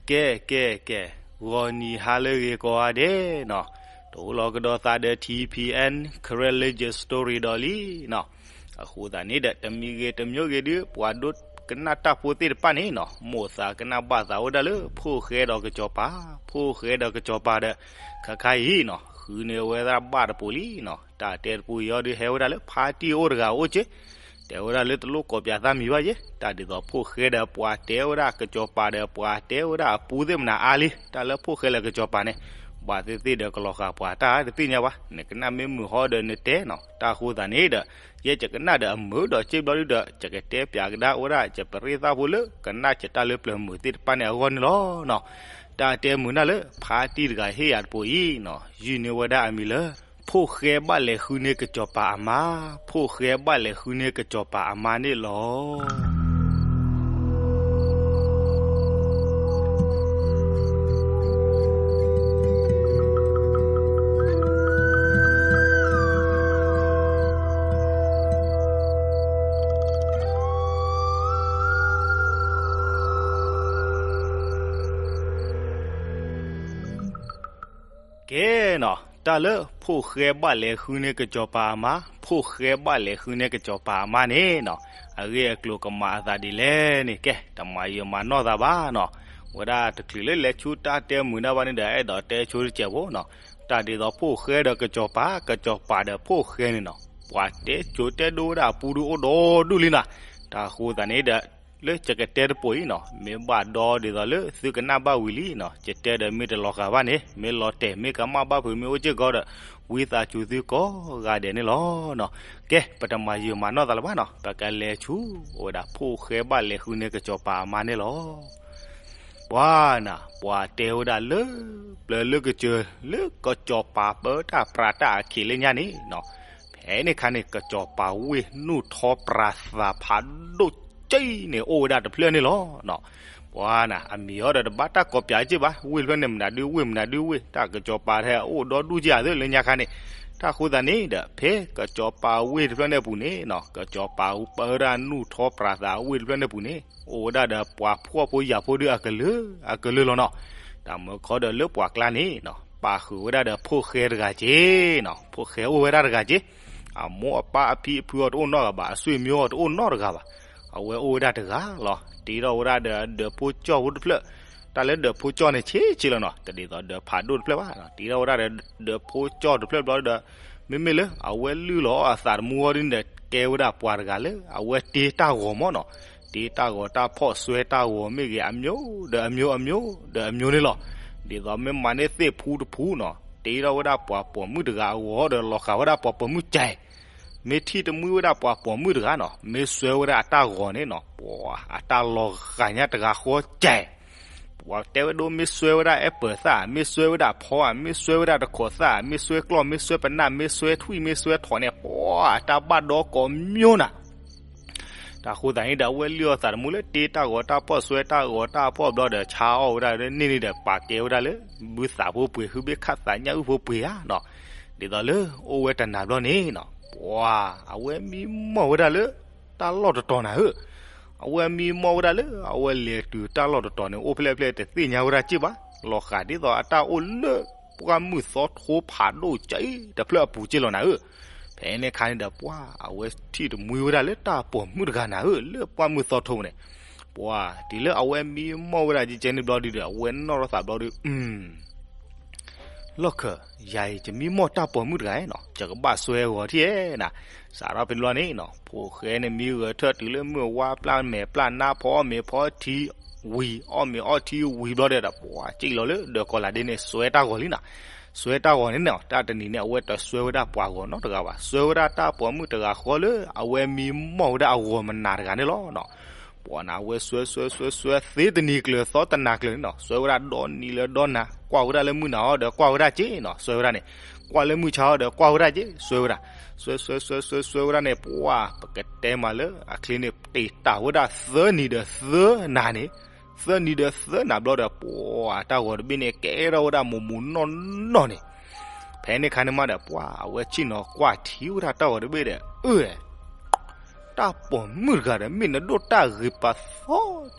ကဲ ကဲ ကဲ, ဂီၤနံၤဟါလၢအဂ့ၤကိးဂၤဒဲးနီၤ, တအိၣ်လီၤကဒီးသးဒီး ထံၣ်ဖံၣ်အဲၣ် Karen Legend Story ဒီးလံနီၤ. အဃိသတးန့ၣ်ဒီး တမံၤဂ့ၤတမံၤဂ့ၤဒုး ပှၤဒိကနၣ်တၢ်ဖိသ့ၣ်တဖၣ်န့ၣ်နီၤ မိၣ်သးကနၣ်ဘၣ်သးဝဲဒၣ်လၢ ဖိၣ်ဃဲဒီးကစီၤပၤ, ဖိၣ်ဃဲဒီးကစီၤပၤဒီး ခါခါအံၤနီၤ ဃုန့ၢ်ဝဲဒၣ်ဘၣ်တပူၤလံနီၤ. တၢ်တဲတပူၤအံၤဒီး ဟဲဝဲဒၣ်လၢဖါတံၢ်အိၣ်တဂၤအိၣ်က့, တဲဝဲဒၣ်လၢတလိၣ်ကိးပၠးသးမံၤဘၣ်ယဲ, တၢ်ဒ်သိးဖိၣ်ဃဲဒီးပှၤတဲဝဲဒၣ် ကစီၤပၤဒီးပှၤတဲဝဲဒၣ်အပူသ့ၣ်မနုၤအါလံ, တၢ်လၢဖိၣ်ဃဲလၢကစီၤပၤန့ၣ် ဘၣ်သ့ၣ်သ့ၣ်ဒီးကလီၤဃာ်ပှၤတၢ်တသ့ၣ်ညါဘၣ်, နကနၣ်မ့ၢ်မုာ်ဟီဒီးနတဲနီၤ. တၢ်အဃိသတးန့ၣ်ဒီး ယဲယကနၣ်ဒီးအမုာ်ဒီးစ့ဘျီဒုဒီး ယကတဲပၠးကဒါဝဲဒၣ် ယပရ့သၣ်ဖိလၢကနၣ်ယတၢ်လၢပျၢၤမုာ်သ့ၣ်တဖၣ်န့ၣ်အဂီၢ်န့ၣ်လီၤနီၤ. တၢ်တဲမုာ်နၢ်လၢ ဖါတံၢ်တဂၤဟ့ၣ်ယၤတပူၤအံၤနီၤ ယုၢ်န့ၢ်ဝဲဒၣ်အမံၤလၢ ဖိၣ်ဃဲဘၣ်လဲၤဃုန့ၢ်ကစီၤပၤအမါ, ဖိၣ်ဃဲဘၣ်လဲၤဃုန့ၢ်ကစီၤပၤအမါန့ၣ်လီၤ. ကဲနီၤ, တၢ်လၢဖိၣ်ဃဲဘၣ်လဲၤဃုန့ၢ်ကစီၤပၤအမါ, ဖိၣ်ဃဲဘၣ်လဲၤဃုန့ၢ်ကစီၤပၤအမါန့ၣ်နီၤ အဂ့ၢ်အကျိၤကမၤအသးဒ်လဲၣ်န့ၣ် ကဲ တမၤယံာ်မၤနီၢ်သးဘၣ်နီၤ. ဝဲဒၣ်တချုးလၢလဲၤဆူတၢ်တဲမုာ်နၢ်ဘၣ်န့ၣ်ဒီး အဲၣ်ဒိးတဲဆိတစဲးဖိနီၤ. တၢ်ဒ်သိးဖိၣ်ဃဲဒီးကစီၤပၤ, ကစီၤပၤဒီးဖိၣ်ဃဲန့ၣ်နီၤ ပှၤတဲကိးတဲဒိဝဲဒၣ်အပူဒုအိၣ်ဒီဒူၣ်လံနီၤ. တၢ်အဃိသတးန့ၣ်ဒီး လၢယကတဲတပူၤအံၤနီၤ မ့ၢ်ဘၣ်ဒီဒ်သိးလၢသုကနၣ်ဘၣ်ဝံၤလံနီၤ ယတဲဒီးမ့ၢ်တလီၤဃာ်ဘၣ်န့ၣ် မ့ၢ်လီၤတဲာ်မ့ၢ်ကမၣ်ဘၣ်ဖုးမ့ၢ်အိၣ်စ့ၢ်ကီးဒီး ဝံသးစူၤသုကိးဂၤဒဲးန့ၣ်လီၤနီၤ. ကဲ ပတမၤယံာ်မၤနီၢ်သးလၢၤဘၣ်နီၤ ပကလဲၤဆူ အိၣ်ဝဲဒၣ်ဖိၣ်ဃဲဘၣ်လဲၤဃုန့ၢ်ကစီၤပၤအမါန့ၣ်လီၤ. ပှၤနၤ ပှၤတဲဝဲဒၣ်လၢ ပျၢၤလၢကစၢၢ် လၢကစီၤပၤပၢတၢ်ပြးတၢ်အခံးလၢညါန့ၣ်နီၤ ဖဲန့ၣ်ခါန့ၣ် ကစီၤပၤဝ့ၢ်နူၢ်ထီပြးသးဖးဒိၣ်ကံန့ၣ် အိၣ်ဝဲဒၣ်တဖျၢၣ်န့ၣ်လီၤနီၤ. ပှၤနၤ အမံၤအီၤဒီးတဘၣ်တၢ်ကိးပၠးက့ၢ်ဘၣ် ဝ့ၢ်တဖျၢၣ်န့ၣ်မနုၤဒု ဝ့ၢ်မနုၤဒုဝ့ၢ် တၢ်ကစီၤပၤထဲအိၣ်ဒီဒူၣ်က့ၢ်အသးလၢညါခါန့ၣ်. တၢ်အဃိသတးန့ၣ်ဒီး ဖဲကစီၤပၤဝ့ၢ်တဖျၢၣ်န့ၣ်အပူၤန့ၣ်နီၤ ကစီၤပၤပၢတၢ်နူၢ်ထီပြးသးဝ့ၢ်တဖျၢၣ်န့ၣ်အပူၤန့ၣ် အိၣ်ဝဲဒၣ်ဒီးပှၤဖှီၣ်ဖိယာ်ဖိဒု အကလုာ် အကလုာ်လီၤနီၤ. တၢ်မၢခီဒီးလၢပှၤကျါန့ၣ်နီၤ ပာ်ဃုာ်ဝဲဒၣ်ဒီးဖိၣ်ဃဲတဂၤက့ၢ်နီၤ ဖိၣ်ဃဲအိၣ်ဝဲဒၣ်တဂၤက့ၢ်. အမိၢ်အပၢ်အဖံအဖုအီၤတအိၣ်နီတဂၤဘၣ် အဆွေမျိုးအီၤတအိၣ်နီတဂၤဘၣ်. အဝဲအိၣ်ဝဲဒၣ်တဂၤလီၤ တ့ထီၣ်ဝဲဒၣ်ဒီးဒၢးဖိကၠီၣ်ဖိတဖျၢၣ်. တၢ်လၢဒၢးဖိကၠီၣ်န့ၣ် ဆံးဆံးလီၤနီၤ တဒ်သိးဒၢးဖးဒိၣ်တဖျၢၣ်ဘၣ်. တ့ထီၣ်ဝဲဒၣ်ဒီးဒၢးဖိကၠီၣ်တဖျၢၣ်ဘျီဒီး မ့မ့ၢ်လၢအဝဲလုၢ်လီၤအသးတမူအီၤဒ်န့ၣ်ဒီး ကဲဝဲဒၣ်ပှၤတဂၤလၢ အဝဲတ့တၢ်ဂီၤမးနီၤ. တ့တၢ်ဂီၤတၢ်ဖီၣ်စွဲတၢ်ဂီၤမ့ၢ်ဂ့ၤ အမျိုးဒီးအမျိုး အမျိုးဒီးအမျိုးန့ၣ်လီၤ. ဒ်သိးမ့ၢ်မၤန့ၢ်သ့ၣ်ဖူတဖူနီၤ တ့ထီၣ်ဝဲဒၣ်ပှၤပိာ်မုၣ်တဂၤအဂီၤဒီးလီၤဃာ်ဝဲဒၣ်ပှၤပိာ်မုၣ်ကဲ မ့ၢ်ထံၣ်တမှံဝဲဒၣ်ပှၤပိာ်မုၣ်တဂၤနီၤ မ့ၢ်စွဲဝဲဒၣ်အတၢ်ဂီၤန့ၣ်နီၤ ပှၤအတၢ်လီၤဃာ်ညါတဂၤဃီကဲ ပှၤတဲဝဲဒၣ်မ့ၢ်စွဲဝဲဒၣ်အဲၣ်ပၢၤသၣ် မ့ၢ်စွဲဝဲဒၣ်ဖီဧါ မ့ၢ်စွဲဝဲဒၣ်တခိးသၣ် မ့ၢ်စွဲကျီၢ် မ့ၢ်စွဲပနၢ် မ့ၢ်စွဲထွံၣ် မ့ၢ်စွဲထိးန့ၣ် ပှၤအတၢ်ဘၣ်ဒီကိးမျိုးနၤ. တၢ်အဃိသတးန့ၣ်ဒီး အဝဲလုၢ်အီၤသးတမူလၢတ့တၢ်ဂီၤတၢ်ဖီၣ်စွဲတၢ်ဂီၤတၢ်ဖီၣ်ဘျီဒီး ဆါအီၣ်ဝဲဒၣ်လၢန့ၣ်န့ၣ်ဒီး ပာ်ကဲဝဲဒၣ်လၢ ဘုသးဖိပှ့ၤ ဟုဘ့ၣ်ခၣ်သးညၣ်အုၣ်ဖိပှ့ၤဧါနီၤ. ဒ်သိးလၢအိၣ်ဝဲတနၤဘျီန့ၣ်နီၤ ပှၤအဝဲမံမီၢ်ဝဲဒၣ်လၢ တၢ်လီၢ်တတီၤနၤဧၢ အဝဲမံမီၢ်ဝဲဒၣ်လၢ အဝဲလဲၤတုၤတၢ်လီၢ်တတီၤန့ၣ် အိၣ်ဖျဲၣ်ဖျဲၣ်တသ့ၣ်ညါဝဲဒၣ်က့ၢ်ဘၣ်. လီၤဃာ်ဒ်သိးအတၢ်အိၣ်လၢ ပှၢ်မုၢ်သီထိဖးဒိၣ်ကဲတဖျၢၣ်အပူၤက့ၢ်လီၤနၤဧၢ. ဖဲန့ၣ်အခါန့ၣ်ဒီး ပှၤအဝဲထံၣ်တမှံဝဲဒၣ်လၢတၢ်ပိာ်မုၣ်တဂၤနၤဧၢ လၢပှၢ်မုၢ်သီထိန့ၣ် ပှၤတုၤလၢအဝဲမံမီၢ်ဝဲဒၣ်ကဲကဲန့ၣ်ဘျီဒုဒီး အဝဲနီၣ်ထီၣ်သးဘျီဒီး လီၢ်ခၢၣ်, ယၤအံၤ ယမံမီၢ်တၢ်ပိာ်မုၣ်တဂၤနီၤ, ယကဘၣ်စွဲအဂီၤထံၣ်ဧဲနၤ. စးထီၣ်ဖဲန့ၣ်ဘျီန့ၣ်နီၤ, ဖိၣ်ဃဲန့ၣ်မံဂဲၤထၢၣ်တုၤလၢမုၢ်ဝါပျၢ်မဲာ်ပျၢ်နါ ဖီအီၣ်မ့ၤဖီထံဝံၤ, အီၣ်မ့ၤအီထံဝံၤဘျီဒီး ပှၤစံၣ်လီၤလၢဒၢးကီၤလၤဒ့န့ၣ် စွဲတၢ်ဂီၤလံနီၤ. စွဲတၢ်ဂီၤန့ၣ်နီၤ, တၢ်တနံၤန့ၣ် အဝဲတစွဲဝဲဒၣ်ပှၤဂီၤနီတဂၤဘၣ်, စွဲဝဲဒၣ်တၢ်ပိာ်မုၣ်တဂၤဃီလၢ အဝဲမံမီၢ်ဝဲဒၣ်အဂီၤမနုၤတဂၤန့ၣ်လီၤနီၤ. ပှၤန့ၣ် အဝဲစွဲစွဲစွဲစွဲ သ့တနံၤကျၢၤသီတနၤကျၢၤန့ၣ်နီၤ, စွဲဝဲဒၣ်ဒီနံၤလၢဒီနၤ, ကွၢ်ဝဲဒၣ်လၢမုၢ်နၤအီၤဒီးကွၢ်ဝဲဒၣ်က့နီၤ, စွဲဝဲဒၣ်န့ၣ်, ကွၢ်လၢမုၢ်ဆါအီၤဒီးကွၢ်ဝဲဒၣ်က့, စွဲဝဲဒၣ်, စွဲစွဲစွဲစွဲစွဲဝဲဒၣ်န့ၣ် ပှၤ ပကတဲမးလၢအချ့န့ၣ် တ့ၢ်တၢ်ဝဲဒၣ်သၢနံၤဒီးသၢနၤန့ၣ်, သၢနံၤဒီးသၢနၤဘျီဒီး ပှၤတၢ်ဂီၤတဘ့ၣ်န့ၣ် ကဲထီၣ်ဝဲဒၣ်မိၢ်မိၢ်နီၢ်နီၢ်န့ၣ်, ဖဲန့ၣ်ခါန့ၣ်မးဒီး ပှၤအဝဲဆ့ၣ်နီၤကွၢ်ထံဝဲဒၣ်တၢ်ဂီၤတဘ့ၣ်ဒီး အၢ တၢ်ပိာ်မုၣ်တဂၤဒီး မ့ၢ်နဒိၣ်တၢ်ဂ့ၤပာ်သီ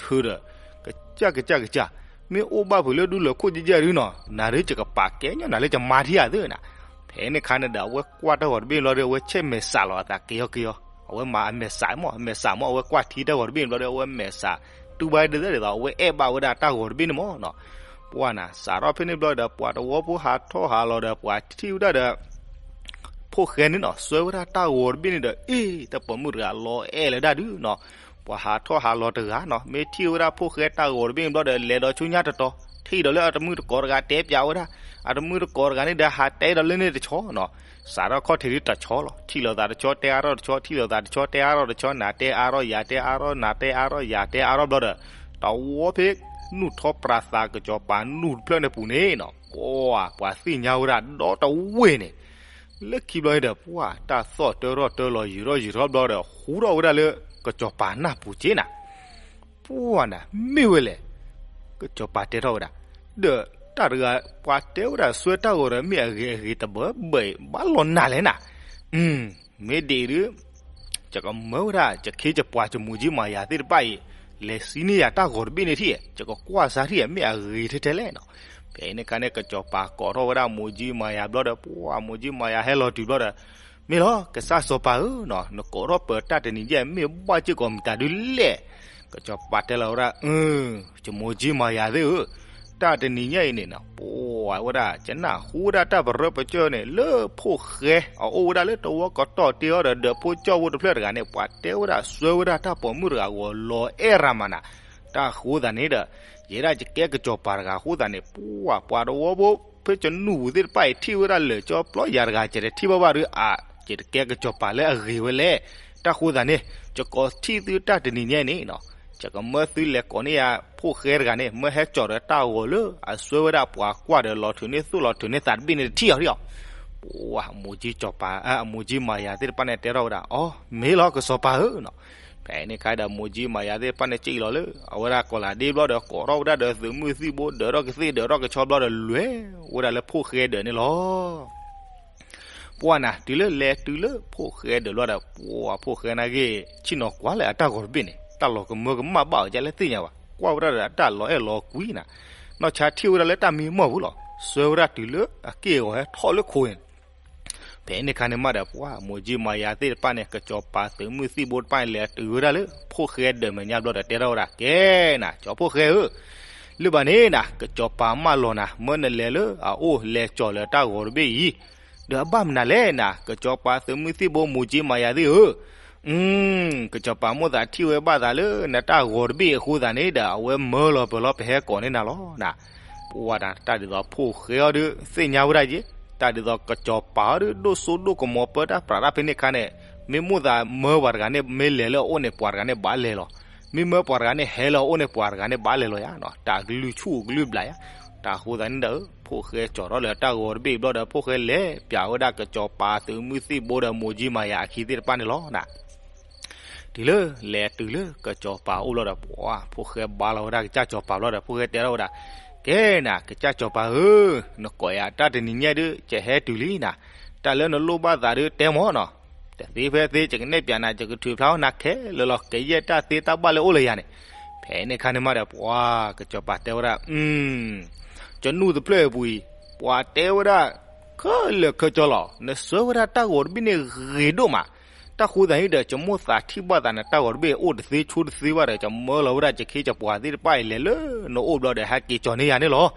ထၢဒီး ကစၢ်ကစၢ်ကစၢ်, မ့ၢ်အိၣ်ဘၣ်ဖုးလၢဒူလၢၢ်ခိၣ်ကဲကဲဒုနီၤ, နၤဒုးယကပာ်ကဲညီနၤလၢယမါထံဧါသ့နီၤ. ဖဲန့ၣ်ခါန့ၣ်ဒီး အဝဲကွၢ်တၢ်ဂီၤတဘ့ၣ်ဘျီဒီး အဝဲဆဲးမဲာ်စးလီၤအသးက့ၤအီၤက့ၤအီၤ, အဝဲမၤအမဲာ်စးမၢ်, အမဲာ်စးမၢ်, အဝဲကွၢ်ထံတၢ်ဂီၤတဘ့ၣ်ဘျီဒီး အဝဲမဲာ်စးတူၢ်ဘၣ်ဒ်သိးဒ်သိး အဝဲအဲၣ်ဘၣ်ဝဲဒၣ်တၢ်ဂီၤတဘ့ၣ်န့ၣ်မၢ်နီၤ. ပှၢ်နၤ စးထီၣ်ဖဲန့ၣ်ဘျီဒီး ပှၤတဝီဖိဟးထီၣ်ဟးလီၤဒီး ပှၤထံၣ်ဝဲဒၣ်ဒီး ဖိၣ်ဃဲန့ၣ်နီၤ စွဲဝဲဒၣ်တၢ်ဂီၤတဘ့ၣ်န့ၣ်ဒီး အ့ တၢ်ပိာ်မုၣ်တဂၤလီၤအဲၣ်လၢဒၣ်ဒုနီၤ. ပှၤဟးထီၣ်ဟးလီၤတဂၤနီၤ မ့ၢ်ထံၣ်ဝဲဒၣ်ဖိၣ်ဃဲတၢ်ဂီၤတဘ့ၣ်ဘျီဒီး လဲၤဒီးဆူညါတတီၤ ထံၣ်ဒီးလၢအတမုၢ်တကိးတဂၤတဲပၠးဝဲဒၣ်, အတမုၢ်တကိးတဂၤန့ၣ်ဒီး ဟးတဲဒီးလၢန့ၣ်တဆီနီၤ. စးထီၣ်ခီၣ်ထံးဒ်တဆီလီၤ, ထံၣ်လိာ်သးတဆီတဲအါထီၣ်တဆီ, ထံၣ်လိာ်သးတဆီတဲအါထီၣ်တဆီ, နၤတဲအါထီၣ်ယၤတဲအါထီၣ် နၤတဲအါထီၣ်ယၤတဲအါထီၣ်ဘျီဒီး တဝီဖဲ နူၢ်ထီၣ်ပြးသးကစီၤပၤနူၢ်တဖျၢၣ်န့ၣ်ပူၤန့ၣ်နီၤ, ပှၤသ့ၣ်ညါဝဲဒၣ်ဒီတဝ့ၢ်န့ၣ် လၢခံဘျီန့ၣ်ဒီး ပှၢ်တၢ်သီၣ်တၢထီၣ်တၢလီၤယံာ်ထီၣ်ယံာ်ထီၣ်ဘျီဒီး ဟူထီၣ်ဝဲဒၣ်လၢ ကစီၤပၤနၢ်ပူၤက့နီၤ. ပှၢ်နၤ မ့ၢ်ဝဲလဲၣ်, ကစီၤပၤတဲထီၣ်ဝဲဒၣ်, ဒီးတၢ်တဂၤ ပှၤတဲဝဲဒၣ်စွဲတၢ်ဂီၤဒီး မ့ၢ်အဂ့ၤအဂ့ၤတဘၢဘၢအံၤ ဘၣ်လီၤနၤလဲၣ်နၤ. မ့ၢ်ဒ်အံၤဒုး ယကမၢဝဲဒၣ် ယခ့ယပှၤ ယမိၢ်ကၠံမၤယၤသ့ၣ်တဖၣ်အံၤ လဲၤစံန့ၢ်ယၤတၢ်ဂီၤတဘ့ၣ်န့ၣ်ထံၣ်, ယကကွၢ်စါထံၣ် မ့ၢ်အဂ့ၤထဲထဲလဲၣ်နီၤ. ဖဲန့ၣ်ခါန့ၣ် ကစီၤပၤကိးထီၣ်ဝဲဒၣ်မိၢ်ကၠံမၤယၤဘျီဒီး ပှၢ်မိၢ်ကၠံမၤယၤဟဲလီၤတုၤဘျီဒီး မ့ၢ်လီၤ ကစၢ်စီၤပၤဧၢနီၤ, နကိးထီၣ်ပၢၤတၢ်တနံၤညါ မ့ၢ်ဘၣ်စ့ၢ်ကီးမတၤဒုလဲၣ်. ကစီၤပၤတဲလီၤဝဲဒၣ်, ယမိၢ်ကၠံမၤယၤသ့ၣ်ဧၢ, တၢ်တနံၤညါအံၤန့ၣ်နီၤ ပှၢ်ဝဲဒၣ် ယနၢ်ဟူဝဲဒၣ်တၢ်ပရၢပကၢၢ်န့ၣ် လၢဖိၣ်ဃဲအအိၣ်ဝဲဒၣ်လၢတဝီကတီၢ်တ့အီၤဒီး ဒၢးဖိကၠီၣ်ဖိတဖျၢၣ်တဂၤန့ၣ် ပှၤတဲဝဲဒၣ်စွဲဝဲဒၣ်တၢ်ပိာ်မုၣ်တဂၤဂီၤလီၤအဲၣ်ရၤမးနၤ. တၢ်အဃိသတးန့ၣ်ဒီး ယဲဒၣ်ယကဲကစီၤပၤတဂၤအဃိသတးန့ၣ် ပှၢ်ပှၤတဝီဖိ ဖဲယနူၢ်ပူၤသ့ၣ်တဖၣ်အံၤ ထံၣ်ဝဲဒၣ်လၢာ်ကၠီပျီယၤတဂၤ ယတထံၣ်ဘၣ်ဘၣ်ဒီး အါ ယတကဲကစီၤပၤလၢအဂ့ၤဝဲလဲၣ်. တၢ်ဃိသတးန့ၣ် ယကိးထံၣ်သုတၢ်တနံၤညါအံၤန့ၣ်နီၤ ယကမၢသုလဲၤကိးန့ၢ်ယၤဖိၣ်ဃဲတဂၤန့ၣ် မၢဟဲကၠီၣ်ဒီးတၢ်ဂီၤလၢအစွဲဝဲဒၣ်ပှၤကွၢ်ဒီးလီၤထုးန့ၢ်သူၣ်လီၤထုးန့ၢ်သးတဘ့ၣ်န့ၣ်တထံၣ်အီၤဒံးအီၤ. ပှၢ်မိၢ်ကၠံစီၤပၤ အမိၢ်ကၠံမၤယၤသ့ၣ်တဖၣ်န့ၣ်တဲထီၣ်ဝဲဒၣ် အီ မ့ၢ်လီၤကစီၤပၤဧၢနီၤ. ဖဲန့ၣ်ခါဒီးမိၢ်ကၠံမၤယၤသ့ၣ်တဖၣ်န့ၣ် ကံၣ်လီၤလၢ အဝဲဒၣ်ကီၤလၤဒ့ဘျီဒီး ကိးထီၣ်ဝဲဒၣ်ဒီးသုးမုၢ်သံၣ်ဘိ ဒၢးထီၣ်ကသ့ၣ်ဒၢးထီၣ်ကဆီဘျီဒီး လဲၤဝဲဒၣ်လၢဖိၣ်ဃဲဒၢးန့ၣ်လီၤ. ပှၢ်နၤ တုၤလၢလဲၤတုၤလၢဖိၣ်ဃဲဒၢးလီၤဒီး ပှၢ်ဖိၣ်ဃဲနာ်က့ ဆ့ၣ်နီၤကွၢ်လၢအတၢ်ဂီၤတဘ့ၣ်န့ၣ် တၢ်လီၤကမၢကမၣ်ဘၣ်အီၤဒ်လဲၣ်သ့ၣ်ညါဘၣ် ကွၢ်ဝဲဒၣ်ဒီးအတၢ်လီၤအဲၣ်လီၤကွံနၤ, နီၢ်ဆါထံၣ်ဝဲဒၣ်လၢတၢ်မံမီၢ်ပူၤလီၤ. စွဲဝဲဒၣ်တုၤလၢအက့ၢ်အဂီၤဟဲထီၣ်လၢခိန့ၣ် ဖဲန့ၣ်ခါန့ၣ်မးဒီး ပှၢ်မိၢ်ကၠံမၤယၤသ့ၣ်တဖၣ်န့ၣ် ကစီၤပၤသုးမုၢ်သံၣ်ဘိတဖၣ်န့ၣ် လဲၤတုၤဝဲဒၣ်လၢဖိၣ်ဃဲဒၢးမဲာ်ညါဘျီဒီး တဲထီၣ်ဝဲဒၣ် ကဲနၤ ကၠီဖိၣ်ဃဲဧၢ, လၢဘၣ်န့ၣ်နၤ ကစီၤပၤမၢလီၤနၤ မၢနလဲၤလၢအအိၣ်လဲၤကၠီၣ်လၢတၢ်ဂီၤတဘ့ၣ်အံၤ ဒီးအဘၣ်မနုၤလဲၣ်နၤ ကစီၤပၤသုးမုၢ်သံၣ်ဘိမိၢ်ကၠံမၤယၤသ့ၣ်ဧၢ, ကစီၤပၤမိၣ်သးထံၣ်ဝဲဘၣ်သးလၢနတၢ်ဂီၤတဘ့ၣ်အဃိသတးန့ၣ်ဒီး အဝဲမၢလီၤပၢၤလီၤပဟဲကိးန့ၢ်နၤလီၤနၤ. ပှၢ်တၢ်ဒ်သိးဖိၣ်ဃဲအီၤဒုး သ့ၣ်ညါဝဲဒၣ်က့ၤ, တၢ်ဒ်သိးကစီၤပၤအီၤဒုး ဒိၣ်စိဒိၣ်ကမီၤပၢတၢ်ပြးတၢ်ဖဲန့ၣ်ခါန့ၣ်, မ့ၢ်မိၣ်သးမၢပှၤတဂၤန့ၣ် မ့ၢ်လဲၤလၢအအိၣ်န့ၣ် ပှၤတဂၤန့ၣ်ဘၣ်လဲၤလီၤ, မ့ၢ်မၢပှၤတဂၤန့ၣ် ဟဲလၢအအိၣ်န့ၣ် ပှၤတဂၤန့ၣ်ဘၣ်လဲၤလီၤယါနီၤ, တၢ်ကလုၢ်ဆူၣ်ကလုၢ်ဘျးယါ. တၢ်ဃိသတးန့ၣ်ဒီး ဖိၣ်ဃဲကၠီၤထီၣ်လၢတၢ်ဂီၤတဘ့ၣ်ဘျီဒီး ဖိၣ်ဃဲလဲၤပၠးဝဲဒၣ်ကစီၤပၤသုးမုၢ်သံၣ်ဘိဒီးမိၢ်ကၠံမၤယၤအခံသ့ၣ်တဖၣ်န့ၣ်လီၤနၤ. တုၤလၢလဲၤတုၤလၢကစီၤပၤအိၣ်ဘျီဒီး ပှၢ်ဖိၣ်ဃဲဘါလီၤဝဲဒၣ်ကစၢ်စီၤပၤဘျီဒီး ဖိၣ်ဃဲတဲထီၣ်ဝဲဒၣ်, ကဲနၤ ကစၢ်စီၤပၤဧၢ, နကိးယၤတၢ်တနံၤညါဒုး ယဟဲတုၤလံနၤ, တၢ်လၢနလိၣ်ဘၣ်သးဒုးတဲမၢ်နီၤ, တသ့ဖဲသ့ ယကနဲၣ်ပၠးနၤ ယကထုးဖျါထီၣ်နၤခဲလၢာ်လီၤ, ကယဲၢ်တၢ်သ့တၢ်ဘၣ်လၢအိၣ်လၢယၤန့ၣ်. ဖဲန့ၣ်ခါန့ၣ်မးဒီး ပှၢ်ကစီၤပၤတဲဝဲဒၣ် ကနူၢ်တဖျၢၣ်အပူၤအံၤ ပှၤတဲဝဲဒၣ် ခဲလၢာ်ခဲဆ့လီၤ, နစွဲဝဲဒၣ်တၢ်ဂီၤတဘ့ၣ်န့ၣ်ဂ့ၤဒိၣ်မး, တၢ်ဃိသတးန့ၣ်ဒီး ယမိၣ်သးထံၣ်ဘၣ်သးနတၢ်ဂီၤတဘ့ၣ်အိၣ်တသ့ဆိတသ့ဘၣ်ဒီး ယမၢလီၤဝဲဒၣ်ယခ့ယပှၤသ့ၣ်တဖၣ်အံၤ လဲၤလၢနအိၣ်ဘျီဒီး ဟဲက့ၤကၠီၤန့ၢ်ယၤန့ၣ်လီၤ.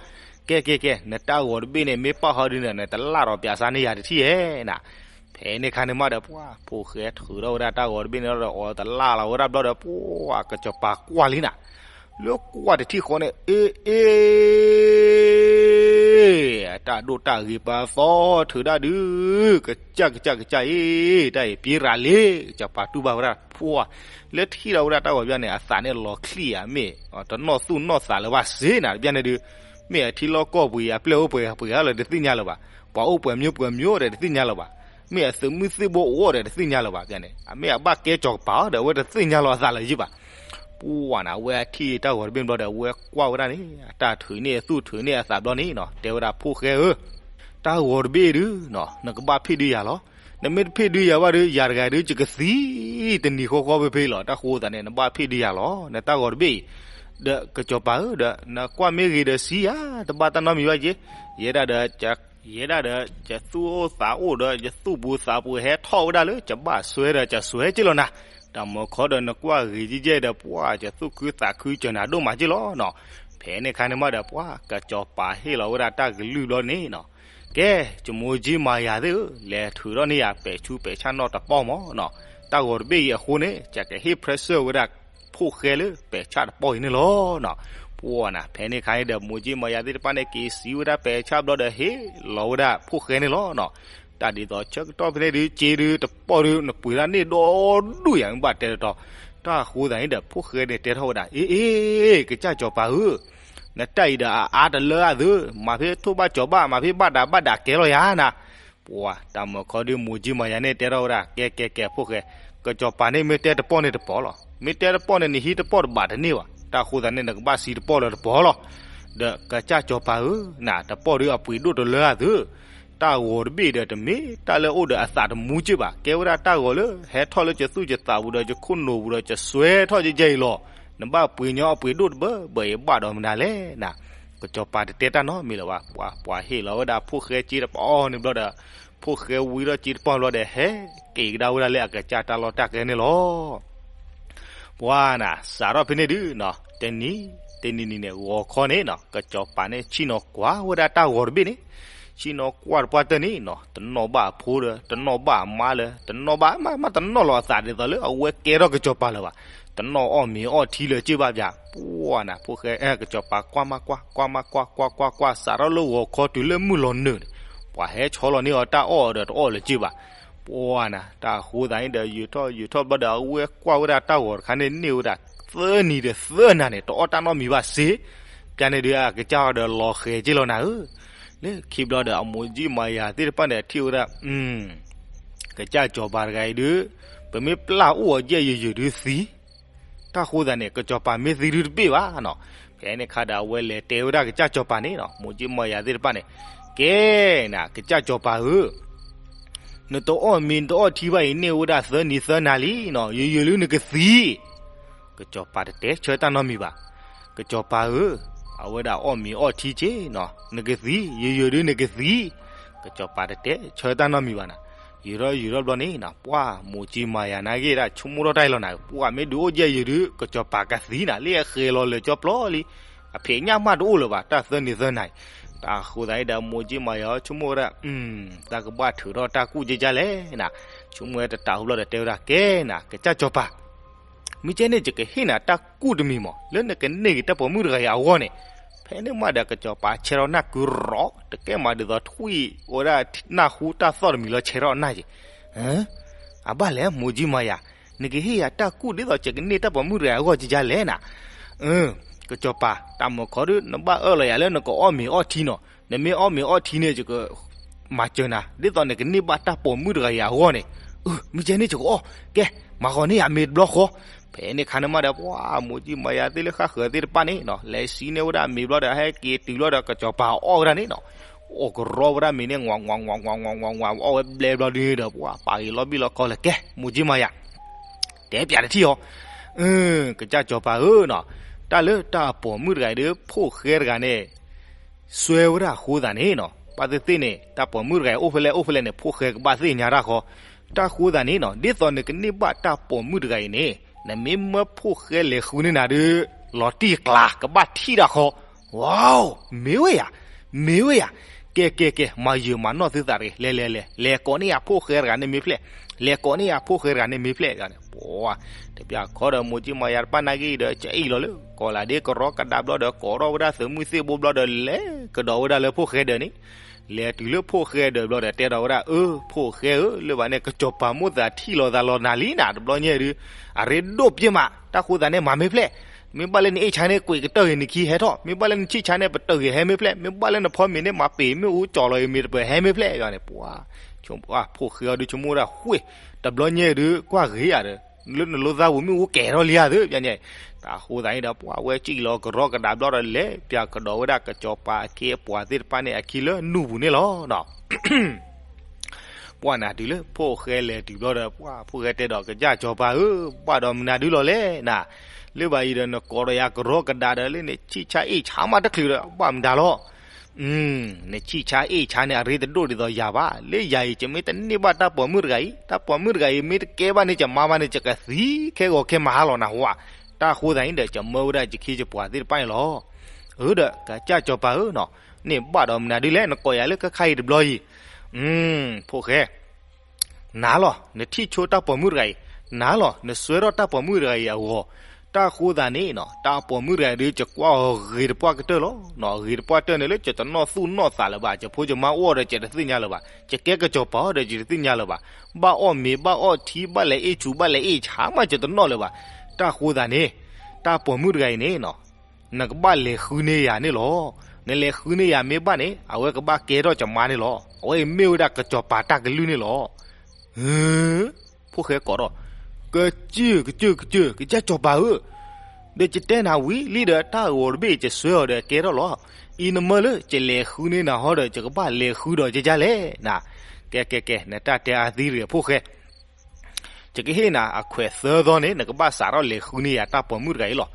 ကဲကဲကဲ နတၢ်ဂီၤတဘ့ၣ်န့ၣ် မ့ၢ်ပာ်ဃီဒုးန့ၣ် နတလၢ်ဒီးပၠးစါန့ၢ်ယၤတထံၣ်ဧဲနၤ. ဖဲန့ၣ်ခါန့ၣ်မးဒီး ပှၢ်ဖိၣ်ဃဲထုးထီၣ်ဝဲဒၣ်တၢ်ဂီၤတဘ့ၣ်န့ၣ်ဒီး အီၤတလၢ်လီၤဝဲဒၣ်ဘျီဒီး ပှၢ်ကစီၤပၤကွၢ်လံနၤ, လၢကွၢ်တထံၣ်ဃီန့ၣ် အ့ အ့ တၢ်ဒိၣ်တၢ်ဂ့ၤပာ်သီထုးဒၣ်ဒုး, ကစၢ်ကစၢ်ကစၢ်အ့, တၢ်အံၤပျံၤရၤလံ, ကစီၤပၤတူၢ်ဘၣ်ဝဲဒၣ် ပှၢ်, လၢထံၣ်ဒီးဝဲဒၣ်တၢ်ဂီၤဘၣ်န့ၣ် အသးန့ၣ်လီၤချံၣ်ဧါမ့ၢ်, တနီၣ်သူၣ်နီၣ်သးလၢၤဘၣ်စ့နၤ, တဘျီန့ၣ်ဒုး, မ့ၢ်အထံလီၢ်ကီၢ်ပူၤအံၤ အပျဲၢ်အိၣ်ပှဲၤပှဲၤလၢၤဒီးတသ့ၣ်ညါလၢၤဘၣ်, ပှၤအိၣ်ပှဲၤမံၤပှဲၤမံၤဒီးတသ့ၣ်ညါလၢၤဘၣ်, မ့ၢ်အသုးမုၢ်သံၣ်ဘိအိၣ်ဒီးတသ့ၣ်ညါလၢၤဘၣ်, မ့ၢ်အဘၣ်ကဲစီၤပၤဒီး အဝဲတသ့ၣ်ညါလီၤအသးလၢၤယံၤဘၣ်. ပှၢ်နၤ အဝဲထံၣ်တၢ်ဂီၤတဘ့ၣ်ဘျီဒီး အဝဲကွၢ်ဝဲဒၣ်န့ၣ် အတၢ်ထုးန့ၢ်အသူၣ်ထုးန့ၢ်အသးဘျီန့ၣ်နီၤ, တဲဝဲဒၣ်ဖိၣ်ဃဲဧၢ, တၢ်ဂီၤတဘ့ၣ်ဒုး, နကဘၣ်ဖ့ၣ်ဒုးယၤလီၤ, နမ့ၢ်တဖ့ၣ်ဒုးယၤဘၣ်ဒီး ယၤတဂၤဒုး ယကသံ, တနံၤဃီဃီဖဲဖဲလီၤ, တၢ်ဃိသတးန့ၣ် နဘၣ်ဖ့ၣ်ဒုးယၤလီၤ, နတၢ်ဂီၤတဘ့ၣ်အံၤ, ဒီးကစီၤပၤဧၢ, ဒီးနကွၢ်မ့ၢ်ဂ့ၤဒီးစံးယၤ, တဘၣ်တၢ်နီတမံၤဘၣ်က့, ယဲဒၣ်ဒီး ယဲဒၣ်ဒီး ယသူၣ်အိၣ်သးအိၣ်ဒီး ယသူၣ်ပူၤသးပူၤဟဲထီၣ်ဝဲဒၣ်လၢ ယဘၣ်စွဲဒီး ယစွဲက့လီၤနၤ, တၢ်မုၢ်ခီဒီးနကွၢ်ဂ့ၤကဲကဲဒီး ပှၢ်ယသူၣ်ခုသးခုကနၤဒိၣ်မးက့လီၤနီၤ. ဖဲန့ၣ်ခါန့ၣ်မးဒီး ပှၢ်ကစီၤပၤဟ့ၣ်လီၤဝဲဒၣ်တၢ်ကလုၢ်ဘျီန့ၣ်နီၤ, ကဲ ယမိၢ်ကၠံမၤယၤသ့ၣ်ဧၢ, လဲၤထုးထီၣ်န့ၢ်ယၤပဲာ်ဆူပဲာ်ဆၣ်နီၣ်တပီၢ်မးနီၤ, တၢ်ဂီၤတဘ့ၣ်အံၤအဃိန့ၣ် ယကဟ့ၣ် present ဝဲဒၣ် ဖိၣ်ဃဲလၢပဲာ်ဆၣ်တပီၢ်အံၤန့ၣ်လီၤနီၤ.ပှၢ်နၤ ဖဲန့ၣ်ခါန့ၣ်ဒီး မိၢ်ကၠံမၤယၤသ့ၣ်တဖၣ်န့ၣ် က့ၤစံးဝဲဒၣ်ပဲာ်ဆၣ်ဘျီဒီး ဟ့ၣ်လီၤဝဲဒၣ်ဖိၣ်ဃဲန့ၣ်လီၤနီၤ. တၢ်ဒ်သိးဆၢကတီၢ်ဖဲန့ၣ်ဒုး က့ဒုးတပီၢ်ဒုး နပှ့ၤဒၣ်န့ၢ်ဒီဒူၣ်ယၤ မ့ၢ်ဘၣ်တဲတတီၤ, တၢ်အဃိသတးန့ၣ်ဒီး ဖိၣ်ဃဲန့ၣ်တဲထီၣ်ဝဲဒၣ် အ့ အ့ ကစၢ်စီၤပၤဧၢ, နတၢ်အံၤဒီးအအါတလၢအသၢ, မၤဖဲထိၣ်ဘၣ်ကၠီၤဘၣ် မၤဖဲဘၣ်ဒးဘၣ်ဒးကဲလီၤယၤနၤ. ပှၢ်တၢ်မုၢ်ခီဒုး မိၢ်ကၠံမၤယၤန့ၣ်တဲထီၣ်ဝဲဒၣ် ကဲကဲကဲဖိၣ်ဃဲ, ကစီၤပၤန့ၣ်မ့ၢ်တဲတပီၢ်န့ၣ်တပီၢ်လီၤ, မ့ၢ်တဲတပီၢ်န့ၣ် နဟံးတပီၢ်တဘးတန့ၢ်ဘၣ်, တၢ်အဃိသတးန့ၣ် နကဘၣ်စံးတပီၢ်လၢတပီၢ်လီၤ. ဒီးကစၢ်စီၤပၤဧၢ, နတပီၢ်ဒုးအပှ့ၤဒိၣ်တလၢအသၢ, တၢ်ဂီၤတဘ့ၣ်ဒီးတမ့ၢ်တၢ်လၢအိၣ်ဒီးအသးတမူက့ဘၣ်, ကဲဝဲဒၣ်တၢ်ဂီၤလၢ ဟဲထီၣ်လၢယသူၣ်ယသးပူၤဒီးယခိၣ်နူာ်ပူၤဒီးယစွဲထီၣ်ကဲကဲအံၤလီၤ, နဘၣ်ပှ့ၤညီအပှ့ၤဒိၣ်တဘၢဘၢအံၤဘၣ်ဒီးမနုၤလဲၣ်နၤ. ကစီၤပၤတတဲတၢ်နီတမံၤလၢၤဘၣ်, ပှၤဟ့ၣ်လီၤဝဲဒၣ်ဖိၣ်ဃဲက့တပီၢ်န့ၣ်ဘျီဒီး ဖိၣ်ဃဲဝံထီၣ်က့တပီၢ်ဘျီဒီး ဟဲက့ၤကဒါဝဲဒၣ်လၢအကစၢ်တၢ်လီၢ်တၢ်ကျဲန့ၣ်လီၤ. ပှၢ်နၤ စးထီၣ်ဖဲန့ၣ်ဒုးနီၤ တနံၤ တနံၤနံၤန့ၣ် ဂီၤခီန့ၣ်နီၤ ကစီၤပၤန့ၣ် ဆ့ၣ်နီၤကွၢ်ဝဲဒၣ်တၢ်ဂီၤတဘ့ၣ်န့ၣ်, ဆ့ၣ်နီၤကွၢ်တပှၢ်တၢၢ်န့ၣ်နီၤ တနီၣ်ဘၣ်အဖိဒီး တနီၣ်ဘၣ်အမါလၢ တနီၣ်ဘၣ်မး မးတနီၣ်လီၤအသးဒ်သိးလၢအဝဲကဲထီၣ်ကစီၤပၤလၢၤဘၣ်, တနီၣ်အီၣ်မ့ၤအီၣ်ထံလၢၤက့ဘၣ်ပၠး, ပှၢ်နၤ ဖိၣ်ဃဲ ကစီၤပၤကွၢ်မးကွၢ် ကွၢ်မးကွၢ် ကွၢ်ကွၢ်ကွၢ် စးထီၣ်လၢဂီၤခီတုၤလၢမုၢ်လီၤနုာ်န့ၣ်, ပှၤဟဲဆီလီၤန့ၢ်အီၤတၢ်အီၣ်ဒီးတအီၣ်လၢၤက့ဘၣ်, ပှၢ်နၤ တၢ်အဃိသတးန့ၣ်ဒီး ယုာ်ထီၣ်ယုာ်ထီၣ်ဘျီဒီး အဝဲကွၢ်ဝဲဒၣ်တၢ်ဂီၤတခါန့ၣ် န့ၢ်ဝဲဒၣ် သၢနံၤဒီးသၢနၤန့ၣ် တအီၣ်တၢ်နီတမံၤဘၣ်စ့, ပၠးန့ၣ်ဒုး အကစၢ်ဒီးလီၤဃဲၤက့လီၤနၤဧၢ, လၢခံဘျီဒီး အမိၢ်ကၠံမၤယၤသ့ၣ်တဖၣ်န့ၣ် ထံၣ်ဝဲဒၣ် ကစၢ်စီၤပၤတဂၤအံၤဒုး ပမ့ၢ်ပျၢ်အိၣ်အီၤယဲၢ်ယုာ်ယုာ်ဒုးသံ, တၢ်ဃိသတးန့ၣ် ကစီၤပၤမ့ၢ်သံဒုးတဘ့ၣ်ဘၣ်နီၤ, ဖဲန့ၣ်ခါဒီးအဝဲလဲၤတဲဝဲဒၣ်ကစၢ်စီၤပၤန့ၣ်နီၤ မိၢ်ကၠံမၤယၤသ့ၣ်တဖၣ်န့ၣ်, ကဲနၤ ကစၢ်စီၤပၤဧၢ, နတအီၣ်မ့ၤနတအီၣ်ထံဘၣ်အံၤန့ၢ်ဝဲဒၣ်သၢနံၤသၢနၤလံနီၤ ယုာ်ယုာ်လၢနကသံ ကစီၤပၤတတဲဆၢတၢ်နီတမံၤဘၣ်, ကစီၤပၤဧၢ, အဝဲဒၣ်အီၣ်မ့ၤအီၣ်ထံက့နီၤ နကသံ ယုာ်ယုာ်ဒုးနကသံ, ကစီၤပၤတတဲဆၢတၢ်နီတမံၤဘၣ်နၤ, ယုာ်ထီၣ်ယုာ်ထီၣ်ဘျီန့ၣ်နီၤ ပှၢ်မိၢ်ကၠံမၤယၤနာ်က့ဒၣ် ဆိကမိၣ်ထီၣ်တၢ်အံၤလီၤနၤ ပှၢ်မ့ၢ်ဒုးအိၣ်ယဲၢ်ယုာ်ဒုး ကစီၤပၤကသံနၤ လၢအဃဲၤလီၤလၢာ်ကၠီပျီလံ, အဖံးညၣ်မးတအိၣ်လၢၤဘၣ် တၢ်သၢနံၤသၢနၤအံၤ, တၢ်ဃိသတးအံၤဒီး မိၢ်ကၠံမၤယၤအီၤ ဆိကမိၣ်ဝဲဒၣ် တၢ်ကဘၣ်ထုးထီၣ်တၢ်ကူၣ်ကကလဲၣ်နၤ, ဆိကမိၣ်ဝဲတတးဟူဘျီဒီးတဲဝဲဒၣ် ကဲနၤ ကစၢ်စီၤပၤ မ့ၢ်ကဲန့ၣ် ယကဟ့ၣ်နၤတၢ်ကူၣ်တမံၤမး လၢနကန့ၢ်က့ၤတၢ်ပိာ်မုၣ်တဂၤအံၤအဂီၢ်န့ၣ်, ဖဲန့ၣ်မးဒီး ကစီၤပၤဆဲးထီၣ်နၢ်ကုၤရီၤ တကဲမးဒ်သိးထွံၣ်ဝဲဒၣ်နၢ်ဟူတၢ်သီၣ်တမံၤလီၤ ဆဲးထီၣ်အနၢ်က့ၤ, အဘၣ်လဲၣ် မိၢ်ကၠံမၤယၤ, နကဟ့ၣ်ယၤတၢ်ကူၣ်ဒ်သိးယကန့ၢ်တၢ်ပိာ်မုၣ်တဂၤအဂီၢ်ကကလဲၣ်နၤ, ကစီၤပၤ တၢ်မုၢ်ခီဒုး နဘၣ်အၢၣ်လီၤယၤလၢနကအီၣ်မ့ၤအီၣ်ထံနီၤ, နမ့ၢ်အီၣ်မ့ၤအီၣ်ထံန့ၣ် ယက မၤစၢၤနၤ ဒ်သိးနကန့ၢ်ဘၣ်တၢ်ပိာ်မုၣ်တဂၤအံၤအဂီၢ်န့ၣ်, မ့ၢ်ကဲန့ၣ် ယကအီၣ်, ကဲ မၤဃီၤန့ၢ်ယၤမ့ၤတဘျီဃီ, ဖဲန့ၣ်ခါန့ၣ်မးဒီး ပှၢ်မိၢ်ကၠံမၤယၤသ့ၣ်လၢဃၣ်ဃၢၤသ့ၣ်တဖၣ်န့ၣ်နီၤ လဲၤစံးန့ၢ်ဝဲဒၣ်မ့ၤဘျီဒီး ဟဲက့ၤတုၤဘျီဒီး ကစီၤပၤအီၣ်ဝဲဒၣ်န့ၣ်နီၤ, အီၣ်ကရီဝဲဒၣ်မ့ၤန့ၣ် ငွးငွးငွးငွးငွးငွး အီၣ်ဝဲဘျဲဘျီဒုးဒီး ပှၢ်ပာ်ဂ့ၤလီၤဘံၣ်လီၤခီလၢာ် ကဲ မိၢ်ကၠံမၤယၤ တဲပၠးတထံၣ်အီၤ, ကစၢ်စီၤပၤဧၢနီၤ, တၢ်လၢတၢ်အပိာ်မုၣ်တဂၤအံၤဒီး ဖိၣ်ဃဲတဂၤန့ၣ် စွဲဝဲဒၣ်အဃိသတးန့ၣ်နီၤ, ဘၣ်သ့ၣ်သ့ၣ်န့ၣ် တၢ်ပိာ်မုၣ်တဂၤအံၤ အိၣ်ဖဲလဲၣ်အိၣ်ဖဲလဲၣ်န့ၣ် ဖိၣ်ဃဲကဘၣ်သ့ၣ်ညါတၢ်ဃီ, တၢ်ဃိသတးန့ၣ်နီၤ ဒ်သိးနကန့ၢ်ဘၣ်တၢ်ပိာ်မုၣ်တဂၤအံၤန့ၣ် နမ့ၢ်မၢဖိၣ်ဃဲလဲၤဃုန့ၢ်နၤဒီး လီၤတံၢ်ကျါ ကဘၣ်ထံၣ်တၢ်ဃီ, ဝါ, မ့ၢ်ဝဲယၤ, မ့ၢ်ဝဲယၤ, ကဲကဲကဲ မၤယုာ်မၤနီၢ်သုသးတဂ့ၤ, လဲၤလဲၤလဲၤ လဲၤကိးန့ၢ်ယၤဖိၣ်ဃဲတဂၤန့ၣ်မ့ၢ်ဖျဲၣ်, လဲၤကိးန့ၢ်ယၤဖိၣ်ဃဲတဂၤန့ၣ်မ့ၢ်ဖျဲၣ်န့ၣ်, ပှၤ, တပျၢ်ခီဒီး မိၢ်ကၠံမၤယၤတဖၣ်နာ်က့ဒီး ကအံၣ်လီၤလၢ ကီၢ်လၤဒ့ကရီကဒါဘျီဒီး ကိးထီၣ်ဝဲဒၣ်သုးမုၢ်သ့ၣ်ဘိဘျီဒီး လဲၤကဒီးဝဲဒၣ်လၢဖိၣ်ဃဲဒၢးန့ၣ်, လဲၤတုၤလၢဖိၣ်ဃဲဒၢးဘျီဒီး တဲဒီးဝဲဒၣ် အၢ ဖိၣ်ဃဲဧၢ, လၢဘၣ်န့ၣ် ကစီၤပၤမိၣ်သးထံၣ်လီၤသးလီၤနၤလံနၤ တဘျီညါဒုး, အရ့ဒိၣ်ပျဲၢ်မး, တၢ်ဃိသးန့ၣ် မၤမ့ၢ်ဖျဲၣ်, မ့ၢ်ဘၣ်လၢနအ့ၣ်ဆါန့ၣ် ကွံာ်ကတၢၢ်ဂ့ၤနခံဟဲထီၣ်, မ့ၢ်ဘၣ်လၢနဆံၣ်ဆါန့ၣ် ပတၢၢ်ဂ့ၤဟဲမ့ၢ်ဖျဲၣ်, မ့ၢ်ဘၣ်လၢနဖီမ့ၤန့ၣ် မၤပ့ၤမ့ၣ်အူကၠီၤလီၤဂ့ၤမ့ၤတပၢၤဟဲမ့ၢ်ဖျဲၣ်ယၤန့ၣ်, ပှၤ, ဖိၣ်ဃဲအီၤဒုး ဆိကမိၣ်ဝဲဒၣ်ဃ့ၢ်, တဘျီညါဒုး ကွၢ်ဂ့ၤယၤဒီး လၢနလိသၣ်ပူၤမ့ၣ်အူကဲၤထီၣ်လံဧါသ့ၣ်ပျၢ်န့ၣ်, တၢ်ဃိသးန့ၣ်ဒီး ပှၤဝဲကံၣ်လီၤကရီကဒါဘျီဒီး လဲၤပျၢ်ကဒီးဝဲဒၣ်ကစီၤပၤအခ့အပှၤသ့ၣ်တဖၣ်န့ၣ် အခံလၢနူၢ်ပူၤန့ၣ်လီၤနီၤ. ပှၢ်နၤတုၤလၢဖိၣ်ဃဲလဲၤတုၤဘျီဒီး ပှၢ်ဖိၣ်ဃဲတဲဒီး ကစၢ်စီၤပၤဧၢ, ဘၣ်ဒီးမနုၤဒုလီၤလဲၣ်နၤ, လၢဘၣ်အံၤဒီး နကိးဒီးယၤကရီကဒါဒီး လၢနဆံၣ်ဆါအ့ၣ်ဆါမးတချုးဒီး ဘၣ်မတၤလီၤ. နဆံၣ်ဆါအ့ၣ်ဆါန့ၣ် အရ့တဒိၣ်ဒ်သိးယၤဘၣ်. လၢယၤအံၤ ယမ့ၢ်တန့ၢ်ဘၣ်တၢ်ပိာ်မုၣ်တဂၤအံၤ, တၢ်ပိာ်မုၣ်တဂၤအံၤ မ့ၢ်တကဲဘၣ်န့ၣ် ယမါဘၣ်န့ၣ် ယကသံခဲဂီၤခဲမၤဟါလီၤနၢ်ဟူဧါ. တၢ်ဃိသတးန့ၣ်ဒီး ယမၢဝဲဒၣ်ယခ့ယပှၤသ့ၣ်တဖၣ်န့ၣ်လီၤ. အၢဒီး ကစၢ်စီၤပၤဧၢနီၤ, န့ၣ်ဘၣ်ဒီးမနုၤဒ်လဲၣ် နကိးယၤလၢခဲခါအံၤတဘျီအံၤ. ဖိၣ်ဃဲ နၤလီၤ နထံၣ်ဆိတၢ်ပိာ်မုၣ်တဂၤအံၤ, နၤလီၤ နစွဲထီၣ်တၢ်ပိာ်မုၣ်တဂၤအံၤအဂီၢ်, တၢ်ဃိသတးန့ၣ်နီၤ တၢ်ပိာ်မုၣ်တဂၤအံၤဒီး ယကွၢ်အီၤဂ့ၤတပှၢ်ကတၢၢ်လီၤ. ဂ့ၤတပှၢ်ကတၢၢ်န့ၣ်လၢ ယတနီၣ်သူၣ်နီၣ်သးလၢၤဘၣ်, ယဖိယမါအိၣ်ဒီး ယတသ့ၣ်ညါလၢၤဘၣ်, ယကဲကစီၤပၤဒီး ယတသ့ၣ်ညါလၢၤဘၣ်, ဘၣ်အီၣ်မ့ၤ ဘၣ်အီၣ်ထံ ဘၣ်လဲၤအ့ၣ်ဆူး ဘၣ်လဲၤအ့ၣ်ဆါမး ယတနီၣ်လၢၤဘၣ်. တၢ်ဃိသတးန့ၣ် တၢ်ပိာ်မုၣ်တဂၤအံၤန့ၣ်နီၤ နကဘၣ်လဲၤဃုန့ၢ်ယၤန့ၣ်လီၤ. နလဲၤဃုန့ၢ်ယၤမ့ၢ်ဘၣ်န့ၣ် အဝဲကဘၣ်ကဲထီၣ်ယမါန့ၣ်လီၤ. အဝဲအံၤမ့ၢ်ဝဲဒၣ်ကစီၤပၤတၢ်ကလုၢ်န့ၣ်လီၤ. ဟၢ ဖိၣ်ဃဲကိးထီၣ်, ကစၢၢ် ကစၢၢ် ကစၢၢ် ကစၢ်စီၤပၤဧၢ, ဒီးယတဲနၤဝံၤလံဒီး တၢ်ဂီၤတဘ့ၣ်ယစွဲအီၤဒီးကဲထီၣ်လီၤ. အံၤနမၢလၢ ယလဲၤဃုန့ၢ်နၤဟီဒီး ယကဘၣ်လဲၤဃုဒီးယကလဲၣ်နၤ. ကဲ ကဲ ကဲ နတၢ်တဲအါသံတဂ့ၤ ဖိၣ်ဃဲ ယကဟ့ၣ်နၤအခွဲးသၢသီန့ၣ် နကဘၣ်စးထီၣ်လဲၤဃုန့ၢ်ယၤတၢ်ပိာ်မုၣ်တဂၤအံၤလီၤ.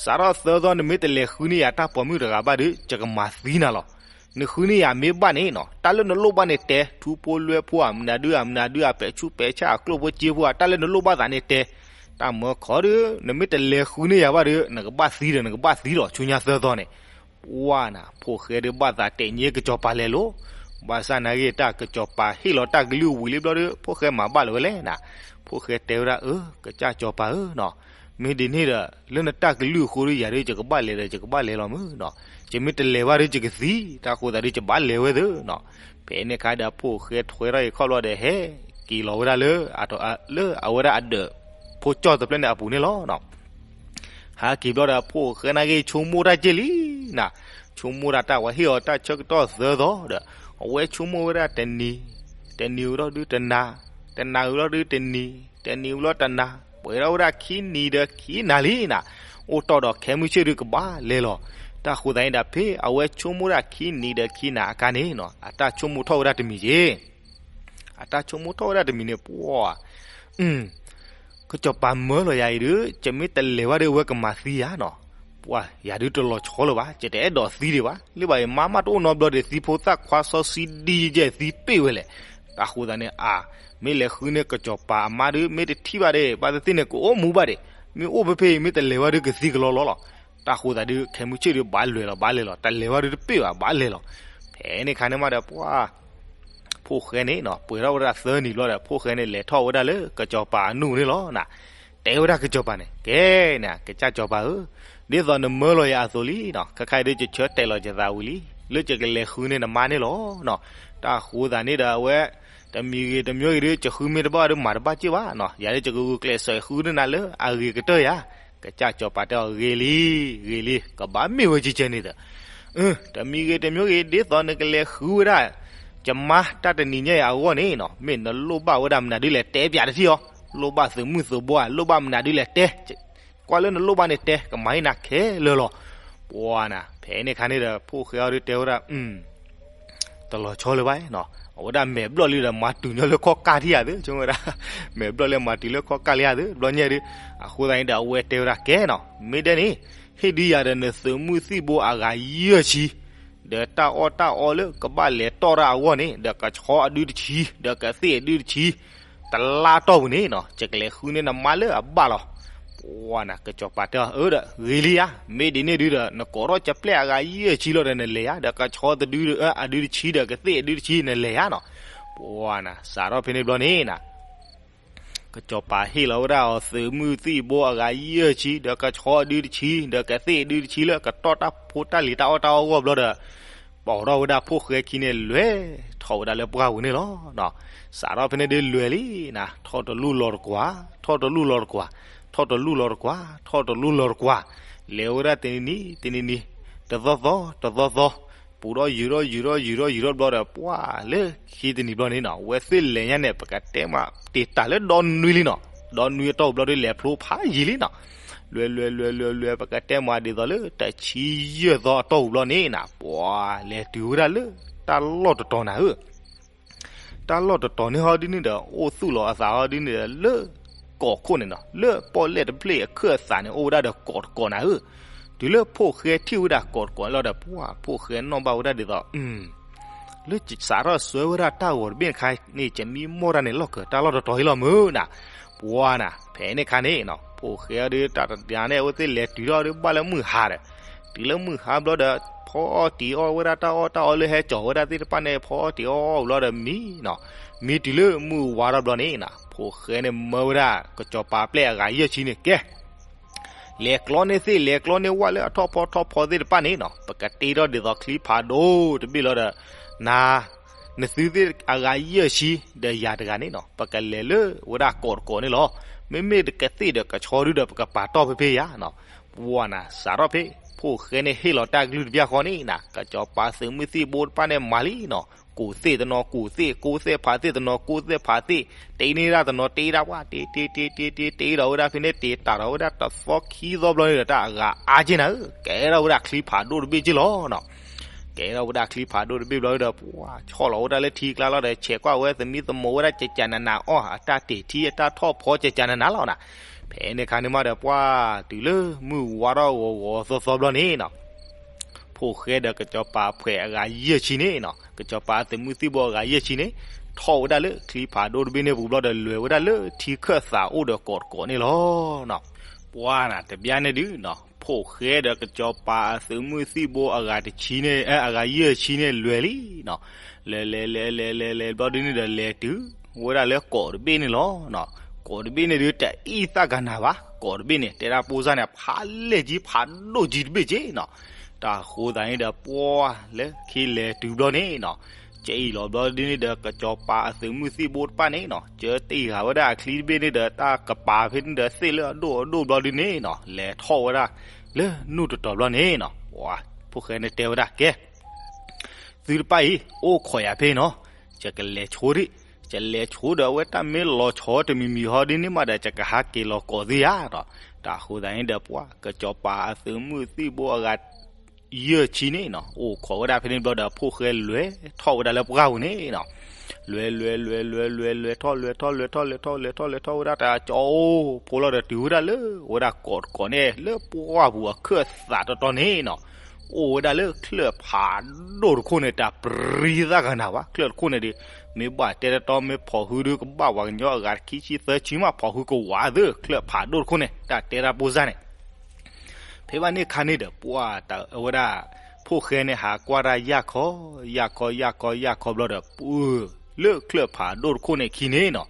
စးထီၣ်သၢသီ နမ့ၢ်တလဲၤဃုန့ၢ်ယၤတၢ်ပိာ်မုၣ်တဂၤဘၣ်ဒီး ယကမၤသံနၤလီၤ. နဃုန့ၢ်ယၤမ့ၢ်ဘၣ်န့ၣ်နီၤ တၢ်လၢနလိၣ်ဘၣ်န့ၣ်တဲ, ထူဖိလွဲဖိဧါ မနုၤဒုဧါ မနုၤဒုဧါ ပဲာ်ဆူးပဲာ်ဆၣ် အကျိၣ်ဖိစ့ဖိဧါ တၢ်လၢနလိၣ်ဘၣ်သးန့ၣ်တဲ. တၢ်မၢခီဒီး နမ့ၢ်တလဲၤဃုန့ၢ်ယၤဘၣ်ဒီး နကဘၣ်သံဒီး နကဘၣ်သံလီၤ ဆူညါသၢသီန့ၣ်. ပှၢ်နၤ ဖိၣ်ဃဲဒီးဘၣ်သးတဲာ်ညါကစီၤပၤလဲၤလိၤ, ဘၣ်ဆၣ်နာ်က့ၤ တၢ်ကစီၤပၤဟ့ၣ်လီၤတၢ်ကလုၢ်ဝံၤလံဘျီဒီး ဖိၣ်ဃဲမၤဘၣ်လၢၤဝဲလဲၣ်နၤ. ဖိၣ်ဃဲတဲဝဲဒၣ် အၢ ကစၢ်စီၤပၤဧၢနီၤ, မ့ၢ်ဒ်န့ၣ်ဒီး လၢနတၢ်ကလုၢ်အဃိဒီး ယၤဒီးယကဘၣ်လဲၤဒီးယကဘၣ်လဲၤလီၤမုၢ်နီၤ. ယမ့ၢ်တလဲၤဘၣ်ဒီး ယကသံ, တၢ်ဃိသတးဒီး ယဘၣ်လဲၤဝဲသ့နီၤ. ဖဲန့ၣ်အခါဒီး ဖိၣ်ဃဲထွဲထီၣ်အံၤခီၣ်ဘျီဒီး ဟဲက့ၤလီၤဝဲဒၣ်လၢ လၢအဝဲဒၣ်အဒၢးဖိကၠီၣ်တဖျၢၣ်န့ၣ်အပူၤန့ၣ်လီၤ. ဟဲက့ၤဘျီဒီး ဖိၣ်ဃဲနာ်က့ၤ ဆိကမိၣ်တၢ်က့ၢ်လံနၤ, ဆိကမိၣ်ဒၣ်တၢ်ဝဲဟ့ၣ်အီၤတၢ်ဆၢကတီၢ်သၢသီဒီး အဝဲဆိကမိၣ်ဝဲဒၣ်တနံၤ, တနံၤဝံၤဒီးဒုတနၤ, တနၤဝံၤဒီးဒုတနံၤ, တနံၤဝံၤဒီးတနၤ, ပှဲၤထီၣ်ဝဲဒၣ်ခံနံၤဒီးခံနၤလံနၤ, အိၣ်တီၢ်ဒီးခဲမုၢ်ဆ့ၣ်ဒုကဘၣ်လဲၤလီၤ. တၢ်ဃိသတးန့ၣ်ဒီး ဖဲအဝဲဆိကမိၣ်ဒၣ်ခံနံၤဒီးခံနၤအခါန့ၣ်နီၤ အတၢ်ဆိကမိၣ်ထီၣ်ဝဲဒၣ်တမံၤက့ၢ် အတၢ်ဆိကမိၣ်ထီၣ်ဝဲဒၣ်တမံၤန့ၣ် ပှၢ် ကစီၤပၤမၢလီၤယၤအံၤဒီး ယမ့ၢ်တလဲၤဘၣ်ဒီး အဝဲကမၤသံယၤနီၤ. ပှၢ် ယၤဒုးတလီၤဆီလၢၤဘၣ်, ယတအဲၣ်ဒိးသံဒံးဘၣ်, လၢဘၣ်အံၤ မါမးတအိၣ်နီတဘျီဒီး သံဖိသၣ်ခွါစီဆှံဒ်ယဲၢ်သံပ့ၢ်ဝဲလဲၣ်. တၢ်ဃိသတးန့ၣ် အါ မ့ၢ်လဲၤဃုန့ၢ်ကစီၤပၤအမါဒီး မ့ၢ်တထံၣ်ဘၣ်ဒီး ဘၣ်သ့ၣ်သ့ၣ်န့ၣ် ကအိၣ်မူဘၣ်ဒီး, မ့ၢ်အိၣ်ဖဲဖဲအံၤ မ့ၢ်တလဲၤဘၣ်ဒီး ကသံကလီလီလီၤ. တၢ်ဃိသတးဒီး ခဲမုၢ်ဆ့ၣ်ဒီး ဘၣ်လဲၤလီၤ ဘၣ်လဲၤလီၤ, တလဲၤဘၣ်ဒီးတပ့ၢ်ဘၣ် ဘၣ်လဲၤလီၤ. ဖဲန့ၣ်အခါန့ၣ်မးဒီး ပှၢ် ဖိၣ်ဃဲန့ၣ်နီၤ ပှဲၤထီၣ်ဝဲဒၣ်သၢနံၤဘျီဒီး ဖိၣ်ဃဲန့ၣ် လဲၤထီၣ်ဝဲဒၣ်လၢကစီၤပၤအနူၢ်န့ၣ်လီၤနၤ. တဲဝဲဒၣ်ကစီၤပၤန့ၣ် ကဲနၤ ကစၢ်စီၤပၤဧၢ, ဒ်သိးနမၢလီၤယၤအသိးလံနီၤ, ခဲခါအံၤဒီး ယဆၢတဲာ်လီၤယသးဝံၤလံ, လၢယကလဲၤဃုန့ၢ်နမါန့ၣ်လီၤနီၤ. တၢ်ဃိသတးန့ၣ်ဒီး အဝဲ တမံၤဂ့ၤတမံၤဂ့ၤဒီး ယဃုမ့ၢ်တဘၣ်ဒီး မၤတဘၣ်က့ၢ်ဘၣ်နီၤ, ယၤဒီးယကဂုာ်ကျဲးစၢးဃုန့ၢ်နၤလၢအဂ့ၤကတၢၢ်ယၤ. ကစၢ်စီၤပၤတဲအီၤ ဂ့ၤလံ, ဂ့ၤလံ, ကဘၣ်မ့ၢ်ဝဲကဲကဲန့ၣ်ဒီး တမံၤဂ့ၤတမံၤဂ့ၤ ဒ်သိးနကလဲၤဃုဝဲဒၣ် ယမါတၢ်တနံၤညါအံၤအဂီၢ်န့ၣ်နီၤ, မ့ၢ်နလိၣ်ဘၣ်ဝဲဒၣ်မနုၤဒုးလဲၣ် တဲပၠးတထံၣ်အီၤ, လိၣ်ဘၣ်သုးမုၢ်သုးဘိဧါ, လိၣ်ဘၣ်မနုၤဒုးလဲၣ်တဲ, ကွၢ်လၢနလိၣ်ဘၣ်န့ၣ်တဲ, ကမၤဟ့ၣ်နၤခဲလၢာ်လီၤ. ပှၢ်နၤ ဖဲန့ၣ်အခါန့ၣ်ဒီး ဖိၣ်ဃဲအီၤဒုးတဲဝဲဒၣ် တလီၤဆီလၢၤဘၣ်နီၤ, အဝဲဒၣ်မဲာ်ဘျီၣ်လံဒီး မၤတုၤညီလၢခီၣ်ကၢ်ထံၣ်ယၤသု, ဆိကမိၣ်ဝဲဒၣ် မဲာ်ဘျီၣ်လံမၤတုၤလၢခီၣ်ကၢ်လံယၤသု ဘျီညါဒုး. အဃိသတးန့ၣ်ဒီး အဝဲတဲဝဲဒၣ် ကဲနီၤ, မ့ၢ်ဒ်န့ၣ် ဟ့ၣ်ဒုးယၤဒီးနသုးမုၢ်သံၣ်ဘိအဂၤယဲၢ်ဆံ, ဒီးတၢ်အီၣ်တၢ်အီလၢကဘၣ်လဲၤတီၢ်တၢ်အဂီၢ်န့ၣ် ဒီးကဆီအဒုတဆံ, ဒီးကသ့ၣ်အဒုတဆံ, တလါတီၢ်ပူၤန့ၣ်နီၤ ယကလဲၤဃုန့ၢ်နမါလၢအဘၣ်လီၤ. ပှၢ်နၤ ကစီၤပၤတဲအီၤ အၢဒီး ဂ့ၤလံယၤ, မ့ၢ်ဒ်န့ၣ်ဒုးဒီး နကိးထီၣ်ကပျဲၢ်အဂၤယဲၢ်ဆံလီၤဒီးနလဲၤယၤ, ဒီးကဆီတဒု အဒုတဆံ ဒီးကသ့ၣ်အဒုတဆံနလဲၤယၤနီၤ. ပှၢ်နၤ စးထီၣ်ဖဲန့ၣ်ဘျီန့ၣ်နၤ ကစီၤပၤဟ့ၣ်လီၤဝဲဒၣ်အီၤသုးမုၢ်သံၣ်ဘိအဂၤယဲၢ်ဆံ, ဒီးကဆီအဒုတဆံ, ဒီးကသ့ၣ်အဒုတဆံလၢကတီၢ်တၢ်ဖိတၢ်လံၤတၢ်အီၣ်တၢ်အီအဂီၢ်ဘျီဒီး ပိာ်ထီၣ်ဝဲဒၣ်ဖိၣ်ဃဲခံန့ၣ် လဲၤထီၣ်ဝဲဒၣ်လၢပှၢ်ပူၤန့ၣ်လီၤ. စးထီၣ်ဖဲန့ၣ်ဒုးလဲၤလံနၤ, ထီၣ်တလူၢ်လီၤတကွၢ်, ထီၣ်တလူၢ်လီၤတကွၢ်, ထီၣ်တလူၢ်လီၤတကွၢ်, ထီၣ်တလူၢ်လီၤတကွၢ်, လဲၤဝဲဒၣ်တနံၤနံၤ တနံၤနံၤ, တသီသီ တသီသီ, ပူၤထီၣ်ယုာ်ထီၣ်ယုာ်ထီၣ်ယုာ်ထီၣ်ယုာ်ထီၣ်ဘျီဒီး ပှၢ်လၢခံတနံၤဘျီန့ၣ်နီၤ အဝဲသ့ၣ်လဲၤညါန့ၣ် ပကတဲမးတ့ၢ်တၢ်လၢဒီနွံလံနီၤ, ဒီနွံအတီၢ်ပူၤဘျီဒီး လဲၤဖျိဖးယံာ်လံနီၤ. လွဲၤလွဲၤလွဲၤလွဲၤလွဲၤ ပကတဲမးဒ်သိးလၢတဆံယဲၢ်သီအတီၢ်ပူၤဘျီန့ၣ်နၤ ပှၢ်လဲၤတုၤဝဲဒၣ်လၢတၢ်လီၢ်တတီၤနၤဧၢ တၢ်လီၢ်တတီၤန့ၣ်ဟီဒ်န့ၣ်ဒီး အိၣ်သူၣ်လီၤအသးဟီဒ်န့ၣ်ဒီးလၢ ကီၢ်ခိၣ်န့ၣ်နီၤ, လၢပီၣ်လဲၣ်တဖျၢၣ်အခၢၣ်သးန့ၣ် အိၣ်ဝဲဒၣ်ဒီးကီးတကိးနၤဧၢ. တုၤလၢဖိၣ်ဃဲထံၣ်ဝဲဒၣ်ကီးတကိးလီၤဒီး ပှၢ်ဖိၣ်ဃဲနီၣ်ဘၣ်ဝဲဒၣ်ဒ်သိး လၢစးထီၣ်ဆှၢဝဲဒၣ်တၢ်ဂီၤတဘ့ၣ်တခါန့ၣ် ကမံမီၢ်တၢ်န့ၣ် လီၢ်ကၢၤတၢ်လီၢ်တတီၤအံၤလီၤမုၢ်နၤ. ပှၢ်နၤ ဖဲန့ၣ်ခါန့ၣ်နီၤ ဖိၣ်ဃဲအီၤဒုးတၢ်တဒၣ်န့ၣ် အဝဲသ့ၣ်လဲၤတုၤထီၣ်ဒုးဘၣ်လၢမုၢ်ဟါဒီး တုၤလၢမုၢ်ဟါဘျီဒီး ဖီအီၣ်တံၤအီၣ်ဝဲဒၣ်တၢ်အီၣ်တၢ်အီလၢဟဲကၠီၤဝဲဒၣ်သ့ၣ်တဖၣ်န့ၣ် ဖီအီၣ်တံၤအီၣ်အီၣ်ဘျီဒီးမံနီၤ, မံတုၤလၢမုၢ်ဝါထီၣ်ဘျီန့ၣ်နီၤ ဖိၣ်ဃဲန့ၣ်မၢဝဲဒၣ် ကစီၤပၤပျဲၢ်အဂၤယဲၢ်ဆံန့ၣ် ကဲ လဲၤကျီန့ၢ်သ့ၣ် လဲၤကျီန့ၢ်ဝဲလၢအထီၣ်ဖီထီၣ်ဖီသ့ၣ်တဖၣ်န့ၣ်နီၤ ပကတ့ထီၣ်ဒ်သိးချံဖးဒိၣ်တဘ့ၣ်လီၤဒီး နၤ နသုသ့ၣ်အဂၤယဲၢ်ဆံ ဒီးယၤတဂၤန့ၣ်နီၤ ပကလဲၤလၢဝဲဒၣ်ကီးတကိးန့ၣ်လီၤ. မ့မ့ၢ်တကသ့ၣ်ဒီးကဆီဒုဒီး ပကပာ်တီၢ်ဖဲဖဲယၤနီၤ. ပှၢ်နၤ စးထီၣ်ဖဲ ဖိၣ်ဃဲန့ၣ်ဟ့ၣ်လီၤတၢ်ကလုၢ်တဘျီဃီန့ၣ်နၤ ကစီၤပၤသုးမုၢ်သံၣ်ဘိတဖၣ်န့ၣ်မၤလံနီၤ ကိးသ့ၣ်တနီၤကိးသ့ၣ် ကိးသ့ၣ်ဖးသ့ၣ်တနီၤကိးသ့ၣ်ဖးသ့ၣ် တ့န့ၢ်ဒၣ်တနီၤတ့ဒၣ်ပှၢ် တ့တ့တ့တ့တ့ တ့ဒီးဝဲဒၣ်ဖဲန့ၣ် တ့တၢ်ဒီးဝဲဒၣ်တသီခံသီဘျီန့ၣ်ဒီး တၢ်အဂၤအါက့နၤဧၢ ကဲထီၣ်ဝဲဒၣ်ချံဖးဒိၣ်တဘ့ၣ်က့လီၤနီၤ. ကဲထီၣ်ဝဲဒၣ်ချံဖးဒိၣ်တဘ့ၣ်ဘျီဒီး ပှၢ်ဆီၣ်လီၤဝဲဒၣ်လၢထံကျါလီၤဒီး ဆဲးကွၢ်ဝဲသမံသမိးဝဲဒၣ် ကကနနၤအီၣ် အတၢ်တ့ၢ်ထံအတၢ်ထီၣ်ဖီကကနနၤလီၤနၤ. ဖဲန့ၣ်ခါန့ၣ်မးဒီး ပှၢ်တုၤလၢမုၢ်ဝါထီၣ်ဂီၤဂီၤသီသီဘျီန့ၣ်နီၤ ဖိၣ်ဃဲဒီးကစီၤပၤအဖှဲးအဂၤယဲၢ်ဆံန့ၣ်နီၤ ကစီၤပၤအသုးမုၢ်သံၣ်ဘိအဂၤယဲၢ်ဆံန့ၣ် ထီၣ်ဝဲဒၣ်လၢချံဖးဒိၣ်တဘ့ၣ်န့ၣ်ပူၤဘျီဒီး လဲၤဝဲဒၣ်လၢထံခၢၣ်သးအိၣ်ဒီးကီးတကိးန့ၣ်လီၤ. ပှၢ်နၤ တဘျီန့ၣ်ဒုးနီၤ ဖိၣ်ဃဲဒီးကစီၤပၤအသုးမုၢ်သံၣ်ဘိအဂၤတဆံန့ၣ် အဂၤယဲၢ်ဆံန့ၣ်လဲၤလံနီၤ. လဲၤလဲၤလဲၤလဲၤလဲၤလဲၤဘျီဒုန့ၣ်ဒီး လဲၤတုၤဝဲဒၣ်လၢကီးတဘ့ၣ်န့ၣ်လီၤ. ကီးတဘ့ၣ်န့ၣ်ဒုး တအံၣ်သၣ်ကနၤဘၣ် ကီးတဘ့ၣ်န့ၣ် တဲဒၣ်ပိၢ်စၢ်န့ၣ် ဖးလဲၢ်ကံဖးဒိၣ်ကံတဘ့ၣ်က့နီၤ. တၢ်ဃိသးန့ၣ်ဒီး ပှၢ်လၢခံလဲၤတုၤဘျီန့ၣ်နီၤ ကအံၣ်လီၤဘျီဒုန့ၣ်ဒီး ကစီၤပၤအသုးမုၢ်သံၣ်ဘိတဖၣ်န့ၣ်နီၤ ကတ့ၢ်ဃာ်ဝဲဒၣ်အချံတဘ့ၣ်န့ၣ်ဒီး တၢ်ကပၤဖဲန့ၣ်ဒီး သ့ၣ်လၢအဒိၣ်အဒိၣ်ဘျီဒုန့ၣ်နီၤ လဲၤထီၣ်ဝဲဒၣ်လၢနူၢ်တတီၤဘျီန့ၣ်နီၤ ပှၢ်ဖိၣ်ဃဲန့ၣ်တဲဝဲဒၣ် ကဲ သုတဖၣ်အံၤ အိၣ်ခိးယၤဖဲနီၤ ယကလဲၤဆိဒံး ယလဲၤဆိဒီး အဝဲတၢ်မ့ၢ်လီၤဆီတမံၤမံၤဟီဒ်န့ၣ်မးဒီး ယကဟးက့ၤလီၤကိးသုယၤဒီး တၢ်ဃိသးန့ၣ်ဒီး ပှၢ်ကစီၤပၤအသုးမုၢ်သံၣ်ဘိအဂၤ ယဲၢ်ဆံန့ၣ်နီၤ အိၣ်ခိးဝဲဒၣ်ဖဲန့ၣ်ဘျီဒီး ဖိၣ်ဃဲလဲၤထီၣ်ဝဲဒၣ်လၢပှၢ်ပူၤန့ၣ်နီၤ လဲၤလဲၤလဲၤလဲၤလဲၤလဲၤထီၣ်လဲၤထီၣ်လဲၤထီၣ်လဲၤထီၣ်လဲၤထီၣ်လဲၤထီၣ်လဲၤထီၣ်ဝဲဒၣ် တၢ်ကၠီအိၣ်ဖိလီၤဒီး တုၤဝဲဒၣ်လၢ ဝဲဒၣ်ကီးတကိးန့ၣ် လၢပှၢ်ပူၤအခၢၣ်သးတတီၤန့ၣ်နီၤ အိၣ်ဝဲဒၣ်လၢချၢၣ်ဖးဒိၣ်တခိၣ်န့ၣ် တၢ်ပြံသၣ်ကနၤဘၣ် ချၢၣ်တခိၣ်န့ၣ်ဒီး မ့ၢ်ဘၣ်တဲတတီ မ့ၢ်ဖီၣ်ဟုဒုးကဘၣ်ပှၤကညီအဂၤတခံဆံသၢဆံမး ဖီၣ်ဟုကဝးသ့ ချၢၣ်ဖးဒိၣ်တခိၣ်န့ၣ် တၢ်တဲတၢ်ပိၢ်စၢ်န့ၣ် ဖဲဘၣ်န့ၣ်ခါန့ၣ်ဒီး ပှၢ်တၢ်အဝဲဒၣ် ဖိၣ်ဃဲန့ၣ် ဟးကွၢ်တၢ်ယၢ်ခီ ယၢ်ခီ ယၢ်ခီ ယၢ်ခီဘျီဒီး ပှၢ်လၢချၢၣ်ဖးဒိၣ်တခိၣ်န့ၣ်ခံန့ၣ်နီၤ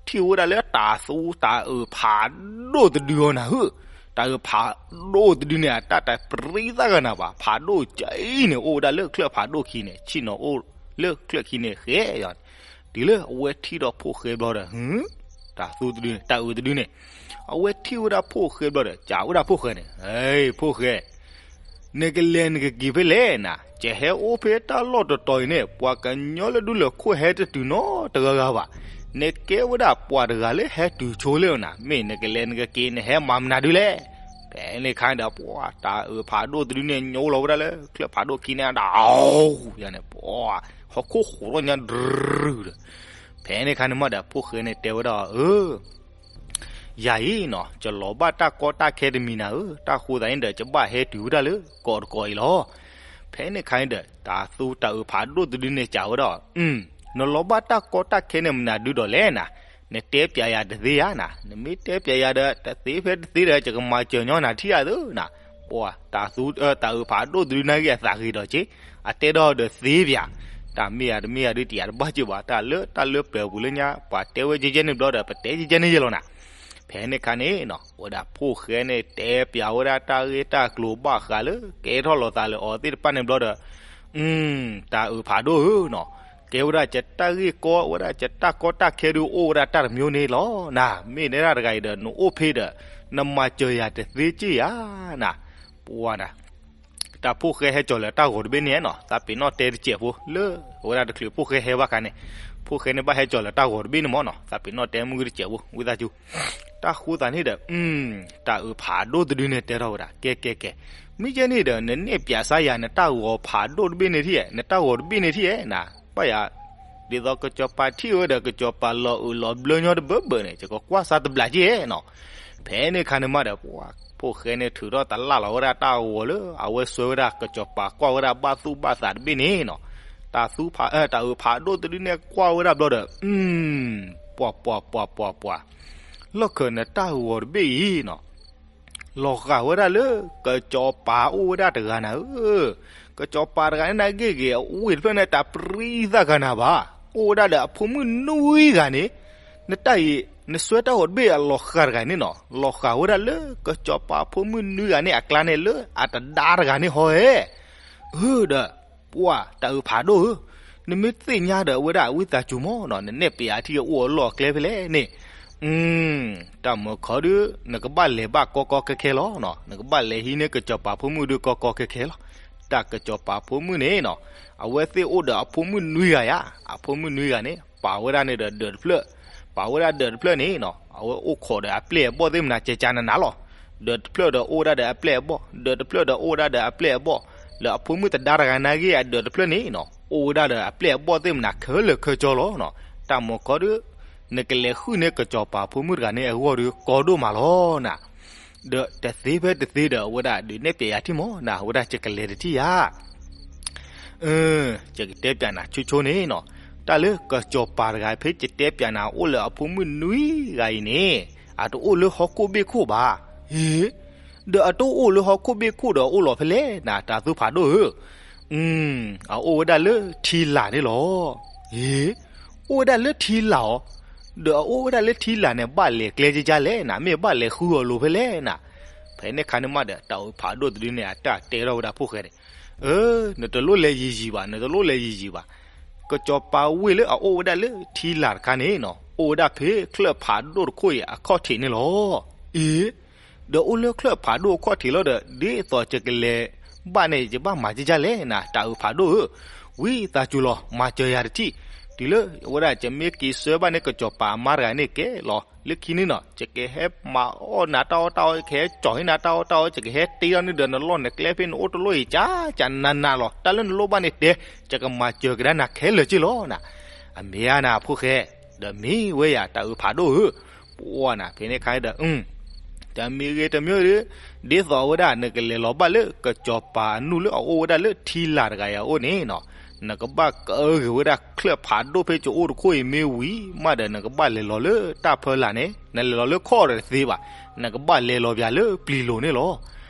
ထံၣ်ဝဲဒၣ်လၢတၤသူတၤအုးဖးဒိၣ်တဒုအီၤနၤဧၢ တၤအုးဖးဒိၣ်တဒုန့ၣ် အတၢ်တပြံသၣ်ကနၤဘၣ် ဖးဒိၣ်ကံန့ၣ် အိၣ်ဝဲဒၣ်လၢချၢၣ်ဖးဒိၣ်ခံန့ၣ် ဆ့ၣ်နီၤအိၣ်လၢချၢၣ်ခံန့ၣ်ဃဲအီၤန့ၣ် တုၤလၢအဝဲထံၣ်ဒီးဖိၣ်ဃဲဘျီဒီး တၤသူတဒုန့ၣ် တၤအုးတဒုန့ၣ် အဝဲထံၣ်ဝဲဒၣ်ဖိၣ်ဃဲဘျီဒီး ကးဝဲဒၣ်ဖိၣ်ဃဲန့ၣ် ဖိၣ်ဃဲ နကလဲၤနကက့ၤဖဲလဲၣ်နၤ ယဟဲအိၣ်ဖဲတၢ်လီၢ်တတီၤအံၤန့ၣ် ပှၤကညီလၢဒူလၢာ်ခိၣ်ဟဲတတုၤနီတဂၤဂၤဘၣ် နကဲဝဲဒၣ်ပှၤတဂၤလၢဟဲတုၤဆိလၢနၤ မ့ၢ်နကလဲၤနကက့ၤ နဟဲမၤမနုၤဒုလဲၣ် ဖဲန့ၣ်ခါဒီး ပှၢ်တၤအုးဖးဒိၣ်တဒုန့ၣ် ညိလီၤဝဲဒၣ်လၢချၢၣ်ဖးဒိၣ်ခံန့ၣ် ဒၣ်အီၤယၤန့ၣ် ပှၢ် ဟီၣ်ခိၣ်ဃိးထီၣ်ညါဒုဒီး ဖဲန့ၣ်ခါန့ၣ်မးဒီး ဖိၣ်ဃဲန့ၣ်တဲဝဲဒၣ် အၢ ယၤအံၤနီၤ ယလီၤဘၣ်တၢ်ကီတၢ်ခဲတမံၤနၤဧၢ, တၢ်ဃိသတးန့ၣ်ဒီး ယဘၣ်ဟဲတုၤဝဲဒၣ်လၢကီးတကိးအံၤလီၤ. ဖဲန့ၣ်ခါန့ၣ်ဒီး တၤသူတၤအုးဖးဒိၣ်တဒုန့ၣ်စံးဝဲဒၣ်, နလီၤဘၣ်တၢ်ကီတၢ်ခဲန့ၣ်မနုၤဒုဒီးလဲၣ်နၤ, နတဲပျးယၤတသ့ဧါနၤ, နမ့ၢ်တဲပျးယၤဒီး တသ့ဖဲတသ့ဒီး ယကမၤစၢၤညီနၤထံၣ်ဧါသၢနၤ. ပှၤတၤသူတၤအုးဖးဒိၣ်တဒုန့ၣ်ဂ့ၤအသးဂ့ၤဒီးက့ၤ, အတဲဒီးဒီးသ့ပၠး, တၢ်မ့ၢ်ယၤတမ့ၢ်ယၤဒုးတယၤတဘၣ်က့ၤဘၣ်, တၢ်လၢတၢ်လၢပျၢၤပူၤလၢညါ ပှၤတဲဝဲကဲကဲန့ၣ်ဘျီဒီး ပတဲကဲကဲန့ၣ်ယဲလီၤနၤ. ဖဲန့ၣ်ခါန့ၣ်နီၤ ဝဲဒၣ်ဖိၣ်ဃဲန့ၣ် တဲပၠးဝဲဒၣ်တၢ်ဂ့ၢ်တၢ်ကျိၤဘၣ်ဃးလၢ ကဲထီၣ်လိာ်သးလၢအီၤသ့ၣ်တဖၣ်န့ၣ်ဘျီဒီး, တၤအုးဖးဒိၣ်ဧၢနီၤ, ကဲဝဲဒၣ်ယတၢ်ဂ့ၢ်ကီ ဝဲဒၣ်ယတၢ်ကီတၢ်ခဲဒုးအိၣ်ဝဲဒၣ်တၢ်တမျိုးန့ၣ်လီၤနၤ, မ့ၢ်နဲဒၣ်တဂၤအံၤဒီး နအိၣ်ဖဲဒီး နမၤစၢၤယၤတသ့က့ၤဧါနၤ. ပှၤနၤ တၢ်ဖိၣ်ဃဲဟဲကၠီၤလၢတၢ်ဂီၤတဘ့ၣ်န့ၣ်နီၤ, သးပ့ၤနီၣ်တဲတစဲးဖိ လၢဝဲဒၣ်တချုးဖိၣ်ဃဲဟဲဘၣ်ခါန့ၣ်, ဖိၣ်ဃဲန့ၣ်ဘၣ်ဟဲကၠီၤလၢတၢ်ဂီၤတဘ့ၣ်န့ၣ်မ့ၢ်နီၤ, သးပ့ၤနီၣ်တဲမုၢ်ဂ့ၤတစဲးဖိ ဝံသးစူၤ. တၢ်ဃိသးန့ၣ်ဒီး တၤအုးဖးဒိၣ်တဒုန့ၣ်တဲထီၣ်ဝဲဒၣ် ကဲကဲကဲ, မ့ၢ်ကဲန့ၣ်ဒီး နနဲၣ်ပၠးစါယၤ နတၢ်ဂီၤဖးဒိၣ်တဘ့ၣ်န့ၣ်ထံၣ်ဧါ, နတၢ်ဂီၤတဘ့ၣ်န့ၣ်ထံၣ်ဧါနၤ, ဘၣ်ယၤ ဒ်သိးကစီၤပၤထံၣ်ဝဲဒီး ကစီၤပၤလီၤအုးလီၤဘျၢညီတဘၢဘၢန့ၣ် ယကကွၢ်စၢ်တဘျးက့နီၤ. ဖဲန့ၣ်ခါန့ၣ်မးဒီး ပှၤ ဖိၣ်ဃဲန့ၣ်ထုးထီၣ်တလၢ်လီၤဝဲဒၣ်တၢ်ဂီၤလၢ အဝဲဆှၢဝဲဒၣ် ကစီၤပၤကွၢ်ဝဲဒၣ်ဘၣ်သူၣ်ဘၣ်သးတဘ့ၣ်န့ၣ်နီၤ. တၢ်သူဖး တၢ်အုးဖးဒိၣ်တဒုန့ၣ်ကွၢ်ဝဲဒၣ်ဘျီဒီး အ ပှၤပှၤပှၤပှၤပှၤ လီၢ်ခၢၣ်နတၢ်ဂီၤတဘ့ၣ်အံၤနီၤ လီၤဃာ်ဝဲဒၣ်လၢ ကစီၤပၤအိၣ်ဝဲဒၣ်တဂၤနၤဧၢ. ကစီၤပၤတဂၤန့ၣ် နဂ့ၢ်ဂ့ၤ အဝ့ၢ်တဖျၢၣ်န့ၣ် တၢ်ပြံသၣ်ဂၤနၤဘၣ်. အိၣ်ဝဲဒၣ်ဒီးအဖိမုၣ်နွံဂၤန့ၣ်, နတၢ်အံၤ နစွဲတၢ်ဂီၤတဘ့ၣ်အလီၤဃာ်တဂၤန့ၣ်နီၤ, လီၤဃာ်ဝဲဒၣ်လၢ ကစီၤပၤဖိမုၣ်နွံဂၤန့ၣ်အကျါန့ၣ် လၢအတဒါတဂၤန့ၣ်ဟီဧဲ. အၢ ဒီး ပှၤ တၢ်အုးဖးဒိၣ်ဧၢ, နမ့ၢ်သ့ၣ်ညါဒီးအဝဲဒၣ်ဝံသးစူၤမးနီၤ, နနဲၣ်ပယၤထံၣ်အအိၣ်အလီၢ်အကျဲဖဲလဲၣ်န့ၣ်. တၢ်မုာ်ခီဒုး နကဘၣ်လဲၤဘၣ်ကီကီခဲခဲလီၤ. နကဘၣ်လဲၤဟံးန့ၢ်ကစီၤပၤဖိမုၣ်ဒုးကီကီခဲခဲလီၤ. တၢ်ကစီၤပၤဖိမုၣ်န့ၣ်နီၤ, အဝဲသ့ၣ်အိၣ်ဒီးအဖိမုၣ်နွံဂၤယါ, အဖိမုၣ်နွံဂၤန့ၣ် ပာ်ဝဲဒၣ်န့ၣ်ဒီးဒၢးတဖျၢၣ်, ပာ်ဝဲဒၣ်ဒၢးတဖျၢၣ်န့ၣ်နီၤ, အဝဲအိၣ်ခိးဒီးအပျဲၢ်အဘီၣ်သ့ၣ်မနၤ ကဲကနနၤလီၤ. ဒၢးတဖျၢၣ်ဒီးအိၣ်ဝဲဒၣ်ဒီးအပျဲၢ်အဘီၣ်, ဒၢးတဖျၢၣ်ဒီးအိၣ်ဝဲဒၣ်ဒီးအပျဲၢ်အဘီၣ်, လၢအဖိမုၣ်တဒါတဂၤနာ်က့အဒၢးတဖျၢၣ်န့ၣ်နီၤ, အိၣ်ဝဲဒၣ်ဒီးအပျဲၢ်အဘီၣ်သ့ၣ်မနၤခဲလၢာ်ခဲဆ့လီၤနီၤ. တၢ်မုာ်ခီဒုး နကလဲၤဃုန့ၢ်ကစီၤပၤဖိမုၣ်တဂၤန့ၣ်အဂီၢ်ဒီးကီဒိၣ်မးလီၤနၤ. ဒီးတသ့ဖဲတသ့ဒီးအဝဲဒၣ်ဒုးနဲၣ်ပယၤထံၣ်မးနၤ, အဝဲဒၣ်ယကလဲၤတထံၣ်ယါ အၢ ယကတဲပျးနၤဆိဆိန့ၣ်နီၤ, တၢ်လၢကစီၤပၤတဂၤဖဲယတဲပျးနၤအိၣ်လၢအဖိမုၣ်နွံဂၤအံၤန့ၣ်, အတအိၣ်လၢဟီၣ်ခိၣ်ဘ့ၣ်ခိၣ်ဘၣ်. အ့ ဒီးအတအိၣ်လၢဟီၣ်ခိၣ်ဘ့ၣ်ခိၣ်ဒီးအအိၣ်လီၤဖဲလဲၣ်နၤ တၢ်သူဖးဒိၣ်ဧၢ. အအိၣ်ဝဲဒၣ်လၢထံလာ်န့ၣ်လီၤ. အ့ အိၣ်ဝဲဒၣ်လၢထံလာ်အီၤ, ဒီးအအိၣ်ဝဲဒၣ်လၢထံလာ်န့ၣ် ဘၣ်လဲၤကျဲကကလဲၣ်နၤ, မ့ၢ်ဘၣ်လဲၤဃုအီၤလိၤဖဲလဲၣ်နၤ. ဖဲန့ၣ်ခါန့ၣ်မးဒီး တၢ်အုးဖးဒိၣ်တဒုန့ၣ် အတၢ်တဲထီၣ်ဝဲဒၣ်ဖိၣ်ဃဲန့ၣ်, အၢ နတလိၣ်လဲၤယံာ်ယံာ်ဘၣ်, နတလိၣ်လဲၤယံာ်ယံာ်ဘၣ်. ကစီၤပၤဝ့ၢ်လၢအအိၣ်ဝဲဒၣ်လၢထံလာ်တခါန့ၣ်နီၤ, အိၣ်ဝဲဒၣ်ဖဲချၢၣ်ဖးဒိၣ်တခိၣ်အံၤအခီၣ်ထံးန့ၣ်လီၤ. အ့ ဒီးအိၣ်လၢချၢၣ်ဖးဒိၣ်အခီၣ်ထံးလီၤဒီး ဒ်သိးယကလဲၤဘၣ်န့ၣ် ယဘၣ်မၤကကလဲၣ်နၤ တၢ်အုးဖးဒိၣ်ဧၢ. ဝံသးစူၤလီၤ မၤစၢၤယၤတထံၣ်, တုၤလၢအဝဲဒၣ်ယမ့ၢ်က့ၤဆှၢဘၣ်န့ၣ် ကစီၤပၤအမါတဂၤန့ၣ်ကဲလီၤ. လၢခံန့ၣ်နီၤ ယကဟဲမၤအီၣ်နၤတၢ်အီၣ်တၢ်အီ, ယကဟဲကၠီၤဟံးနၤတၢ်အီၣ်တၢ်အီ, ယကဟဲတ့ထီၣ်န့ၢ်ဒီးနလီၢ်နကျဲဖဲနအိၣ်တလီၢ်အံၤ ကကနနၤလီၤ. တၢ်လၢနလိၣ်ဘၣ်န့ၣ်တဲ, ယကမၤစၢၤကဒါနၤခဲလၢာ်က့လီၤနၤ. အမ့ၢ်ဧါနၤဖိၣ်ဃဲ, ဒီးမ့ၢ်ဝဲယၤ တၢ်အုးဖးဒိၣ်ဧၢ. ပှၤနၤ ဖဲန့ၣ်ခါဒီး တမံၤဂ့ၤတမံၤဒီး, ဒ်သိးအဝဲဒၣ် နကလဲၤလီၤဘၣ်လၢကစီၤပၤအနူၢ်လၢအအိၣ်ဝဲဒၣ်လၢထံလာ်တဂၤအံၤအအိၣ်န့ၣ်နီၤ, နကဘၣ်ကဂ့ၤဝဲဒၣ်ချၢၣ်ဖးဒိၣ်ဖဲကအိၣ်တခိၣ်အံၤမ့ၢ်ဝံၤမးဒီး နကဘၣ်လဲၤလီၤလၢတၢ်ဖီလာ်န့ၣ်, နလဲၤလီၤလၢခီၣ်ဒီးတသ့ဘၣ်, နကဘၣ်လဲၤလီၤပၠးလၢပျံၤလိၤန့ၣ်လီၤ.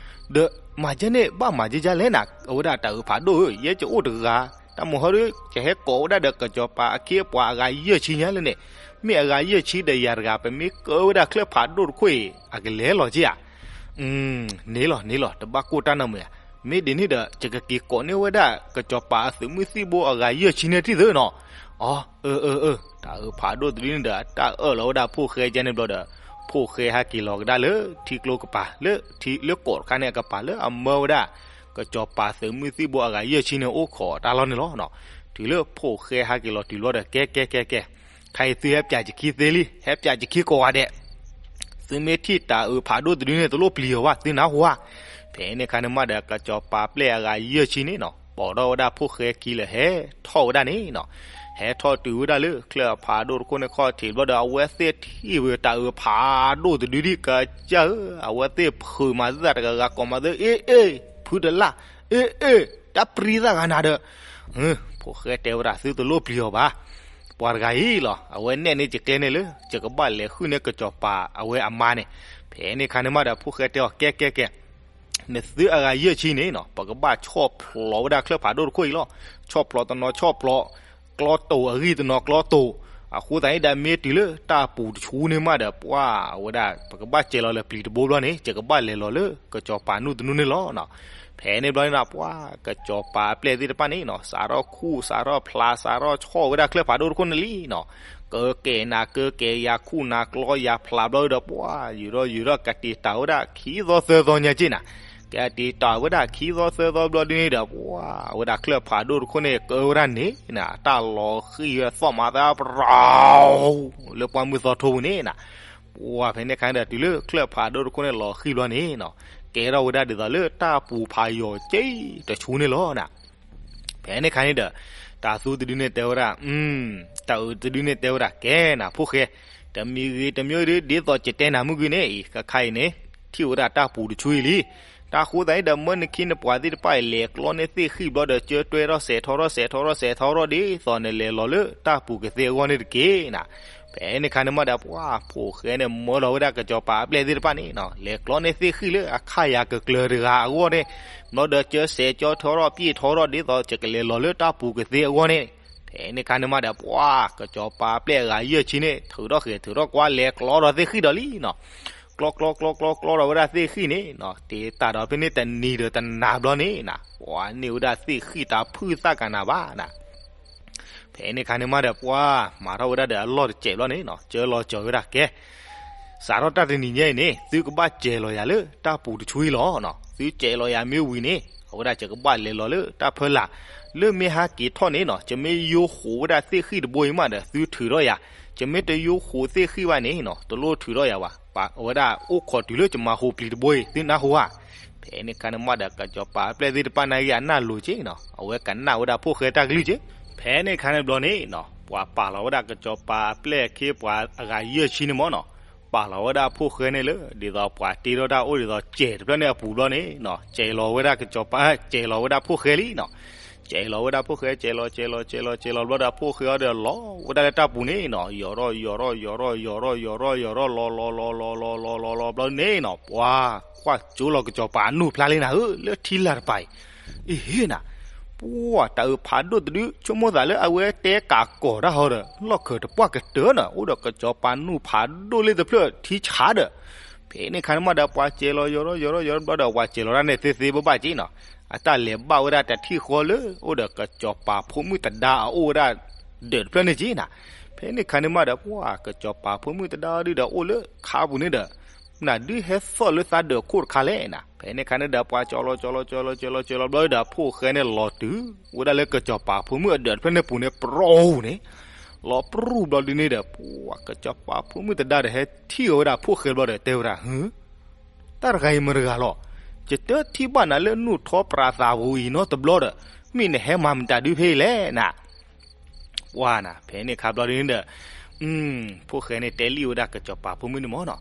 ဒီးမၤကဲန့ၣ် ဘၣ်မၤကဲကလဲၣ်နၤ, အဝဲဒၣ်တၢ်အုးဖးဒိၣ်ဧၢ, ယဲယအိၣ်တဂၤ, တၢ်မုာ်ဟီဒီး ယဟဲကိးဝဲဒၣ်ဒီးကစီၤပၤအခ့အပှၤအဂၤယဲၢ်ဆံညါလၢန့ၣ်, မ့ၢ်အဂၤယဲၢ်ဆံဒီးယၤတဂၤ ပမ့ၢ်ကဝဲဒၣ်ချၢၣ်ဖးဒိၣ်တခိၣ်အံၤ အကလဲၤလီၤက့ဧါ. န့ၣ်လီၤ န့ၣ်လီၤ, တဘၣ်ကိၢ်တၢ်နီတမံၤဧါ. မ့ၢ်ဒ်န့ၣ်ဒီး ယကက့ၤကိးန့ၢ်ဝဲဒၣ် ကစီၤပၤအသုးမုၢ်သံၣ်ဘိအဂၤယဲၢ်ဆံန့ၣ်တံၢ်သုနီၤ. အီ အၢ အၢ အၢ, တၢ်အုးဖးဒိၣ်တဒုန့ၣ်ဒီး တၢ်အၢၣ်လီၤဝဲဒၣ်ဖိၣ်ဃဲကဲန့ၣ်ဘျီဒီး ဖိၣ်ဃဲဟဲက့ၤလီၤကဒါလၢထံကျိကပၤ လၢထံလၢကီးတခါန့ၣ်အကပၤလၢအမၢဝဲဒၣ် ကစီၤပၤသုးမုၢ်သံၣ်ဘိအဂၤယဲၢ်ဆံန့ၣ်အိၣ်ခိးတၢ်လီၢ်န့ၣ်လီၤ. တုၤလၢဖိၣ်ဃဲဟဲက့ၤလီၤတုၤဘျီဒီး ကဲ ကဲ ကဲ ကဲ ခဲအံၤသုဟဲပၠးယခံသ့လံ, ဟဲပၠးယခံကိးဂၤဒဲး, သုမ့ၢ်ထံၣ်တၢ်အုးဖးဒိၣ်တဒုန့ၣ် တလိၣ်ပျံၤအီၤဘၣ်, သုနၢ်ဟူဧါ. ဖဲန့ၣ်ခါန့ၣ်မးဒီး ကစီၤပၤပျဲၢ်အဂၤယဲၢ်ဆံန့ၣ်နီၤ ပိာ်ထီၣ်ဝဲဒၣ်ဖိၣ်ဃဲခံလၢာ် ဟဲထီၣ်ဝဲဒၣ်န့ၣ်နီၤ. ဟဲထီၣ်တုၤဝဲဒၣ်လၢချၢၣ်ဖးဒိၣ်တခိၣ်န့ၣ်ခီၣ်ထံးဘျီဒီး အဝဲသ့ၣ်ထံၣ်ဝဲတၢ်အုးဖးဒိၣ်တဒုဒ်ကစၢ်ဧၢ, အဝဲသ့ၣ်ဖုးမၤသးတဂၤဂၤကိးမးသ့ အ့ အ့ ဖုတလၢ်, အ့ အ့ တၢ်ပြံသၣ်ဂၤနၤဒီး ဖိၣ်ဃဲတဲဝဲဒၣ် သုတလိၣ်ပျံၤအီၤဘၣ်, ပှၤတဂၤအံၤလီၤ အဝဲနဲၣ်န့ၢ်ယကျဲန့ၣ်လၢ ယကဘၣ်လဲၤဃုန့ၢ်ကစီၤပၤအဝဲအမါန့ၣ်. ဖဲန့ၣ်ခါန့ၣ်မးဒီး ဖိၣ်ဃဲတဲအီၤ ကဲ ကဲ ကဲ နသုအဂၤယဲၢ်ဆံန့ၣ်နီၤ ပကဘၣ်ဆီၣ်ဖျိးဝဲဒၣ်ချၢၣ်ဖးဒိၣ်တခိၣ်အံၤလီၤ. ဆီၣ်ဖျိးတနီၤဆီၣ်ဖျိး, ကျီတိာ်အဂံၢ်တနီၤကျီတိာ်, အဃိသတးန့ၣ်ဒီး မ့ၢ်တုၤလၢတၢ်ပူၤတဆူန့ၣ်မးဒီး ပှၤဝဲဒၣ် ပကဘၣ်စဲးလီၤလၢပျံၤတဘိဘျီန့ၣ် ယကဘၣ်လဲၤလီၤလၢကစီၤပၤနူၢ်တနူၢ်န့ၣ်လီၤ. ဖဲန့ၣ်ဘျီန့ၣ်ဒီး ပှၤကစီၤပၤအပျဲၢ်သ့ၣ်တဖၣ်န့ၣ်နီၤ စးထီၣ်ခူၣ် စးထီၣ်ဖျး စးထီၣ်ဆီၣ်ဝဲဒၣ်ချၢၣ်ဖးဒိၣ်တခိၣ်န့ၣ်လံနီၤ. ကကဲနၤ ကကဲယၤ ခူၣ်နၤ ကျီယၤ ဖျးဘျီဒီး ပှၤယူၤထီၣ်ယူၤထီၣ် ကတံာ်တာ်ဝဲဒၣ်ခံသီသၢသီညါက့နၤ. ကတံာ်တာ်ဝဲဒၣ်ခံသီသၢသီဘျီဒ်န့ၣ်ဒီး ပှၤဝဲဒၣ်ချၢၣ်ဖးဒိၣ်တခိၣ်န့ၣ် ကဝဲဒၣ်န့ၣ်နၤ တၢ်လီၤဃံၢ်ဝဲသီၣ်မၤသး ပရီ လၢပှၢ်မုၢ်သီထိပူၤန့ၣ်နၤ. ပှၤဖဲန့ၣ်ခါဒီး တုၤလၢချၢၣ်ဖးဒိၣ်တခိၣ်န့ၣ်လီၤဃံၢ်ဘျီန့ၣ်နီၤ ကဲထီၣ်ဝဲဒၣ်ဒ်သိးလၢတၢ်ပူၤဖးယိာ်က့တဆူန့ၣ်လီၤနၤ. ဖဲန့ၣ်ခါန့ၣ်ဒီး တၢ်သူတဒုန့ၣ်တဲဝဲဒၣ်, တၢ်အုးတဒုန့ၣ်တဲဝဲဒၣ် ကဲနၤဖိၣ်ဃဲ, တမံၤဂ့ၤတမံၤဒု ဒ်သိးယတဲနၤမုၢ်ဂ့ၤန့ၣ်အံၤ ခဲခါအံၤန့ၣ် ထံၣ်ဝဲဒၣ်တၢ်ပူၤတဆူအံၤလံ. တၢ်ဃိသတးန့ၣ်ဒီး မၢနခံနပှၤသ့ၣ်တဖၣ်အံၤ လဲၤကျီန့ၢ်သ့ၣ်ဃံၣ်ဘျီဒီး ကၢတွဲထီၣ်စဲးထီထီၣ် စဲးထီထီၣ် စဲးထီထီၣ် ဒ်သိးနလဲၤလီၤလၢတၢ်ပူၤကသ့အဂီၢ်န့ၣ်တက့ၢ်နၤ. ဖဲန့ၣ်ခါန့ၣ်မးဒီး ပှၤဖိၣ်ဃဲန့ၣ် မၢလီၤဝဲဒၣ်ကစီၤပၤအပျဲၢ်သ့ၣ်တဖၣ်န့ၣ်နီၤ လဲၤကျီန့ၢ်သ့ၣ်ဃံၣ်လၢအခါယၤကကျၢၤတဂၤအဂီၢ်န့ၣ်, ဘျီဒီးကၢစဲးကၠီထီထီၣ် ပျ့ၢ်ထီထီၣ် ဒ်သိးယကလဲၤလီၤလၢတၢ်ပူၤကသ့အဂီၢ်န့ၣ်. ဖဲန့ၣ်ခါန့ၣ်မးဒီး ပှၤကစီၤပၤအပျဲၢ်အဂၤယဲၢ်ဆံန့ၣ် ထုးထီၣ်ဃဲၤထုးထီၣ်ကွၢ် လဲၤကျီဒီးသ့ၣ်ဃံၣ်ဒီးလံနီၤ. ကျီကျီကျီကျီကျီဒီးဝဲဒၣ်သ့ၣ်ဃံၣ်န့ၣ်နီၤ တ့တၢ်ဒီးဖဲန့ၣ်တနံၤဒီးတနၤဘျီန့ၣ်နၤ ပှၤန့ၢ်ဝဲဒၣ်သ့ၣ်ဃံၣ်တၢ်ဖုၣ်သၣ်ကနၤဘၣ်နၤ. ဖဲန့ၣ်ခါန့ၣ်မးဒီး ပှၤမၤထီၣ်ဝဲဒၣ်ဒီးအလီၢ်တစဲးဘျီန့ၣ်နီၤ ကၢလီၤကၠီၤဝဲဒၣ် ကဲ စးထီၣ်တၢ်တနံၤညါအံၤန့ၣ် သုကဘၣ်စဲးလီၤယၤလၢတၢ်ပူၤတဆူအံၤလီၤ. သုစဲးလီၤယၤမ့ၢ်ဝံၤန့ၣ် အဝဲဒၣ်ယကဘၣ်လဲၤလီၤလၢတၢ်ဖၢလာ် လၢမ့ၢ်ဟဲက့ၤထီၣ်န့ၣ်နီၤ ယမ့ၢ်ယိဃိးဝဲဒၣ်သ့ၣ်ဃံၣ်တဘိအံၤမးဒီး သုထုးထီၣ်ယၤ, ယမ့ၢ်တယိဃိးသ့ၣ်ဃံၣ်ဘၣ်န့ၣ်နီၤ တလိၣ်ထုးထီၣ်ယၤဘၣ်. အဝဲဒၣ်အိၣ်ခိးတုၤလၢယမၤဟိးပျံၤတဘိအံၤ သုနၢ်ဟူဧါ. ဖဲန့ၣ်ခါန့ၣ်မးဒီး ကစီၤပၤအပျဲၢ်သ့ၣ်တဖၣ်နာ်က့ၤအနၢ်လိၤက့နီၤ အဝဲကနၣ်ဝဲဒၣ်ဖိၣ်ဃဲတၢ်ကလုၢ်က့. ဖဲန့ၣ်ခါန့ၣ်ဘျီန့ၣ်နီၤ ပှၤပာ်လီၤဝဲဒၣ်ကစီၤပၤအပျဲၢ်အခ့ပှၤအဂၤယဲၢ်ဆံန့ၣ်မးနီၤ ပာ်လီၤဝဲဒၣ်ဖိၣ်ဃဲန့ၣ်လၢ ဒ်သိးပှၤတ့ထီၣ်တၢ်အိၣ်ဒ်သိးစဲးတဖျၢၣ်န့ၣ်အပူၤဘျီန့ၣ်နီၤ စဲးလီၤဝဲဒၣ်ကစီၤပၤ စဲးလီၤဝဲဒၣ်ဖိၣ်ဃဲလံနီၤ. စဲးလီၤဝဲဒၣ်ဖိၣ်ဃဲ စဲးလီၤ စဲးလီၤ စဲးလီၤ စဲးလီၤဘျီဒီး ဖိၣ်ဃဲအံၤဒီးလီၤဝဲဒၣ်လၢတၢ်ပူၤန့ၣ်နီၤ ယီၤထီၣ် ယီၤထီၣ် ယီၤထီၣ် ယီၤထီၣ် ယီၤထီၣ် ယီၤထီၣ် ယီၤထီၣ် လီၤလီၤလီၤလီၤလီၤလီၤလီၤလီၤဘျီန့ၣ်နီၤ ပှၤကွၢ်ကၠိလီၤကစီၤပၤအနူၢ်ဖျါလံနၤဧၢ လၢထံလာ်တပၤအံၤ အ့ဟ့နၤ ပှၤတၢ်အုးဖးဒိၣ်တဒု ဆိကမိၣ်သးလၢအဝဲတဲကးကီၤတၢ်ဟီဒီး လီၢ်ခၢၣ်တပှၢ်ကတၢၢ်နီၤ အိၣ်ဒီးကစီၤပၤနူၢ်ဖးဒိၣ်လံတဖျၢၣ်ထံဆးဒီး ဖဲန့ၣ်ခါန့ၣ်မးဒီး ပှၤစဲးလီၤယီၤထီၣ်ယီၤထီၣ်ယီၤထီၣ်ဘျီဒီး ပှၤစဲးလီၤတၢ်န့ၣ်သ့သ့ဘၣ်ဘၣ်က့နီၤ အတၢ်လဲၤဘၣ်ဝဲဒၣ်တထံၣ်ဃီလၢ အိၣ်ဒီးကစီၤပၤဖိမုၣ်သဒါအအိၣ်ဝဲဒၣ်ဒၢးတဖျၢၣ်န့ၣ်က့နၤ. ဖဲန့ၣ်ခါန့ၣ်မးဒီး ပှၤကစီၤပၤဖိမုၣ်သဒါဒုဒီးအိၣ်လၢခါပူၤန့ၣ်ဒီး နဒုးဟဲသီၣ်လၢသးဒၢးခိၣ်တခါလဲၣ်နၤ. ဖဲန့ၣ်ခါန့ၣ်ဒီး ပှၤစဲးလီၤစဲးလီၤစဲးလီၤစဲးလီၤစဲးလီၤဘျီဒီး ဖိၣ်ဃဲန့ၣ်လီၤတုၤဝဲဒၣ်လၢကစီၤပၤဖိမုၣ်အဒၢးတဖျၢၣ်န့ၣ်ပူၤန့ၣ် ပြီၢ်အူၤန့ၣ် လီၤပြူၢ်ဘျီဒုန့ၣ်ဒီး ပှၤကစီၤပၤဖိမုၣ်သဒါဒီးဟဲထံၣ်အီၤဝဲဒၣ်ဖိၣ်ဃဲဘျီဒီး တဲဝဲဒၣ် ဟု တၢ်တဂၤအံၤမတၤတဂၤလီၤ. ယတထံၣ်ဘၣ်နၤလၢနူၢ်ထီပြးသးပူၤအံၤနီတဘျီဒီး မ့ၢ်နဟဲမၤမတၤဒုဖဲအံၤလဲၣ်နၤ. ပှၤနၤ ဖဲန့ၣ်ခါဘျီဒုန့ၣ်ဒီး ဖိၣ်ဃဲန့ၣ်တဲလံဝဲဒၣ်ကစီၤပၤဖိမုၣ်န့ၣ်မ့ၢ်နီၤ,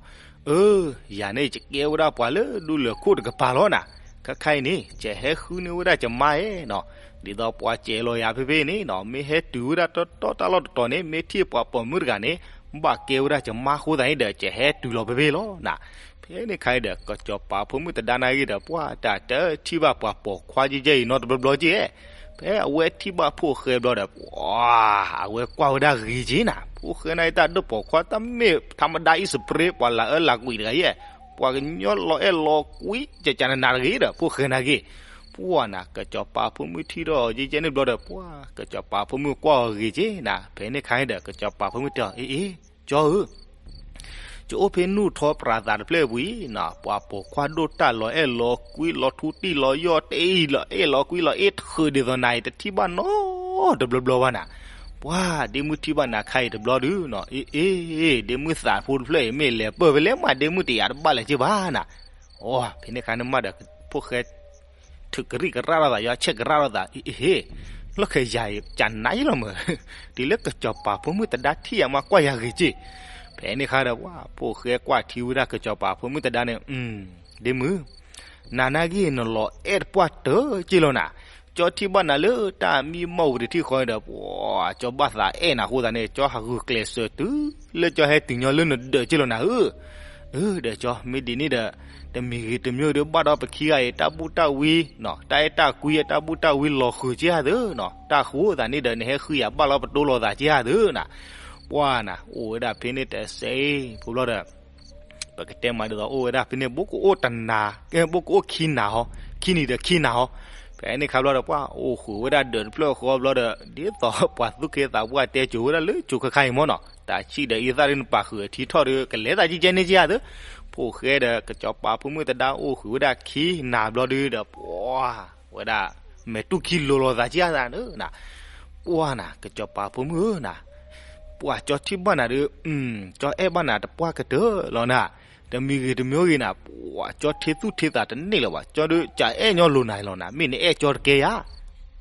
အၢ ယၤန့ၣ်ယကဲဝဲဒၣ်ပှၤလၢဒူလၢၢ်ခိၣ်တကပၤလီၤနၤ, ခဲခါအံၤန့ၣ် ယဟဲဃုန့ၢ်ဝဲဒၣ်ယမါဧၢနီၤ, ဒ်သိးပှၤစဲးလီၤယၤဖဲဖဲန့ၣ်နီၤ မ့ၢ်ဟဲတုၤဝဲဒၣ်တီတီတၢ်လီၢ်တတီၤန့ၣ် မ့ၢ်ထံၣ်ပှၤပိာ်မုၣ်တဂၤန့ၣ် ဘၣ်ကဲဝဲဒၣ်ယမါအဃိသတးန့ၣ်ဒီး ယဟဲတုၤလီၤဖဲဖဲလီၤနၤ. ဖဲန့ၣ်ခါအံၤဒီး ကစီၤပၤဖိမုၣ်သဒါနာ်ဂ့ၤဒီး ပှၤတၢ်တထံၣ်ဘၣ်ပှၤပိာ်ခွါကဲကဲအံၤနီတဘျီဘျီကဲ, ဖဲအဝဲထံၣ်ဘၣ်ဖိၣ်ဃဲဘျီဒီး ပှၤ အဝဲကွၢ်ဝဲဒၣ်ဂ့ၤကဲနၤ, ဖိၣ်ဃဲနာ်ဂ့ၤတၢ်ဒိၣ်ပိာ်ခွါတၢ်မ့ၢ်ထါမဒါအံၣ်စပရ့ ပှၤလၤအၢလၤကွံာ်တဂၤယဲၢ်, ပှၤကညီလီၤအဲၣ်လီၤကွံ ကကနနၤတဂ့ၤဒီး ဖိၣ်ဃဲနာ်ဂ့ၤ ပှၤနၤ ကစီၤပၤဖိမုၣ်ထံၣ်ထီၣ်အီၤကဲကဲန့ၣ်ဘျီဒီး ပှၤ ကစီၤပၤဖိမုၣ်ကွၢ်အီၤဂ့ၤကဲနၤ, ဖဲန့ၣ်ခါအံၤဒီး ကစီၤပၤဖိမုၣ်တဲအီၤ အ့အ့ ကၠီဧၢ, ယအိၣ်ဖဲနူၢ်ထီပြးသးတဖျၢၣ်အပူၤအံၤနီၤ, ပှၤပိာ်ခွါဒိၣ်တၢ်လီၤအဲၣ်လီၤကွံ လီၤထူတံၢ်လီၤယီၢ်တ့ၢ်လီၤအဲၣ်လီၤကွံ လီၤအ့ၣ်တဃုာ်ဒ်သိးနၤအံၤ တထံၣ်ဘၣ်နီတဘျီဘျီဘၣ်နၤ, ပှၤ ဒ့မုၣ်ထံၣ်ဘၣ်နၤခါအံၤတဘျီဒုနီၤ, အ့အ့ ဒ့မုၣ်သးဖိတဖျၢၣ်အံၤ မ့ၢ်လဲၤပၢၢ်ဖဲလဲၣ်မး ဒ့မုၣ်တယာ်တဘၣ်လၢၤက့ဘၣ်နၤ, အိ ဖဲန့ၣ်ခါန့ၣ်မးဒီး ဖိၣ်ဃဲ ထုးကရံၣ်ကရၣ်လိာ်သး ယွၤဆဲးကရၣ်လိာ်သး အ့အ့ လီၢ်ခၢၣ်ယၤအံၤ ကနါယလီၤမး, တုၤလၢကစီၤပၤဖိမုၣ်သဒါထံၣ်ယၤမး ကွၢ်ယၤဂ့ၤက့, ဖဲန့ၣ်ခါဒီး ပှၤ ဖိၣ်ဃဲကွၢ်ထံဝဲဒၣ်ကစီၤပၤဖိမုၣ်သဒါန့ၣ်, ဒ့မုၣ်, နၤနာ်ဂ့ၤနလီၤအဲၣ်တပှၢ်တၢၢ်က့လီၤနၤ, ကၠီထံၣ်ဘၣ်နၤလၢတၢ်မံမီၢ်ဝံၤတထံၣ်ဃီဒီး ပှၤ ကၠီဘၣ်သးအဲၣ်နၤအဃိသတးန့ၣ် ကၠီဟးဂုာ်ကျဲးစၢးတုၤလၢကၠီဟဲတုၤညီလၢနဒၢးက့လီၤနၤဧၢ အၢ ဒီးကၠီ မ့ၢ်ဒ်န့ၣ်ဒီး တမံၤဂ့ၤတမံၤဒီး ဘၣ်ဒီးပခံဂၤအံၤ တၢ်ဘူၣ်တၢ်ဝံနီၤ တၢ်အဲၣ်တၢ်ကွံ တၢ်ဘူၣ်တၢ်ဝံလီၤဃုာ်က့ဧါသၢနီၤ တၢ်ဃိသးန့ၣ်ဒီး နဟဲဃုယၤဘၣ်လီၤပတိၢ်လိာ်သးက့ဧါသၢနၤ, ပှၤနၤ အိၣ်ဝဲဒၣ်ဖဲန့ၣ်တစဲးဖိဘျီဒီး ပကတဲမးဒ်သိးအိၣ်ဝဲဒၣ်ဖဲန့ၣ် ဘိကအိၣ်တနၤ ဘိကအိၣ်ခံနၤဟီ ခံနံၤဒီးခံနၤဟီ, ဖဲန့ၣ်ခါဘျီဒီး ပှၤအိၣ်ဃုာ်ဝဲဒၣ်ဒၢးတဖျၢၣ်ဃီဘျီဒီး ဒ်သိးပှၤသူၣ်က့သးပှၢ်တဲစိၤဝဲဒၣ်လၢစိၤခါခါအံၤမ့ၢ်နီၤ တၢ်ဆံၣ်ဒီးအံသၣ်ဒ်နပာ်ဃုာ်အထံထီၣ်ဒီး ကလဲၤသးကဲကဲန့ၣ်က့ဧါသၢ, ဖိၣ်ဃဲဒီးကစီၤပၤဖိမုၣ်သဒါအိၣ်ဃုာ်ဝဲဒၣ်ခံနၤဘျီဒီး ပှၤ ဝဲဒၣ် မဲာ်တူၢ်ခံလိၤလိာ်သးက့ဧါသၢနၤ, ပှၤနၤ ကစီၤပၤဖိမုၣ်ဧၢနၤ ပှၤကၠီထံၣ်ဘၣ်နၤဒီး ကၠီအဲၣ်ဘၣ်နၤတပှၢ်ကတၢၢ်လီၤနၤ, တမံၤဂ့ၤတမံၤဂ့ၤနၤ ပှၤကၠီထံသူၣ်ထံသးတန့ၢ်လၢၤဘၣ် ကၠီဒီး ကအဲၣ်ညီလိၤနၤလီၤနၤ မ့ၢ်နအဲၣ်ကၠီတကဲဧါ,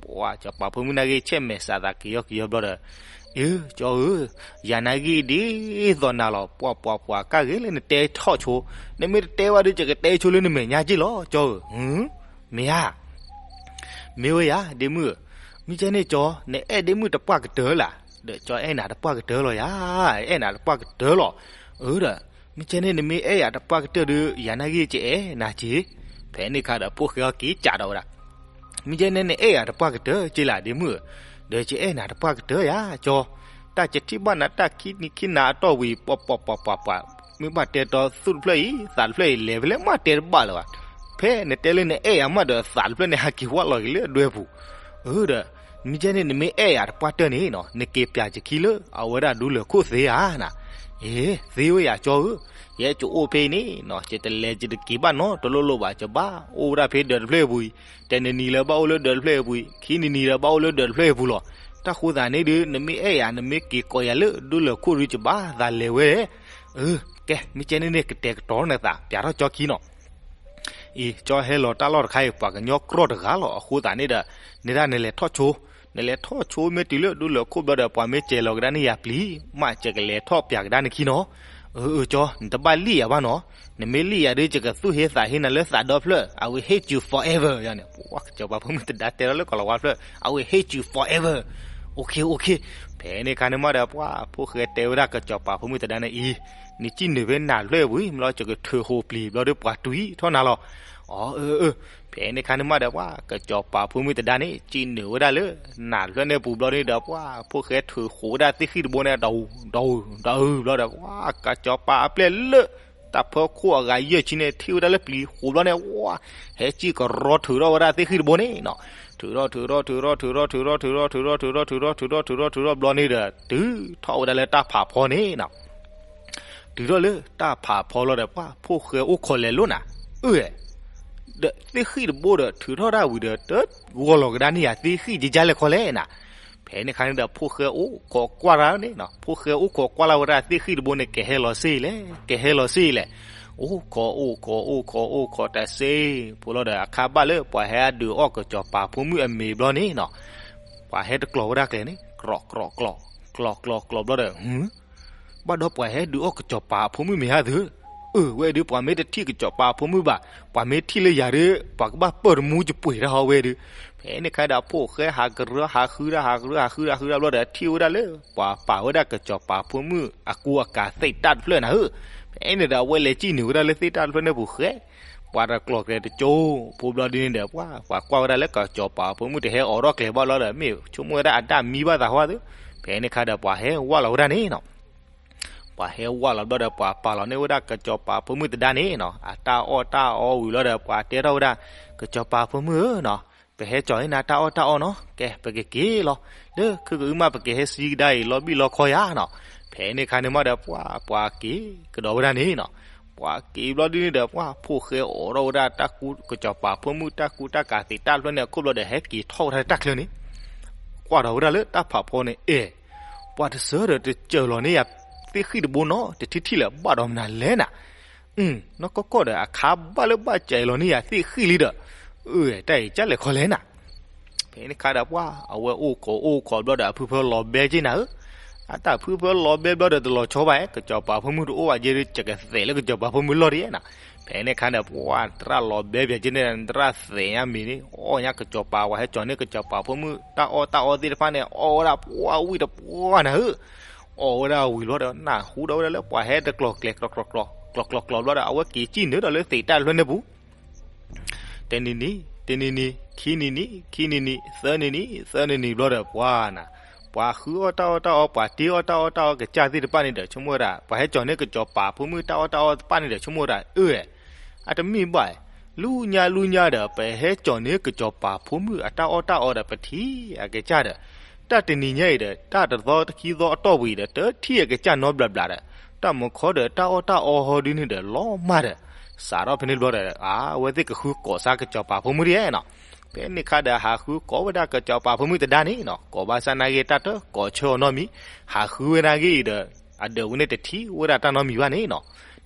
ပှၤစီၤပၤဖိမုၣ်နာ်က့ ဆဲးမဲာ်ဆးသးက့ၤယီက့ၤယီဘျီဒီး, အၢ ကၠီဧၢ, ယၤနာ်က့ဒ်သိးနၤလီၤ, ပှၤပှၤပှၤ ကၣ်ဂ့ၤလၢနတဲထီၣ်ဆိ, နမ့ၢ်တတဲဝဲဒီး ယကတဲဆိလၢနမဲာ်ညါက့လီၤ ကၠီဧၢ. မ့ၢ်ဧါ, မ့ၢ်ဝဲယၤ ဒ့မုၣ်ဧၢ, မ့ၢ်ကဲန့ၣ်ကၠီ နအဲၣ်ဒ့မုၣ်တပှၢ်ကတၢၢ်လၢ်, ဒီးကၠီအဲၣ်နၤတပှၢ်ကတၢၢ်လီၤယၤ, အဲၣ်နၤတပှၢ်ကတၢၢ်လီၤ. အၢဒီး, မ့ၢ်ကဲန့ၣ် နမ့ၢ်အဲၣ်ယၤတပှၢ်ကတၢၢ်ဒီး ယၤနာ်က့ကအဲၣ်နၤက့. ဖဲန့ၣ်ခါဒီး ဖိၣ်ဃဲအီၤက့ၤကးဒီးဝဲဒၣ်, မ့ၢ်ကဲန့ၣ် နအဲၣ်ယၤတပှၢ်ကတၢၢ်က့လၢ် ဒ့မုၣ်ဧၢ, ဒီးကအဲၣ်နၤတပှၢ်ကတၢၢ်ယၤ ကၠီ, တၢ်ကထံၣ်ဘၣ်နၤ တၢ်ခံနံၤခံနၤအတီၢ်ဝံၤ ပှၤပှၤပှၤပှၤပှၤ, မ့ၢ်ဘၣ်တဲတီသူၣ်တဖျၢၣ်အံၤ သးတဖျၢၣ်အံၤ လဲၤဖဲလဲၣ် မ့ၢ်တဲတဘၣ်လၢၤဘၣ်. ဖဲနတဲလၢနအဲၣ်ယၤမးဒီး သးတဖျၢၣ်န့ၣ် ဟးက့ၤဝၢ်လီၤက့ၤလၢအဒွဲပူၤ. အၢဒီး, မ့ၢ်ကဲန့ၣ် နမ့ၢ်အဲၣ်ယၤတပှၢ်တၢၢ်န့ၣ်နီၤ နက့ၤပျးစခံလၢ အဝဲဒၣ်ဒူလၢၢ်ခိၣ်သ့ဧါနၤ. အ့ သ့ဝဲယၤကၠီဧၢ, ယဲယအိၣ်ဖဲအံၤန့ၣ်နီၤ ယတလဲၤယတက့ၤဘၣ်နီတလိၣ်လိၣ်ဘၣ်, ယဘၣ်အိၣ်ဝဲဒၣ်ဖဲဒၢးတဖျၢၣ်အပူၤအံၤ, တနံၤနံၤလၢဘၣ်အိၣ်လၢဒၢးတဖျၢၣ်အပူၤအံၤ, ခံနံၤနံၤလၢဘၣ်အိၣ်လၢဒၢးတဖျၢၣ်အပူၤလီၤ. တၢ်ဃိသးန့ၣ်ဒီး နမ့ၢ်အဲၣ်ယၤ နမ့ၢ်က့ၤကိးယၤလၢဒူလၢၢ်ခိၣ်ဒီး ယဘၣ်သးလဲၤဝဲ. အၢ, ကဲ မ့ၢ်ကဲန့ၣ်န့ၣ် ကတဲာ်ကတီၤနသး ပျးထီၣ်ကၠီခံနီၤ. အံၤ ကၠီဟဲလီၤတၢ်လီၢ်တခါအံၤ ပှၤကညီကြီတဂၤလီၤ. အဃိသတးန့ၣ်ဒီး နဲဒၣ်နလဲၤထီၣ်ဆိ, နလဲၤထီၣ်ဆိမ့ၢ်တုၤလၢဒူလၢၢ်ခိၣ်ဘျီဒီး ပှၤမ့ၢ်စဲၤလီၤကဒါန့ၢ်ယၤပျံၤ မး ယကလဲၤထီၣ်ပျးကဒါနခံနီၤ. အၢ အၢ ကၠီ နတဘၣ်လံၣ်ယၤဘၣ်နီၤ. နမ့ၢ်လံၣ်ယၤဒီး ယကသူၣ်ဟ့သးဟ့နၤလၢသးဒီဖျၢၣ်, I will hate you forever ယၤန့ၣ်. ပှၤကစီၤပၤဖိမုၣ်သဒါတဲထီၣ်လၢကိၤလၤဝါဖျၢၣ်, I will hate you forever. Okay, okay. ဖဲန့ၣ်ခါန့ၣ်မးဒီး ပှၤဖိၣ်ဃဲတဲဝဲဒၣ်ကစီၤပၤဖိမုၣ်သဒါန့ၣ်အံၤ, နစံၣ်နုာ်ဖဲနၢ်တဖျၢၣ်အပူၤ မ့ၢ်လီၤ ယကထုးဃိးပျံၤဘျီဒီး ပှၤတွံၢ်ထီၣ်နၤလီၤ. အီ အၢ အၢ ဖဲန့ၣ်ခါန့ၣ်မးဒီး ပှၤကစီၤပၤဖိမုၣ်သဒါန့ၣ် စံၣ်နုာ်ဝဲဒၣ်လၢ နၢ်တဖျၢၣ်န့ၣ်ပူၤဘျီန့ၣ်ဒီး ပှၤဖိၣ်ဃဲထုးဃိးဝဲဒၣ်သ့ၣ်ဃံၣ်တဘိန့ၣ် ဒီးအုၣ် ဒီးအုၣ် ဒီးအုၣ်ဘျီဒီး ပှၤကစီၤပၤအပျဲၢ်လၢ တၢ်ဖၢခိၣ်အဂၤယဲၢ်ဆံန့ၣ် ထံၣ်ဝဲဒၣ်လၢပျံၤဃိးဘျီန့ၣ် ဝါ ဟဲစံၣ်ကရီထုးထီၣ်ဝဲဒၣ်သ့ၣ်ဃံၣ်တဘိန့ၣ်နီၤ. ထုးထီၣ် ထုးထီၣ် ထုးထီၣ် ထုးထီၣ် ထုးထီၣ် ထုးထီၣ် ထုးထီၣ် ထုးထီၣ် ထုးထီၣ် ထုးထီၣ်ဘျီန့ၣ်ဒီး တုၤထီၣ်ဝဲဒၣ်လၢတၢ်ဖးဖီန့ၣ်နီၤ. တုၤထီၣ်လၢတၢ်ဖးဖီလီၤဒီး ပှၤဖိၣ်ဃဲအိၣ်ခိးလဲၤလိာ်နၤ, အၢ ဒီးသ့ၣ်ဃံၣ်တဘိဒီး ထုးထီၣ်တၢ်ဝံၤဒီး တဂီၢ်လီၤကဒါန့ၢ်ယၤသ့ၣ်ဃံၣ်ကကၢ်လဲၣ်ခီလဲၣ်နၤ. ဖဲန့ၣ်ခါန့ၣ်ဒီး ဖိၣ်ဃဲအိၣ်ခိးကွၢ်တၢ်န့ၣ်နီၤ, ဖိၣ်ဃဲအိၣ်ခိးကွၢ်လီၤဝဲဒၣ်သ့ၣ်ဃံၣ်တဘိန့ၣ် ကဟဲလီၤစ့ၢ်လဲၣ်, ကဟဲလီၤစ့ၢ်လဲၣ်. အိၣ်ခိး အိၣ်ခိး အိၣ်ခိး အိၣ်ခိးတစ့ၢ်ဖိလီၤဒီး အခါဘၣ်လၢ ပှၤဟဲဒုးအီၣ်ကစီၤပၤဖိမုၣ်အမ့ၤဘျီန့ၣ်နီၤ, ပှၤဟဲတကျိၤဝဲဒၣ်ကျဲန့ၣ် ကြီကြီကြီကြီကြီဘျီဒီး ဘၣ်ဒီးပှၤဟဲဒုးအီၣ်ကစီၤပၤအဖိမုၣ်မ့ၤဧါသ့ၣ်, အၢ ဝဲဒုး ပှၤမ့ၢ်တထံၣ်ကစီၤပၤအဖိမုၣ်ဘၣ်, ပှၤမ့ၢ်ထံၣ်လၢယၤဒီး ပှၤကဘၣ်ပၢၢ်တမူကပှ့ၤတၢ်ဟီဝဲဒုး. ဖဲန့ၣ်ခါဒီး ဖိၣ်ဃဲဟးကရၢ ဟးဃုဒၣ် ဟးကရၢ ဟးဃုဒၣ် ဟးဃုဒၣ်ဘျီဒီး ထံၣ်ဝဲဒၣ်လၢ ပှၤပာ်ဝဲဒၣ်ကစီၤပၤဖိမုၣ်အကူအကၤသ့ၣ်တၢ်တဖျၢၣ်နၤဧၢ. ဖဲန့ၣ်ဒီး အဝဲလဲၤစံၣ်နုာ်ဝဲဒၣ်လၢသ့ၣ်တၢ်တဖျၢၣ်န့ၣ်ပူၤဃဲ ပှၤတကျိၤကျဲတကၠိဖိဘျီဒ်န့ၣ်ဒီး ပှၤ ပှၤကွၢ်ဝဲဒၣ်လၢကစီၤပၤဖိမုၣ်တဟဲအိးထီၣ်ကျဲဘၣ်လီၤဒီး မ့ၢ်ဆိကမိၣ်ဝဲဒၣ်အတၢ်မံဘၣ်သးဟီသ့ၣ်. ဖဲန့ၣ်ခါဒီး ပှၤဟဲဝၢ်လီၤဝဲဒၣ်န့ၣ်နီၤ. ပှၤဟဲဝၢ်လီၤဘျီဒီး ပှၤပာ်လီၤန့ၢ်ဝဲဒၣ်ကစီၤပၤဖိမုၣ်သဒါန့ၣ်နီၤ အတၢ်အီၣ်တၢ်အီဝံၤလီၤဒီး ပှၤတဲထီၣ်ဝဲဒၣ် ကစီၤပၤဖိမုၣ်ဧၢနီၤ, ပဟဲကၠီၤန့ၢ်နၤတၢ်အီၣ်တၢ်အီနီၤ, ကဲ ပကက့ၤလီၤ. လၢခုကအုမး ပကဟဲစံကဒါအံၤ လီၤဘံၣ်လီၤခီယၤနီၤ. ဖဲန့ၣ်ခါန့ၣ်မးဒီး ပှၤ ပှၤက့ၤကဒီးဝဲဒၣ်န့ၣ်နီၤ. ပှၤက့ၤဘျီဒ်န့ၣ်ဒီး ပှၤဖိၣ်ဃဲအိးထီၣ်ဝဲဒၣ်တၢ်ကူ ကစီၤပၤဖိမုၣ်တၢ်ကူတၢ်ကၤသ့ၣ်တၢ်တဖျၢၣ်န့ၣ်အခိၣ်ဘျီဒီး ဟဲက့ၤထီၣ်ဝဲဒၣ်လၢတၢ်ချၢန့ၣ် ကွၢ်ဒီးဝဲဒၣ်လၢတၢ်ဖးဖီန့ၣ် အဲၣ် ပှၤတစၢဒီးတစၢလီၤန့ၢ်ယၤသ့ၣ်ဃံၣ်တဘိနီတထံၣ်ထံၣ်လၢၤ ဘၣ်ဒီးမနုၤလဲၣ်နၤ. နီၢ်ကီၢ်ကီၢ်ဒီး အခါဘၣ်လၢဘၣ်စဲးလီၤန့ၢ်ယၤသ့ၣ်ဃံၣ်လံဒီး အၢ တၢ်အံၤကၢ်လဲၤခီလဲၣ်နၤ. ဖဲန့ၣ်ခါဒီး ပှၤအဝဲအိၣ်ခိးအိၣ်ခိးဘျီဒီး အဖုဖၢလီၤဘဲက့ၤနၤဧၢ. အတၢ်ဖုဖၢလီၤဘဲဘျီဒီး တလီၤဆီဘၣ်ဧါ, ကစီၤပၤဖိမုၣ်တအိၣ်ဘၣ်က့ၤဒီး ကကသဲးလၢကစီၤပၤဖိမုၣ်လီၢ်ဒ်နၤ. ဖဲန့ၣ်ခါဒီး ပှၤတရၣ်လီၤဘဲပၠးက့ၤန့ၣ် တရၣ်သဲးညါမံၤန့ၣ် အီၣ်ညါကစီၤပၤ ပှၤဟဲကၠီၤန့ၢ်ကစီၤပၤဖိမုၣ် တၢ်အီၣ်တၢ်အီသ့ၣ်တဖၣ်န့ၣ် အီၣ်ဝဲဒၣ်ပှၤဝံၣ်တပှၢ်နၤဧၢ. အီၣ်ဝဲဒၣ်ဝံၤဘျီဒီး နၢ်ဟူဒီးဝဲဒၣ်လၢပှၤဟဲတကျိၤကျဲ ကျီကျီကျီ ကျီကျီကျီဘျီဒီး အဝဲက့ၤစံၣ်နုာ်ဒီးလၢသ့ၣ်တၢ်တဖျၢၣ်န့ၣ်ပူၤ တနံၤနံၤ တနံၤနံၤ ခံနံၤနံၤ ခံနံၤနံၤ သၢနံၤနံၤ သၢနံၤနံၤဘျီဒီး ပှၤနၤ ပှၤဃုအီၣ်တၢ်အီၣ်တၢ်အီ ပှၤတ့အီၣ်တၢ်အီၣ်တၢ်အီ ကစၢ်သ့ၣ်တဖၣ်န့ၣ်ဒီး ဆိကမိၣ်ဝဲဒၣ် ပှၤဟဲကၠီၤန့ၢ်ကစီၤပၤဖိမုၣ်တၢ်အီၣ်တၢ်အီတဖၣ်န့ၣ်ဒီး ဆိကမိၣ်ဝဲဒၣ် အၢ အတမ့ၢ်ဘၣ် လူညါလူညါဒီး ပဟဲကၠီၤန့ၢ်ကစီၤပၤဖိမုၣ်အတၢ်အီၣ်တၢ်အီဒီး ပထံၣ်အကစၢ်ဒီး တၢ်တနံၤညါအံၤဒီး တၢ်တသီတခံသီအတီၢ်ဝံၤဒီး တထံၣ်အကစၢ်နီတဘျီဘျီဒီး တၢ်မုၢ်ခီဒီး တၢ်အီၣ်တၢ်အီဟီဒ်န့ၣ်ဒီး လီၤမၢ်ဒီး စးထီၣ်ဖဲန့ၣ်ဘျီဒီး အဝဲသ့ၣ်ကဃုကိးစၢ်ကစီၤပၤဖိမုၣ်ဒ်နီၤ. ဖဲန့ၣ်ခါဒီး ဟးဃုကိးဝဲဒၣ်ကစီၤပၤဖိမုၣ်သဒါန့ၣ်နီၤ, ကိးဘၣ်ဆၣ်နာ်က့ တၢ်တကိးဆၢအီၤနီတမံၤ, ဟးဃုဝဲနာ်က့ဒီး အဒၢးဝဲန့ၣ်တထံၣ်ဝဲဒၣ်တၢ်နီတမံၤဘၣ်န့ၣ်နီၤ.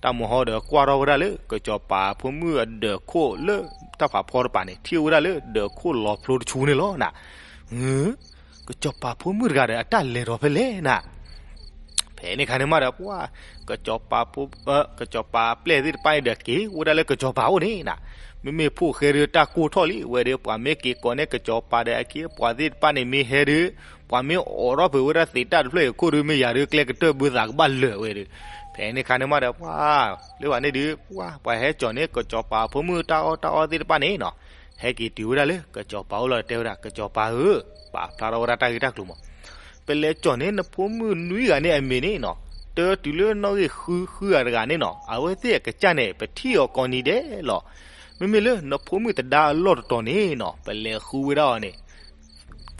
တၢ်မုၢ်ဟီဒီးကွၢ်ထီၣ်ဝဲဒၣ်လၢ ကစီၤပၤဖိမုၣ်အဒၢးခိၣ်လၢတၢ်ဖးဖီတပၤန့ၣ် ထံၣ်ဝဲဒၣ်လၢဒၢးခိၣ်လီၤဖျိတဆူန့ၣ်လီၤနၤ. ကစီၤပၤဖိမုၣ်တဂၤဒီးအတၢ်လဲၤထီၣ်ဖဲလဲၣ်နၤ. ဖဲန့ၣ်ခါန့ၣ်မးဒီး ပှၤ ကစီၤပၤဖိ ကစီၤပၤအပျဲၢ်သ့ၣ်တဖၣ်န့ၣ်ဒီး က့ၤအိၣ်ဝဲဒၣ်လၢကစီၤပၤအိၣ်န့ၣ်နၤ. မ့မ့ၢ်ဖိၣ်ဃဲဒုးတၢ်ကိၢ်ထီၣ်လံဝဲဒီး ပှၤမ့ၢ်က့ၤကိးန့ၢ်ကစီၤပၤဒီးအခ့အပှၤသ့ၣ်တဖၣ်န့ၣ် မ့ၢ်ဟဲဒုး ပှၤမ့ၢ်အိးထီၣ်ဖုးဝဲဒၣ်သ့းတၢ်တဖျၢၣ်အံၤအခိၣ်ဒီး မ့ၢ်ယၤဒုးကျဲကတၢၢ်ဘုသးကဘၣ်လၢာ်ဝဲဒီး ဖဲန့ၣ်ခါန့ၣ်မးဒီး ပှၤ လၢဘၣ်န့ၣ်ဒုး ပှၤ ပှၤဟဲကၠီၤန့ၢ်ကစီၤပၤဖိမုၣ်တၢ်အီၣ်တၢ်အီသ့ၣ်တဖၣ်န့ၣ်နၤ. ဟဲက့ၤတုၤဝဲဒၣ်လၢကစီၤပၤအိၣ်လီၤဒီးတဲဝဲဒၣ် ကစီၤပၤဧၢ, ပာ်ဖျါထီၣ်ဝဲဒၣ်တၢ်ဂ့ၢ်တၢ်ကျိၤမး, ပလဲၤကၠီၤန့ၢ်နဖိမုၣ်နွံဂၤန့ၣ်အမံၤန့ၣ်နၤ, တၢတုၤလၢနီၣ်ဂံၢ်ဃုဃုဂၤတဂၤန့ၣ်နၤ, အဝဲသ့ၣ်အကစၢ်န့ၣ် ပထံၣ်အီၤကိးနံၤဒဲးလီၤ. မ့မ့ၢ်လၢနဖိမုၣ်သဒါအလီၢ်တတီၤန့ၣ်နၤ, ပလဲၤဃုဝဲဒၣ်အီၤန့ၣ်